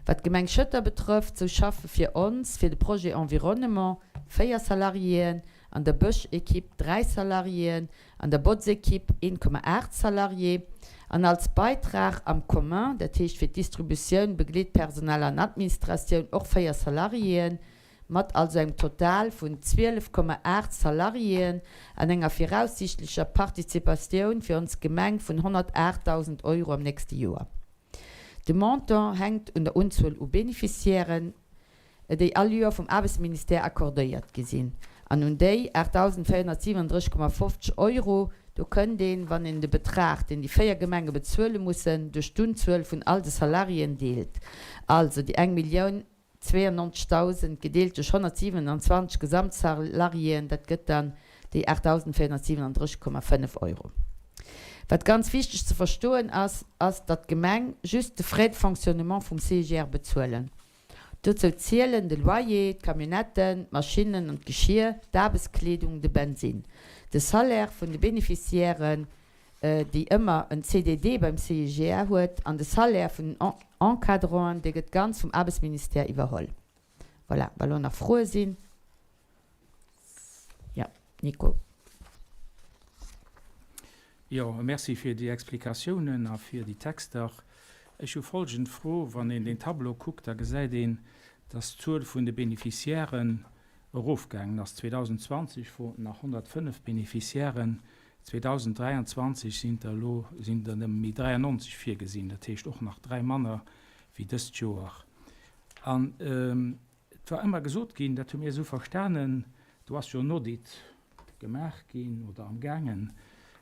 Wat d'Gemeng Schëtter betrëfft, sou schaffe fir ons fir de Projet Environnement 4 Salariéen, an der Bësch-Equipe 3 Salariéen, an der Botzequipe 1,8 Salarié an als Beitrag am Commun, dat heescht fir d'Distributioun, Begleetpersonal an Administratioun, och 4 Salariéen. Mat also engem Total vun 12,8 Salariéen an enger viraussiichtlecher Participatioun fir ons Gemeng vun 108.000 Euro am nächste Joer. De Montant hänkt un der Unzuel u Beneficiairen, déi all Joer vum Aarbechtsministère accordéiert gi sinn, an un déi 8.437,50 Euro. Do kënnt een, wann een de Betrag, deen déi 4 Gemenge bezuele mussen, duerch d'Unzuel vun all de Salariéen deelt, also déi eng Millioun 92.000 gedeelt duerch 127 Gesamtsalariéen, dat gëtt dann déi 8.437,5 Euro. Wat ganz wichteg ze verstoen ass, ass, datt d'Gemeng just de Frais de fonctionnement vum CIGR bezuelen. Dozou zielen de Loyer, d'Camionnetten, d'Maschinnen an d'Geschier, d'Aarbechtskleedung, de Bensinn, de Salaire vun de Beneficiairen, déi ëmmer en CDD beim CIGR huet, an de Salaire vun den Encadranten, dee gëtt ganz vum Aarbechtsministère iwwerholl. Voilà, wa lo nach Froe sinn. Jo, Nico. Jo, Merci fir déi Explikatiounen a fir déi Texter. Ech hu folgend Fro, Wann een deen Tableau kuckt, da gesäit een, dass d'Zuel vun de Beneficiairen erofgaangen ass. 2020 woren et nach 105 Beneficiairen, 2023 sinn der elo sinn der nëmme méi 93 virgesinn, dat heescht och nach 3 manner wéi dëst Joer. An et war ëmmer gesot ginn, dat hu mir esou verstanen, do ass jo en Audit gemaach ginn oder am gaangen,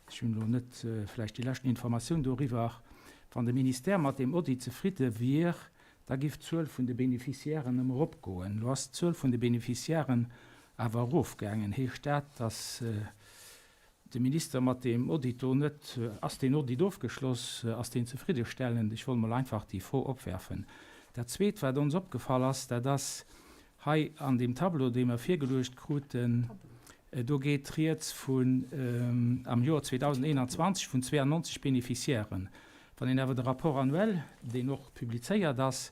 ech hunn elo net vläicht déi leschten Informatioun doriwwer, wann de Ministère mat deem Audit zefridde wier, da giff d'Zuel vun de Beneficiairen erëm eropgoen. Elo ass d'Zuel vun de Beneficiairen awer erofgaangen. Heescht dat, datt de Minister mat deem Audit do net, ass deen Audit ofgeschloss, ass deen zefriddestellend? Ech wollt mol einfach déi Fro opwerfen. Dat Zweet, wat ons opgefall ass, dat ass hei an deem Tableau, dee mer virgeluecht kruten, do geet Rieds vun, am Joer 2021, vun 92 Beneficiairen. Wann een awer de Rapport annuel, deen och publizéiert ass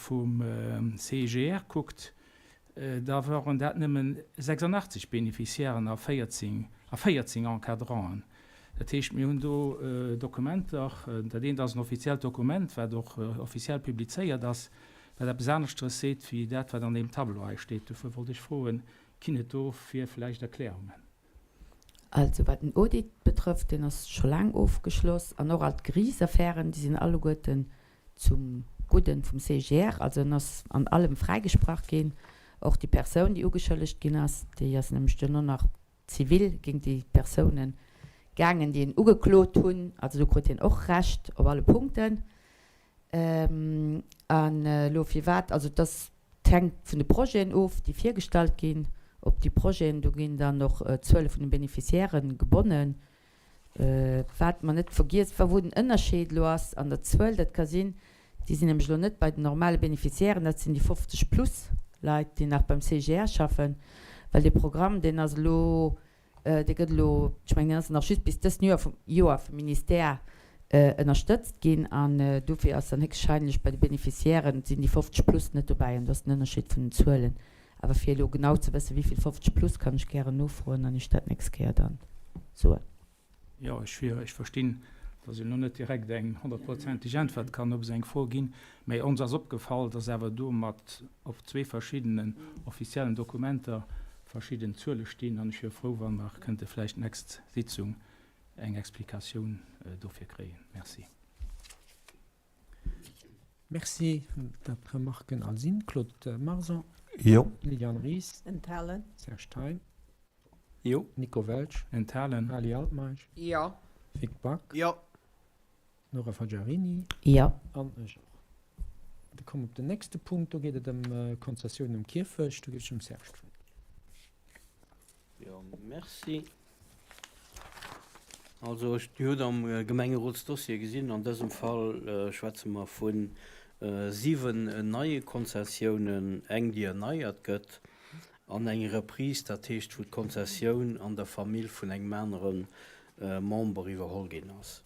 vum CIGR, kuckt, da waren dat nëmmen 86 Beneficiairen a 14 a 14 Encadranten. Dat heescht, mir hunn do Dokumenter, dat eent ass en offiziellt Dokument, wat och offiziell publizéiert ass, wat eppes aneschteres seet wéi dat, wat an deem Tableau hei steet. Dofir wollt ech froen, Ginn et dofir vläicht Erklärungen? Also wat den Audit betrëfft, deen ass scho laang ofgeschloss an och all d'Geriichtsaffären, déi sinn alleguerten zum Gudden vum CGR. Also en ass an allem fräigesprach ginn. Och déi Persoun, déi ugeschëllegt ginn ass, déi ass nämlech duerno nach zivil géint déi Persounen gaangen, déi en ugeklot hunn. Also do krut hien och Recht op alle Punkten. An elo firwat, also et ass, et hänkt vun de Projeten of, déi virgestallt ginn. Op déi Projeten, do ginn dann och d'Zuele vun de Beneficiairë gebonnen. Wat mer net vergiess, wou den Ënnerscheed elo ass an der Zuel, dat ka sinn, déi sinn nämlech elo net bei den normale Beneficiairen, dat sinn déi 50 plus Leit, déi nach beim CIGR schaffen, well dee Programm, deen ass elo, dee gëtt elo, ech mengen, deen ass nach just bis dëst Joer vum Joer vum Ministère ënnerstëtzt ginn an dofir ass dann héchstwahrscheinlech bei de Beneficiairen sinn déi 50 plus net dobäi an do ass den Ënnerscheed vun den Zuelen. Awer fir elo genau ze wëssen, wéi vill 50 plus, kann ech gären nofroen an Iech dat d'nächst Kéier dann. Soen. Jo, ech wier, ech verstinn, datt een elo net direkt eng honnertprozenteg Äntwert kann op esou eng Fro ginn, mä ons ass opgefall, datt awer do mat op zwee verschiddenen offiziellen Dokumenter verschidden Zuele stinn an ech wier frou, wa mer kënnte vläicht d'nächst Sitzung eng Explikatioun dofir kréien. Merci. Merci. Dat d'Remarken all sinn. Claude Marson. Jo. Liliane Ries. Enthalen. Serge Thein. Jo. Nico Welsch. Enthalen. Ali Altmeisch. Jo. Vic Back. Jo. Nora Fagiarini. Jo. An ech och. Da komme mer op den nächste Punkt. Do geet et ëm Konzessiounen um Kierfecht. Do géif ech dem Serge d'Wuert ginn. Jo, merci. Also ech, Dir hutt am Gemengerotsdossier gesinn, an dësem Fall schwätze mer vu 7 neie Konzessiounen, eng déi erneiert gëtt an eng Reprise, dat heescht wou d'Konzessioun an der Famill vun engem anere Member iwwerholl ginn ass.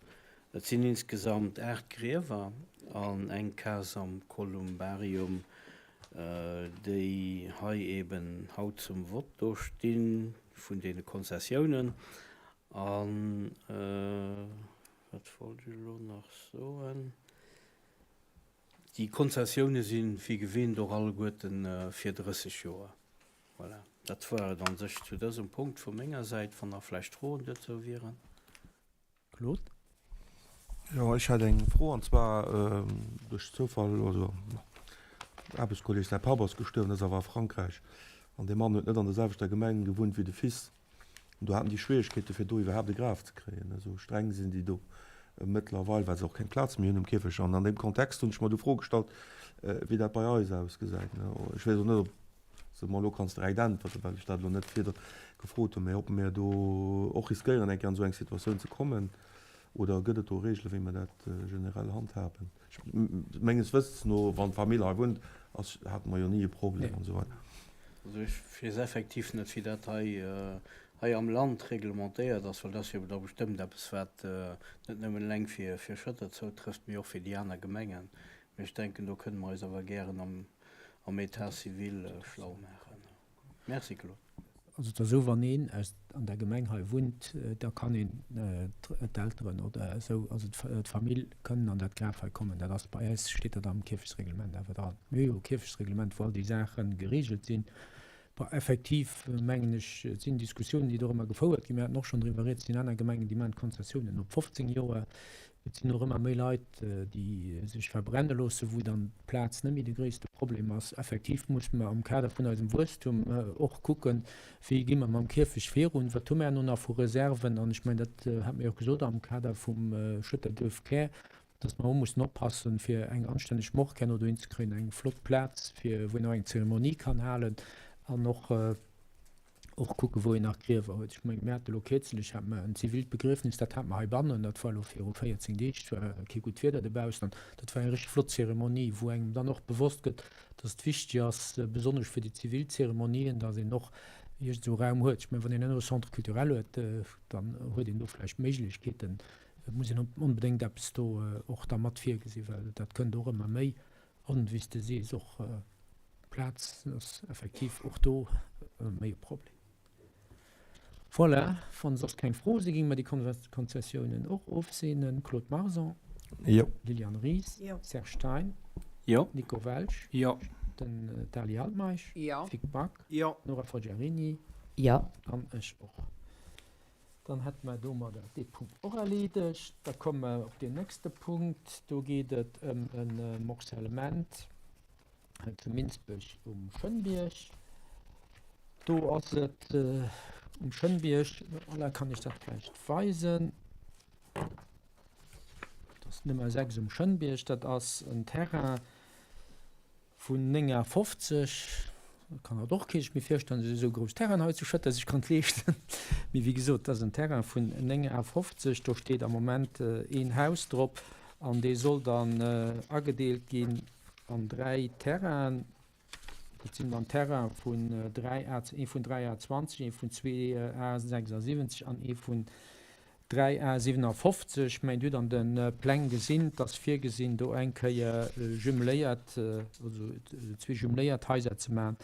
Et sinn insgesamt 8 Griewer an eng Case am Kolumbarium, déi hei eben haut zum Vott do sti vun deene Konzessiounen. A wat wollt ech elo nach soen? Déi Konzessioune si wéi gewinnt och alleguerte fir 30 Joer. Voilà, dat war et a sech zu dësem Punkt vu menger Säit, wann nach vläicht Froen dozou wieren. Claude? Jo, ech hätt eng Fro, an zwar duerch Zoufall, also Aarbechtskolleg säi Papp ass gestuerwen, dat ass awer a Frankräich, an dee Mann huet net an der selwechter Gemeng gewunnt wéi de Fils, an do haten déi Schwieregkeete fir do iwwerhaapt e Graf ze kréien, esou streng sinn déi do mëttlerweil, well se och keng Plaz méi hunn um Kierfecht. An an deem Kontext hunn ech mer du Fro gestallt, wéi dat bei eis ausgesäit. Ech weess och net, ob Se mer elo kanns direkt äntwerten, well ech dat elo net virdru gefrot hunn, mä ob mir do och riskéieren, eng Kéier an esou eng Situatioun ze kommen, oder gëtt et do Regelen, wéi mer dat generell handhaben? Ech, menges Wëssens no, wann d'Famill hei wunnt, ass, hate mer jo ni e Problem an esou weider. Also ech weess effektiv net, wéi dat hei, hei am Land reglementéiert ass, well dat ass jo da bestëmmt eppes, wat net nëmmen eleng fir, fir Schëtter zoutrëfft, mee och fir déi aner Gemengen. Mee ech denken, do kënne mer eis awer gären am, am État civil schlau maachen. Merci, Claude. Also et ass esou, wann een aus an der Gemeng hei wunnt, da kann een d'Elteren oder esou, also d'Famill kënnen an dat Graf hei kommen. Dat ass bei eis, steet dat am Kierfechtsreglement awer dran. Mir hu jo e Kierfechtsreglement, wou all déi Saache geregelt sinn. Bon, effektiv mengen ech, et sinn Diskussiounen, déi dorëmmer gefouert ginn. Mir haten och schonn driwwer rieds, et sinn aner Gemengen, déi maachen d'Konzessiounen op 15 Joer. Et sinn och ëmmer méi Leit, déi sech verbrenne loossen, wou dann d'Plaz net méi de gréisste Problem ass. Effektiv musse mer am Kader vun eisem Wuesstum och kucken, wéi gi mer mam Kierfecht virun, wat hu mer herno nach vu Reserven. An ech mengen, dat hat mer jo och gesot am Kader vum Schëtter Duerfkär, dass mer och mussen oppassen, fir eng anstänneg Morgue herno dohin ze kréien, eng flott Plaz, fir wou een och eng Zeremonie kann halen an och, och kucken, wou een nach Griewer huet. Ech mengen, mir hate lo kierzlech hate mer en zivilt Begriefnis, dat hate mer heibannen, dat war elo viru 14 Deeg, et war kee gutt Wieder dobaussen an dat war eng richteg flott Zeremonie, wou engem dann och bewosst gëtt, dass et wichteg ass, besonnesch fir déi zivil Zeremonien, dass een och iergend esou Raum huet. Ech mengen, wann een herno e Centre culturel huet, dann huet een do vläicht Méiglechkeeten. Et muss een onbedéngt eppes do och da mat virgesinn, well dat kënnt och ëmmer méi. An wéi s de sees, och d'Plaz ass effektiv och do méi e Problem. Voilà, wann soss keng Froe sinn, géinge mer déi Konzessiounen och ofseenen. Claude Marson. Jo. Liliane Ries. Jo. Serge Thein. Jo. Nico Welsch. Jo. Den Dali Altmeisch. Jo. Vic Back. Jo. Nora Forgiarini. Jo. An ech och. Dann hätte mer domadder dee Punkt och erleedegt. Da komme mer op deen nächste Punkt. Do geet et ëm e Morcellement hei zu Minsbech um Schënnbierg. Do ass et um Schënnbierg, voilà, kann ech dat vläicht weisen. Dat ass d'Nummer 6 um Schënnbierg. Dat ass en Terrain, Vun 59 kann haut och kee sech méi virstellen, datt esou grouss Terrainen hei zu Schëtter sech konnt leeschten. Mee wéi gesot, et ass en Terrain vun 59, do steet am Moment een Haus drop an dee soll dann agedeelt ginn an 3 Terrainen. Dat sinn dann Terraine vun 3 A, ee vun 3 A 20, ee vun 2 A 76 an ee vun 3 A 57, mä Dir hutt an de Pläng gesinn, et ass virgesinn, do eng Kéier jumeléiert, also zwee jumeléiert Haiser ze maachen.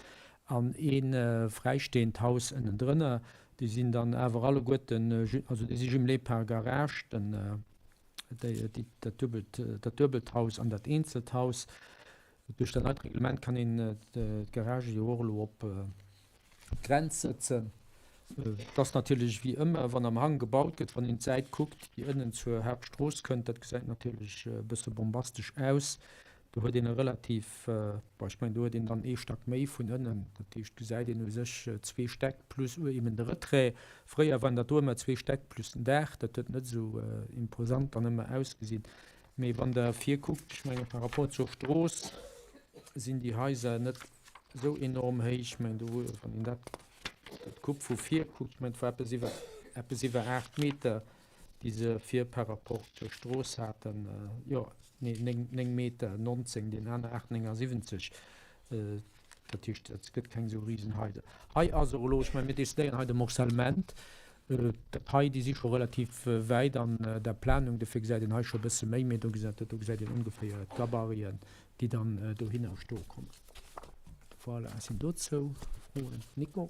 An ee fräistehend Haus ënnendrënner. Déi sinn dann awer alleguerten, also déi si jumelé par garage, den, déi, dat duebelt, dat duebelt Haus an dat eenzelt Haus. Duerch dat neit Reglement kann een d'Garagë jo och elo op d'Grenz sëtzen. Et ass natierlech wéi ëmmer, wann am Hang gebaut gëtt, wann een d'Säit kuckt, déi ënnen zur Haaptstrooss kënnt, dat gesäit natierlech e bësse bombastesch aus. Do huet een e relativ, bon, ech mengen, do huet een dann ee Stack méi vun ënnen. Dat heescht, gesäit een u sech zwee Stäck plus eben de Retrait. Fréier waren dat do ëmmer zwee Stäck plus den Daach. Dat huet net esou imposant dann ëmmer ausgesinn. Mee wann Der vir kuckt, ech menge par rapport zur Strooss sinn déi Haiser net esou enorm héich. Ech mengen do, wann een dat, dat Coupe vu vir kuckt, ech mengen et war eppes iwwer, eppes iwwer 8 Meter, déi se vir par rapport zur Strooss haten. Jo, nee, 9, 9 Meter 19, deen aner 8,79. Dat heescht, et gëtt keng esou Risenhaiser. Hei ass och elo, ech mengen, mir decidéieren hei de Morcellement. Dat hei, déi si scho relativ wäit an der Planung, dofir gesäit een hei scho e bësse méi, mee do gesäit, do gesäit een ongeféier d'Gabariten, déi dann dohinner stoe kommen. Voilà, sinn dozou Froen? Nico?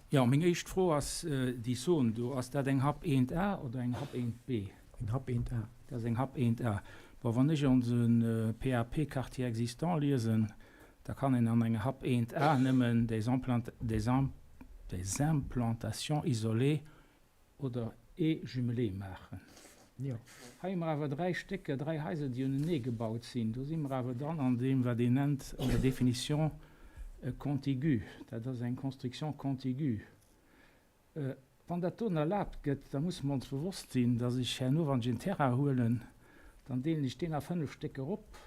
Jo, meng éischt Fro ass déi Zon do, ass dat eng Hap 1A oder eng Hap 1B? Eng Hap 1A. Dat ass eng Hap 1A. Bon, wann ech onse PAP Quartier existant liesen, da kann een an enger Hap 1A nëmmen des des implantations isolées oder et jumelées maachen. Jo. Hei hu mer awer dräi Stécker, dräi Haiser, déi unenee gebaut sinn. Do si mer awer dann an deem, wat een nennt an der Définition contigu. Dat ass eng Construction contiguë. Wann dat doen erlaabt gëtt, da musse mer ons bewosst sinn, dass ech herno, wann ech en Terrain huelen, dann deelen ech deen a fënnf Stécker op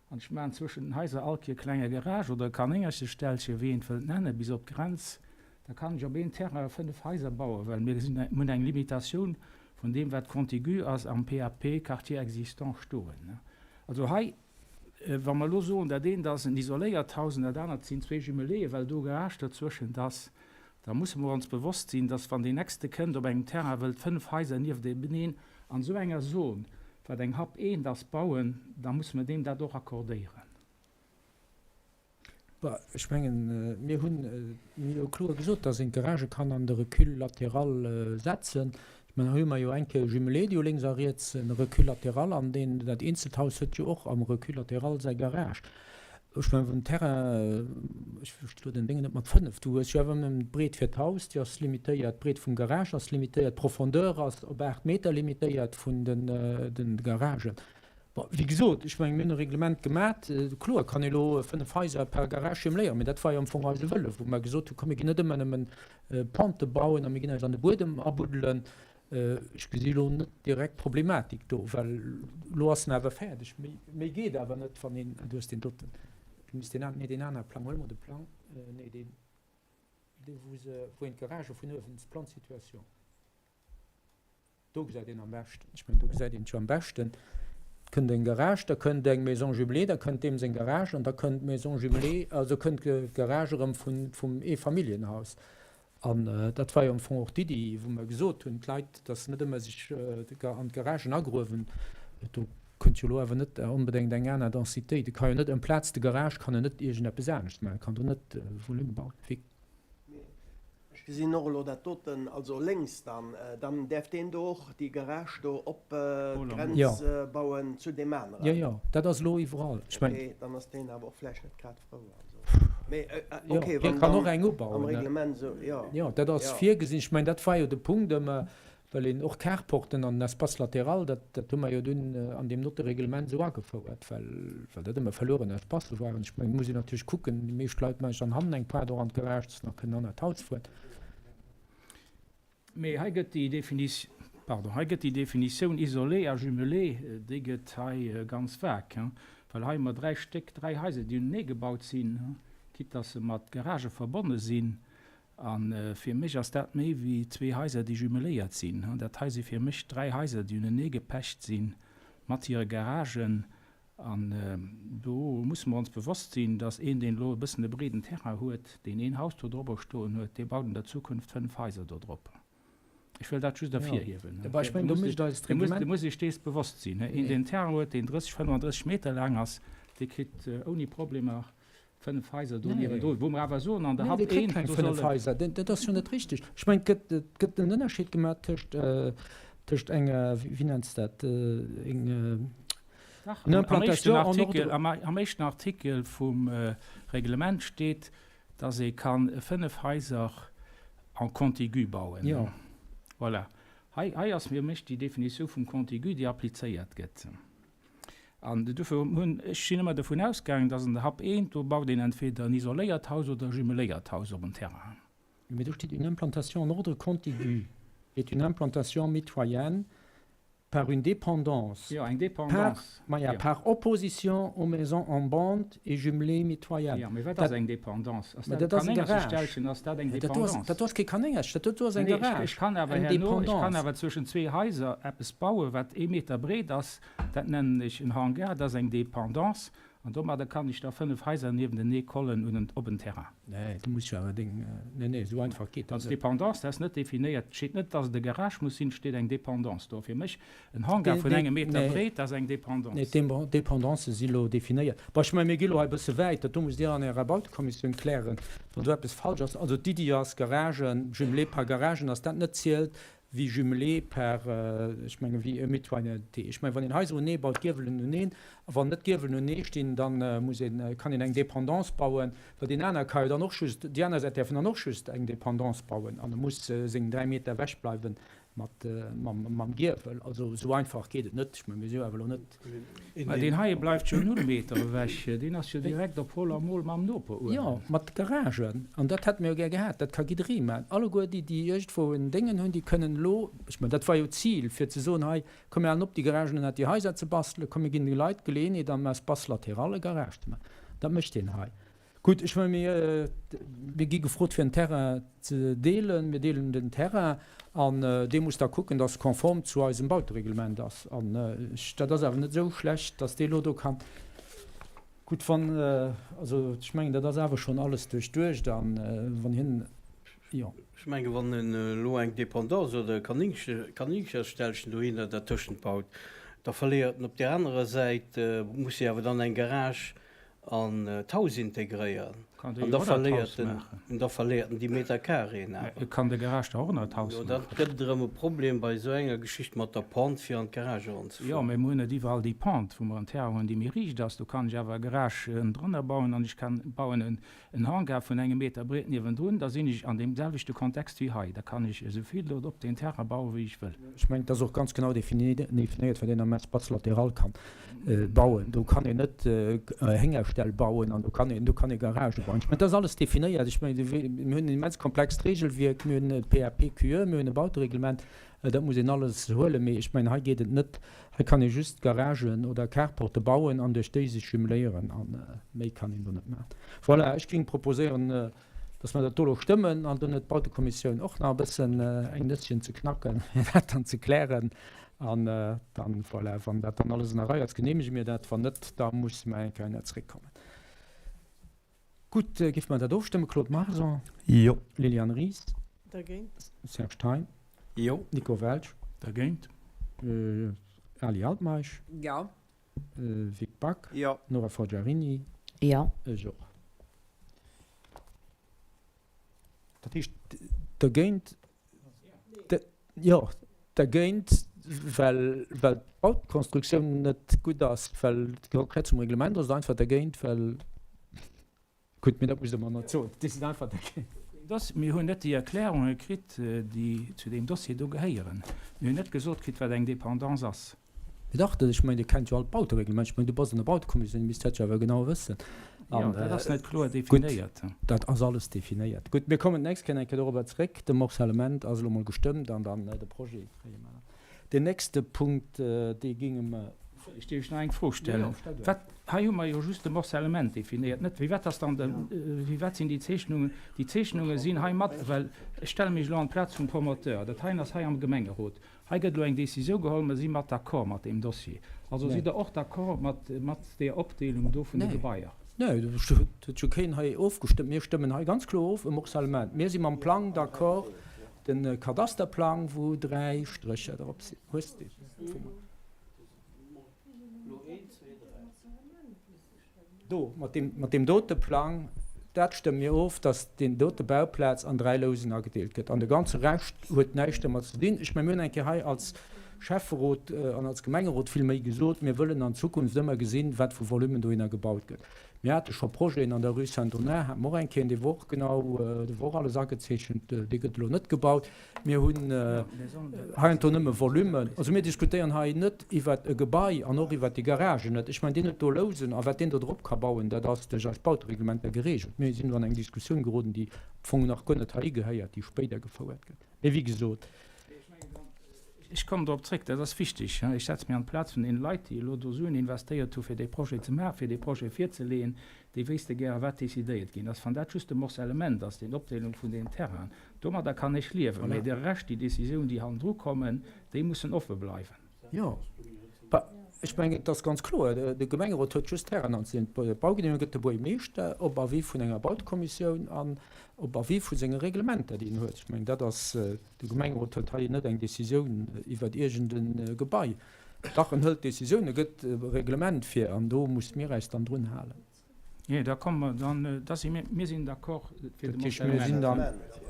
an ech maachen zwëschen den Haiser all Kéier e klenge Garage oder e Kanéngercheställchen, wéi een et wëllt nennen, bis op d'Grenz. Da kann ech op een Terrain 5 Haiser bauen, well mir gesinn, mir hunn eng Limitatioun vun deem, wat contigu ass, am PAP Quartier existant stoen. Also hei, wa mer elo soen, dat eent ass en isoléiert Haus an dat anert sinn zwee Jumeléeën, well do Garage dozwëschent ass, da musse mer ons bewosst sinn, dass, wann deen nächste kënnt, op engem Terrain wëllt 5 Haiser nieftebeneen an esou enger Zon, wat eng Hap eent ass, bauen, da musse mer deem dat och accordéieren. Bah, ech mengen, mir hunn jo kloer gesot, dass een d'Garagë kann an de Recul latéral setzen. Ech mengen, hei hu mer jo eng Kéier jumelé, déi hu lénks a riets e Recul latéral an deen, dat eenzelt Haus huet jo och am Recul latéral säi Garage. Ech mengen, vum Terrain, ech wëscht elo den Déngen net mat 5, du hues jo awer nëmmen d'Breet fir d'Haus, déi ass limitéiert, d'Breet vum Garage ass limitéiert, d'Profondeur ass op 8 Meter limitéiert vun de Garagen. Bon, wéi gesot, ech mengen, mir hunn e Reglement gemat. Kloer kann ee elo 5 Haiser per Garage jumeléieren, mee dat war jo am Fong eise Wëlle, wou mer gesot hunn, komm mir ginn net ëmmer nëmmen Pente bauen a mir ginn eis an de Buedem abuddelen. Ech gesi elo net direkt d'Problematik do, well elo ass en awer fäerdeg. Méi, méi geet awer net, wann een, du hues deen doten, du misst deen, nee, deen anere Plang, huel mol de Plang, nee, deen, dee wou se, wou een d'Garagë vun uewen, d'Plan de situation. Do gesäit een am beschten, ech mengen, do gesäit een et jo am beschten, et kënnt eng Garage, da kënnt eng Maison jumelée, da kënnt deem seng Garage an da kënnt d'Maison jumelée, also kënnt d'Garage erëm vun, vum Eefamilljenhaus. An dat war jo am Fong och d'Iddi, wou mer gesot hunn, d'Leit, dass se net ëmmer sech an d'Garagen agruewen. Do kënnt jo elo awer net onbedéngt eng aner Densitéit. E ka jo net amplaz de Garage kann en net iergendeppes anescht maachen, e kann do net Volume bauen. Vic. Ech gesinn och elo dat doten, also lénks dann, dann däerf deen do och déi Garage do op d'Grenz bauen zu deem aneren. Jo, jo, dat ass elo iwwerall. Ech mengen. Ok, dann ass deen awer och vläicht net grad frou. Also, mee ok, wann dann am Reglement esou, jo. Jo, dat ass virgesinn. Ech mengen, dat war jo de Punkt ëmmer, well een och Carporten an den Espace latéral, dat, dat hu mer jo dunn an deem dote Reglement esou agefouert, well, well dat ëmmer verlueren Espacë waren. Ech mengen, et muss een natierlech kucken, déi meescht Leit maache dann hannen eng Paart och an d'Garage, dass se nach kënnen an d'Haus fueren. Mee hei gëtt déi Definition, pardon, hei gëtt déi Definitioun isolé a jumelé, déi gëtt hei ganz vag, well hei hu mer dräi Stéck, dräi Haiser, déi unenee gebaut sinn, quitte dass se mat Garagë verbonne sinn. A fir mech ass dat méi wéi zwee Haiser, déi jumeléiert sinn. Dat hei si fir mech dräi Haiser, déi unenee gepecht sinn, mat hire Garagen. An do musse mer ons bewosst sinn, dass een, deen elo e bëssen e breeden Terrain huet, deen een Haus do drobber stoen huet, dee baut an der Zukunft fënnf Haiser do drop. Ech wëll dat just ervirhiewen. Do muss sech dees bewosst sinn. Een, deen en Terrain huet, deen 30, 35 Meter laang ass, dee kritt ouni Problemer. 5 Haiser do niewendrun, wou mer awer soen an der Happ 1, do solle. 5 Haiser, dat ass jo net richtig. Ech mengen, et gëtt, et gëtt en Ënnerscheed gemaach tëscht, tëscht enger, wéi nennt se dat, eng, Dach, am éischten Artikel, am éischten Artikel vum Reglement steet, dass ee kann 5 Haiser en contigu bauen. Jo. Voilà. Hei, hei ass fir mech déi Definitioun vum Contigu, déi applizéiert gëtt. An dofir hunn, ech sinn ëmmer dovun ausgaangen, dass an der Hap 1, do baut een entweder en isoléiert Haus oder e jumeléiert Haus op en Terrain. Mee do steet une implantation en ordre contigu est une implantation mitoyenne par une dépendance, Jo, eng Dépendance, par, maja, par opposition aux maisons en bande et jumelées mitoyennes. Jo, mee wat ass eng Dépendance? Ass dat e Kanéngerchestellchen? Ass dat eng Dépendance? Dat ass kee Kanéngerche, dat do ass eng Garage. Ech kann awer herno, ech kann awer zwëschen zwee Haiser eppes bauen, wat ee Meter breet ass, Dat nennen ech en Hangar, dat ass eng Dépendance, an domadder kann ech da 5 Haiser niewentenee kollen un en, op en Terrain. Nee, du muss jo awer deng, nee, nee, esou einfach geet dat Als net. Dépendance, dat ass net definéiert, et steet net, dass et e Garage muss sinn, et steet eng Dépendance do. Fir mech, en Hangar vun engem Meter breet, dat ass eng Dépendance. Nee, d'Dépendancë si lo definéiert. Bon, ech mengen, mir gi lo hei e bësse wäit, dat do musst Dir an Ärer Bautekommissioun klären, wann do eppes falsch ass. Also d'Iddi ass, Garagen, jumelé par Garagen, dass dat net zielt wéi jumelé par, ech menge wéi e mitoyenneté. Ech menge wann een Haiser unee baut, Giewelen uneen, a wann net d'Giewelen unee stinn, da muss een, kann een eng Dépendance bauen, well deen aner ka jo dann och just, déi aner Säit däerfen dann och just eng Dépendance bauen an e muss seng 3 Meter ewech bleiwen mat, mam Giewel. Also esou einfach geet et net. Ech menge mir si jo awer elo net. Mä deen heie bleift jo null Meter ewech, deen ass jo direkt op Hol a Mol mam Noper uewen. Jo, mat Garagen. An dat hätte mir jo gär gehat. Dat ka jidderee maachen. Alleguer déi, déi iergendwou en Déngen hunn, déi kënnen elo, ech mengen, dat war jo d'Zil, fir ze soen, hei, komm mir halen op, déi Garagen ënnert déi Haiser ze bastelen, komm mir ginn de Leit d'Geleeënheet am Espace latéral e Garage ze maachen. Dat mécht een hei. Gutt, ech menge mir, mir gi gefrot fir en Terrain ze deelen. Mir deelen den Terrain an dee muss da kucken, datt e konform zu eisem Bautereglement ass. An ech, dat ass awer net esou schlecht, datt dee elo do kann, gutt, wann, also ech mengen, dat ass awer schonn alles duerchduecht an wann hien, jo. Ech menge wann en elo eng Dépendance oder e Kanincherstellchen dohinner dertëschent baut, da verléiert en op där anerer Säit, muss e awer dann eng Garage an d'Haus integréieren an da verléiert en, da verléiert en déi Meter Carréen awer. E kann de Garage da och ënnert d'Haus maachen. Jo, dat gëtt erëm e Problem bei esou enger Geschicht mat der Pente fir an d'Garage eranzefueren. Jo, mä mir hunn net iwwerall déi Pente, wou mer en Terrain hunn, déi méi riicht ass. Do kann ech awer e Garage ënnendrënner bauen an ech kann bauen en En Hangar vun engem Meter breet niewendrun, da sinn ech an deem selwechte Kontext wéi hei. Da kann ech esou vill do op deen Terrain bauen, wéi ech wëll. Ech mengen, et ass och ganz genau definéiert, wat een am Espace latéral kann bauen. Do kann een net Héngerställ bauen an do kann een, do kann ee Garagë bauen. Ech mengen, dat ass alles definéiert. Ech mengen, mir hunn en immens komplext Regelwierk, mir hunn e PAPQE, mir hunn e Bautereglement. Dat muss een alles huelen, mee ech mengen, hei geet et net, hei kann ee just Garagen oder Carporte bauen an duerch déi sech jumeléieren a méi kann een do net maachen. Voilà, ech géing proposéieren, dass mer dat do elo stëmmen an dann huet d'Bautekommissioun och nach e bëssen eng Nësschen ze knacken, fir dat dann ze klären. An dann, voilà, wann dat dann alles an der Rei ass, geneemege mir dat, wann net, da musse mer eng Kéier heihinner zréckkommen. Gutt, géife mer dat ofstëmmen. Claude Marson. Jo. Liliane Ries. Dergéint. Serge Thein. Jo. Nico Welsch. Dergéint. Ali Altmeisch. Jo. Vic Back. Jo. Nora Forgiarini. Jo. Ech och. Dat heescht, dergéint, jo, dergéint, well, well d'Bautekonstruktioun net gutt ass, well konträr zum Reglement ass, oder einfach dergéint, well, gutt, mee dat musst Der mer net soen, Dir sidd einfach dergéint. Mir hunn net déi Erklärunge kritt, déi zu deem Dossier do gehéieren. Mir hunn net gesot kritt, wat eng Dépendance ass. Mee dach, ech mengen, Dir kennt jo all d'Bautereglement. Ech mengen, du bass an der Bautekommissioun, Dir misst dat jo awer genau wëssen. Jo, dat ass net kloer definéiert. Gutt, dat ass alles definéiert. Gutt, mir kommen d'nächst Kéier eng Kéier dorobber zréck. De Morcellement ass elo mol gestëmmt an dann de Projet kréie mer dann. Deen nächste Punkt, dee géinge mer. Ech dierf nach eng Fro stellen. Wat, hei hu mer jo just de Morcellement definéiert, net? Wéi wat ass dann de, wéi wat sinn déi Zeechnungen? Déi Zeechnunge sinn hei mat, well ech stelle mech elo an d'Plaz vum Promoteur, dat heien ass hei am Gemengerot. Hei gëtt elo eng Décisioun geholl, mer si mat d'accord mat deem Dossier. Also sidd Der och d'accord mat deer Opdeelung do vun de Gebaier? Nee, dat huet jo keen hei ofgestëmmt. Mir stëmmen hei ganz kloer of e Morcellement. Mir si mam Plang d'accord, de Kadasterplang, wou 3 Strécher drop sinn. Hues de dee? Do, mat deem, mat deem dote Plang, dat stëmme mir of, dass deen dote Bauplaz an 3 Lousen agedeelt gëtt. An de ganze Rescht huet näischt domat ze dinn. Ech mengen, mir hunn eng Kéier hei als Schäfferot an als Gemengerot vill méi gesot, mir wëllen an Zukunft ëmmer gesinn, wat vu Volumen dohinner gebaut gëtt. Mir hate scho Projeten an der Rue Saint-Donin, hate mer och eng Kéier, dee wor och genau, do wor och alles agezeechent, dee gëtt elo net gebaut. Mir hunn heiansdo nëmme Volumen. Also mir diskutéieren hei net iwwert e Gebai an och iwwert déi Garagen net. Ech mengen, deen huet do Lousen a wat deen do drop ka bauen, dat ass duerch eis Bautereglementer geregelt. Mir sinn do an eng Diskussioun geroden, déi am Fong nach guer net heihi gehéiert, déi spéider gefouert gëtt. Mee wéi gesot. Ech kommen drop zréck, dat ass wichteg. Ech setze mech an d'Plaz vun deene Leit, déi elo do Suen investéiert hu fir dee Projet ze maachen, fir dee Projet virzeleeën. Déi wéisste gäre wat decidéiert ginn ass. Wann dat just e Morcellement ass, deen Opdeelung vun den Terrainen, domadder kann ech liewen. Mee de Rescht, déi Décisiounen, déi hannendru kommen, déi mussen offe bleiwen. Jo, ech mengen, et ass ganz kloer, De Gemengerot huet just Terrainen anzedeelen. D'Baugenehmegung gëtt de Buergermeeschter op Avis vun enger Bautekommissioun an op Avis vu senge Reglementer, déi en huet. Ech mengen, dat ass, de Gemengerot hëlt hei net eng Décisioun iwwert iergend e Gebai. Dach, en hëlt Décisioun, e gëtt e Reglement vir an do muss mir äis dann drun halen. Nee, da komme mer dann, da si mir, mir sinn d'accord fir de Morcellement. Mir sinn dann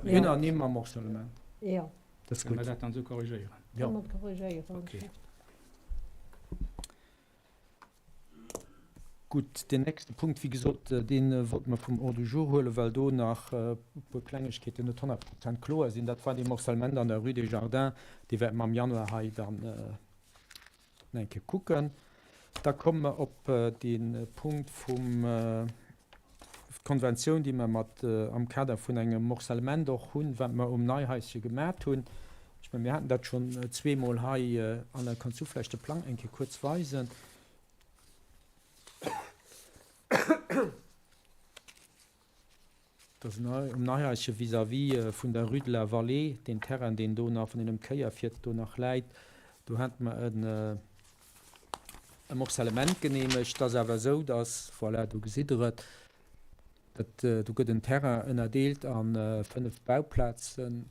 unanime am Morcellement. Jo. Dat ass gutt. Kënne mer dat dann esou korrigéieren? Jo. Kënne mer korrigéieren. Okay. Gutt, deen nächste Punkt, wéi gesot, dee wollte mer vum Ordre du jour huelen, well do nach e puer Klengegkeeten net 100 Prozent kloer sinn. Dat war dee Morcellement an der Rue des Jardins, dee wäerte mer am Januar hei dann nach eng Kéier kucken. Da komme mer op dee Punkt vum, d'Konventioun, déi mer mat am Kader vun engem Morcellement och hunn, wat mer um Neihaische gemat hunn. Ech mengen, mir haten dat schonn zweemol hei. Anna, kanns du vläicht de Plang eng Kéier kuerz weisen? Dat ass um Neihaische vis-à-vis vun der Rue de la Vallée, deen Terrain, deen do nach, wann een ëm d'Kéier fiert, do nach läit. Do hate mer e Morcellement geneemegt. Et ass awer esou, datt, voilà, do gesitt Der et, dat do gëtt en Terrain ënnerdeelt a 5 Bauplazen.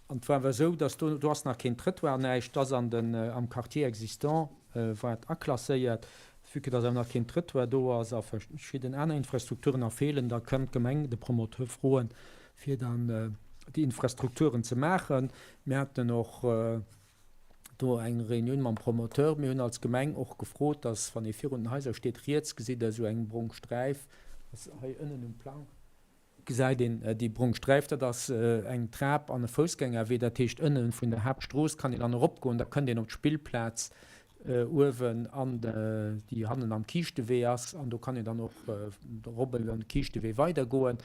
An et war awer esou, datt do, do ass nach keen Trëttoir, näischt, ass an den, am Quartier existant war et aklasséiert. Vue que datt awer nach keen Trëttoir do ass a verschidden aner Infrastrukturen nach feelen, da kënnt d'Gemeng de Promoteur froen, fir dann déi Infrastrukturen ze maachen. Mir haten och do eng Reunioun mam Promoteur. Mir hunn als Gemeng och gefrot, datt, wann ee virun den Haiser steet, riets gesitt Der esou eng brong Sträif, ass hei ënnen um Plang, gesäit een déi brong Sträif, dat ass eng Trap an e Foussgängerwee, dat heescht ënne vun der Haaptstrooss kann een dann eropgoen, da kënnt een op d'Spillplaz uewen an déi hannen am Kiischtewee ass an do kann een dann och erop iwwer de Kiischtewee weidergoen.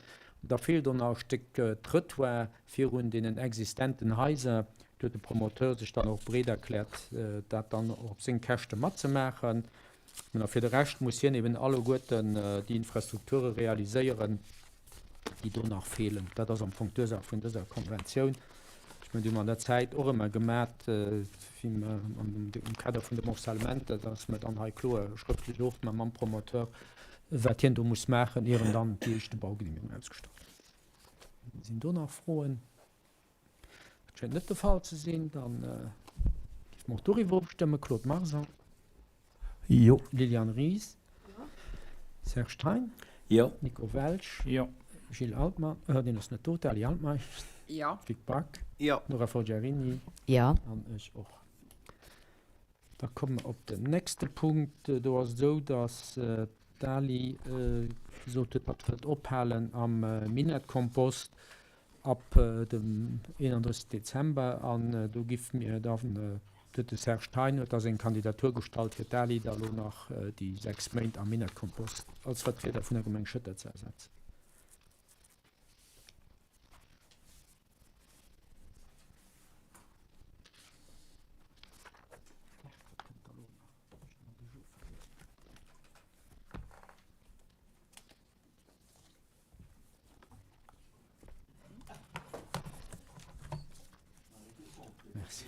Da feelt och nach e Stéck Trëttoir virun deenen existenten Haiser. Do huet de Promoteur sech dann och bereet erkläert, dat dann och op seng Käschte matzemaachen. A fir de Rescht muss hien eben alleguerten déi Infrastrukture realiséieren, déi do nach feelen. Dat ass am Fong d'Ursaach vun dëser Konventioun. Ech mengen, déi hu mer an der Zäit och ëmmer gemat, wéi mer am Kader vun de Morcellementer, dass mer dann hei kloer schrëftlech ofma mam Promoteur, wat hien do muss maachen, ier en dann déi éischte Baugenehmegung ausgestallt huet. Sinn do nach Froen? Dat schéngt net de Fall ze sinn. Dann géife mer och doriwwer ofstëmmen. Claude Marson. Jo. Liliane Ries. Jo. Serge Thein. Jo. Nico Welsch. Jo. Gilles Altmann, euh, deen ass net do, d'Ali Altmeisch. Jo. Vic Back. Jo. Nora Forgiarini. Jo. An ech och. Da komme mer op den nächste Punkt. Do ass et esou, dass d'Ali gesot huet, hatt wëllt ophalen am Minettkompost ab dem 31 Dezember. An do giff mir dann, huet de Serge Thein huet da seng Kandidatur gestallt, fir d'Ali da lo nach déi 6 Méint am Minettkompost als Vertrieder vun der Gemeng Schëtter ze ersetzen. Merci.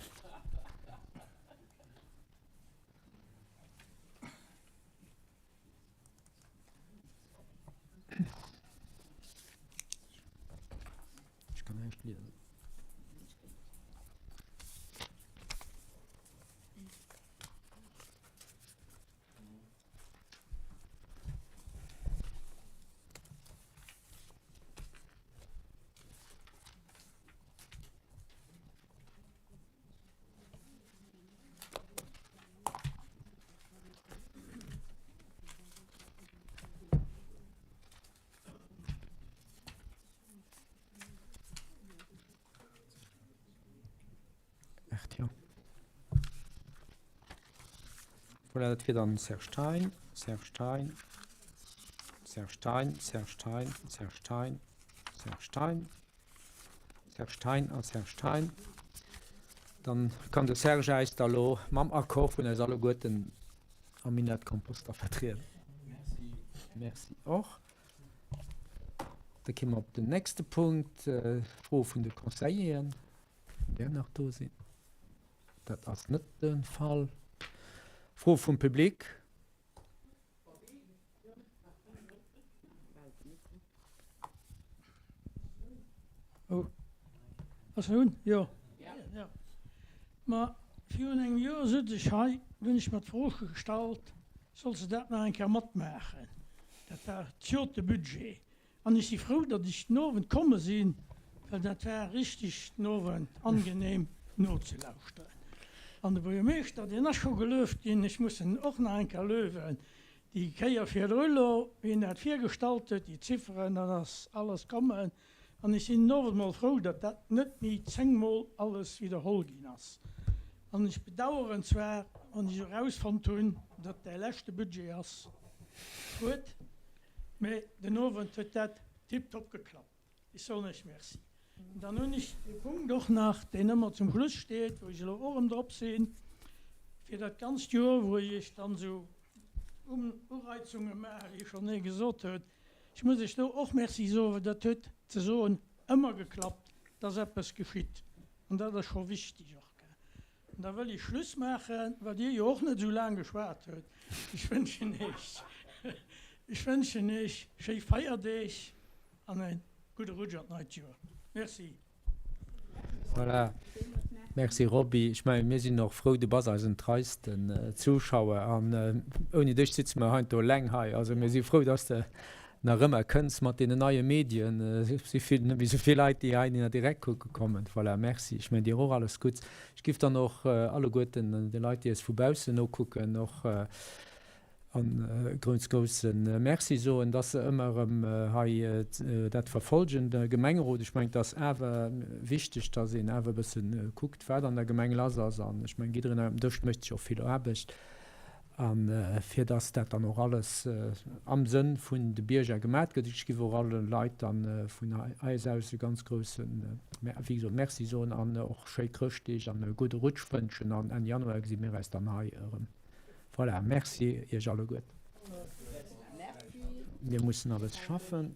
Ech kann näischt liesen. Voilà, dat wier dann Serge Thein, Serge Thein, Serge Thein, Serge Thein, Serge Thein, Serge Thein, Serge Thein a Serge Thein. Dann kann de Serge äis da lo mam Accord vun eis alleguerten am Minett Komposter vertrieden. Merci. Merci och. Da gi mer op den nächste Punkt, Froe vun de Conseilleren, wann där nach do sinn. Dat ass net de Fall. Froe vum Public? Oh, ass en un? Jo. Jo. Ma virun engem Joer sot ech hei, du hunn ech mer d'Fro gestallt, Solls de dat nach eng Kéier matmaachen? Dat war d'Jote Budget. An ech si frou, datt ech den Owend komme sinn, well dat war richteg den Owend angenehm nozelauschteren. An de Buergermeeschter, deen ass scho gelueft ginn, ech muss en och nach eng Kéier luewen, déi Kéier virdru elo, wéi en dat virgestallt huet, déi Zifferen, dat ass alles kommen. An ech sinn den Owend mol frou, datt dat net méi zéngmol alles widderholl ginn ass. An ech bedauern zwar, wann ech erausfonnt hunn, datt däi leschte Budget ass, schued, Mä den Owend huet dat tiptop geklappt. Ech soen Iech Merci. An dann hunn ech dee Punkt och nach, deen ëmmer zum Schluss steet, wou ech elo och erëm drop sinn, fir dat ganzt Joer, wou ech Iech dann esou Ureizunge maachen, wéi schonn ee gesot huet. Ech muss Iech do och Merci soen, well dat huet ze soen ëmmer geklappt, dass eppes geschitt. An dat ass scho wichteg och. An da wëll ech Schluss maachen, well Dir jo och net esou laang geschwat hutt. Ech wënschen Iech, ech wënschen Iech schéi Feierdeeg an e gudde Rutsch an d'neit Joer. Merci. Voilà. Merci Roby. Ech mengen, mir sinn och frou, du bass eisen treisten Zuschauer an ouni dech sitze mer heiansdo eleng hei. Also mir si frou, dass de nach ëmmer kënns mat deenen neie Medien. Et si vill, net méi esou vill Leit, déi heihinner direkt kucke kommen. Voilà, merci. Ech mengen dir och alles Gutts. Ech giff dann och alleguerten de Leit, déi eis vu baussen nokucken, och e grouss grousse Merci soen, dass se ëmmer erëm hei dat verfolgen, de Gemengerot. Ech mengen, et ass awer wichteg, dass een awer e bësse kuckt, wat an der Gemeng lass ass. An ech mengen, jiddereen hei um Dësch mécht sech och vill Aarbecht. A fir dass dat dann och alles am Sënn vun de Bierger gemat gëtt. Ech géif och alle Leit dann vun eis aus e ganz grousse, wéi gesot, Merci soen an och schéi Chrëschtdeeg an e gudde Rutsch wënschen. An Enn Januar gesi mir eis dann hei erëm. Voilà, Merci Iech alleguerten. Mir mussen alles schaffen.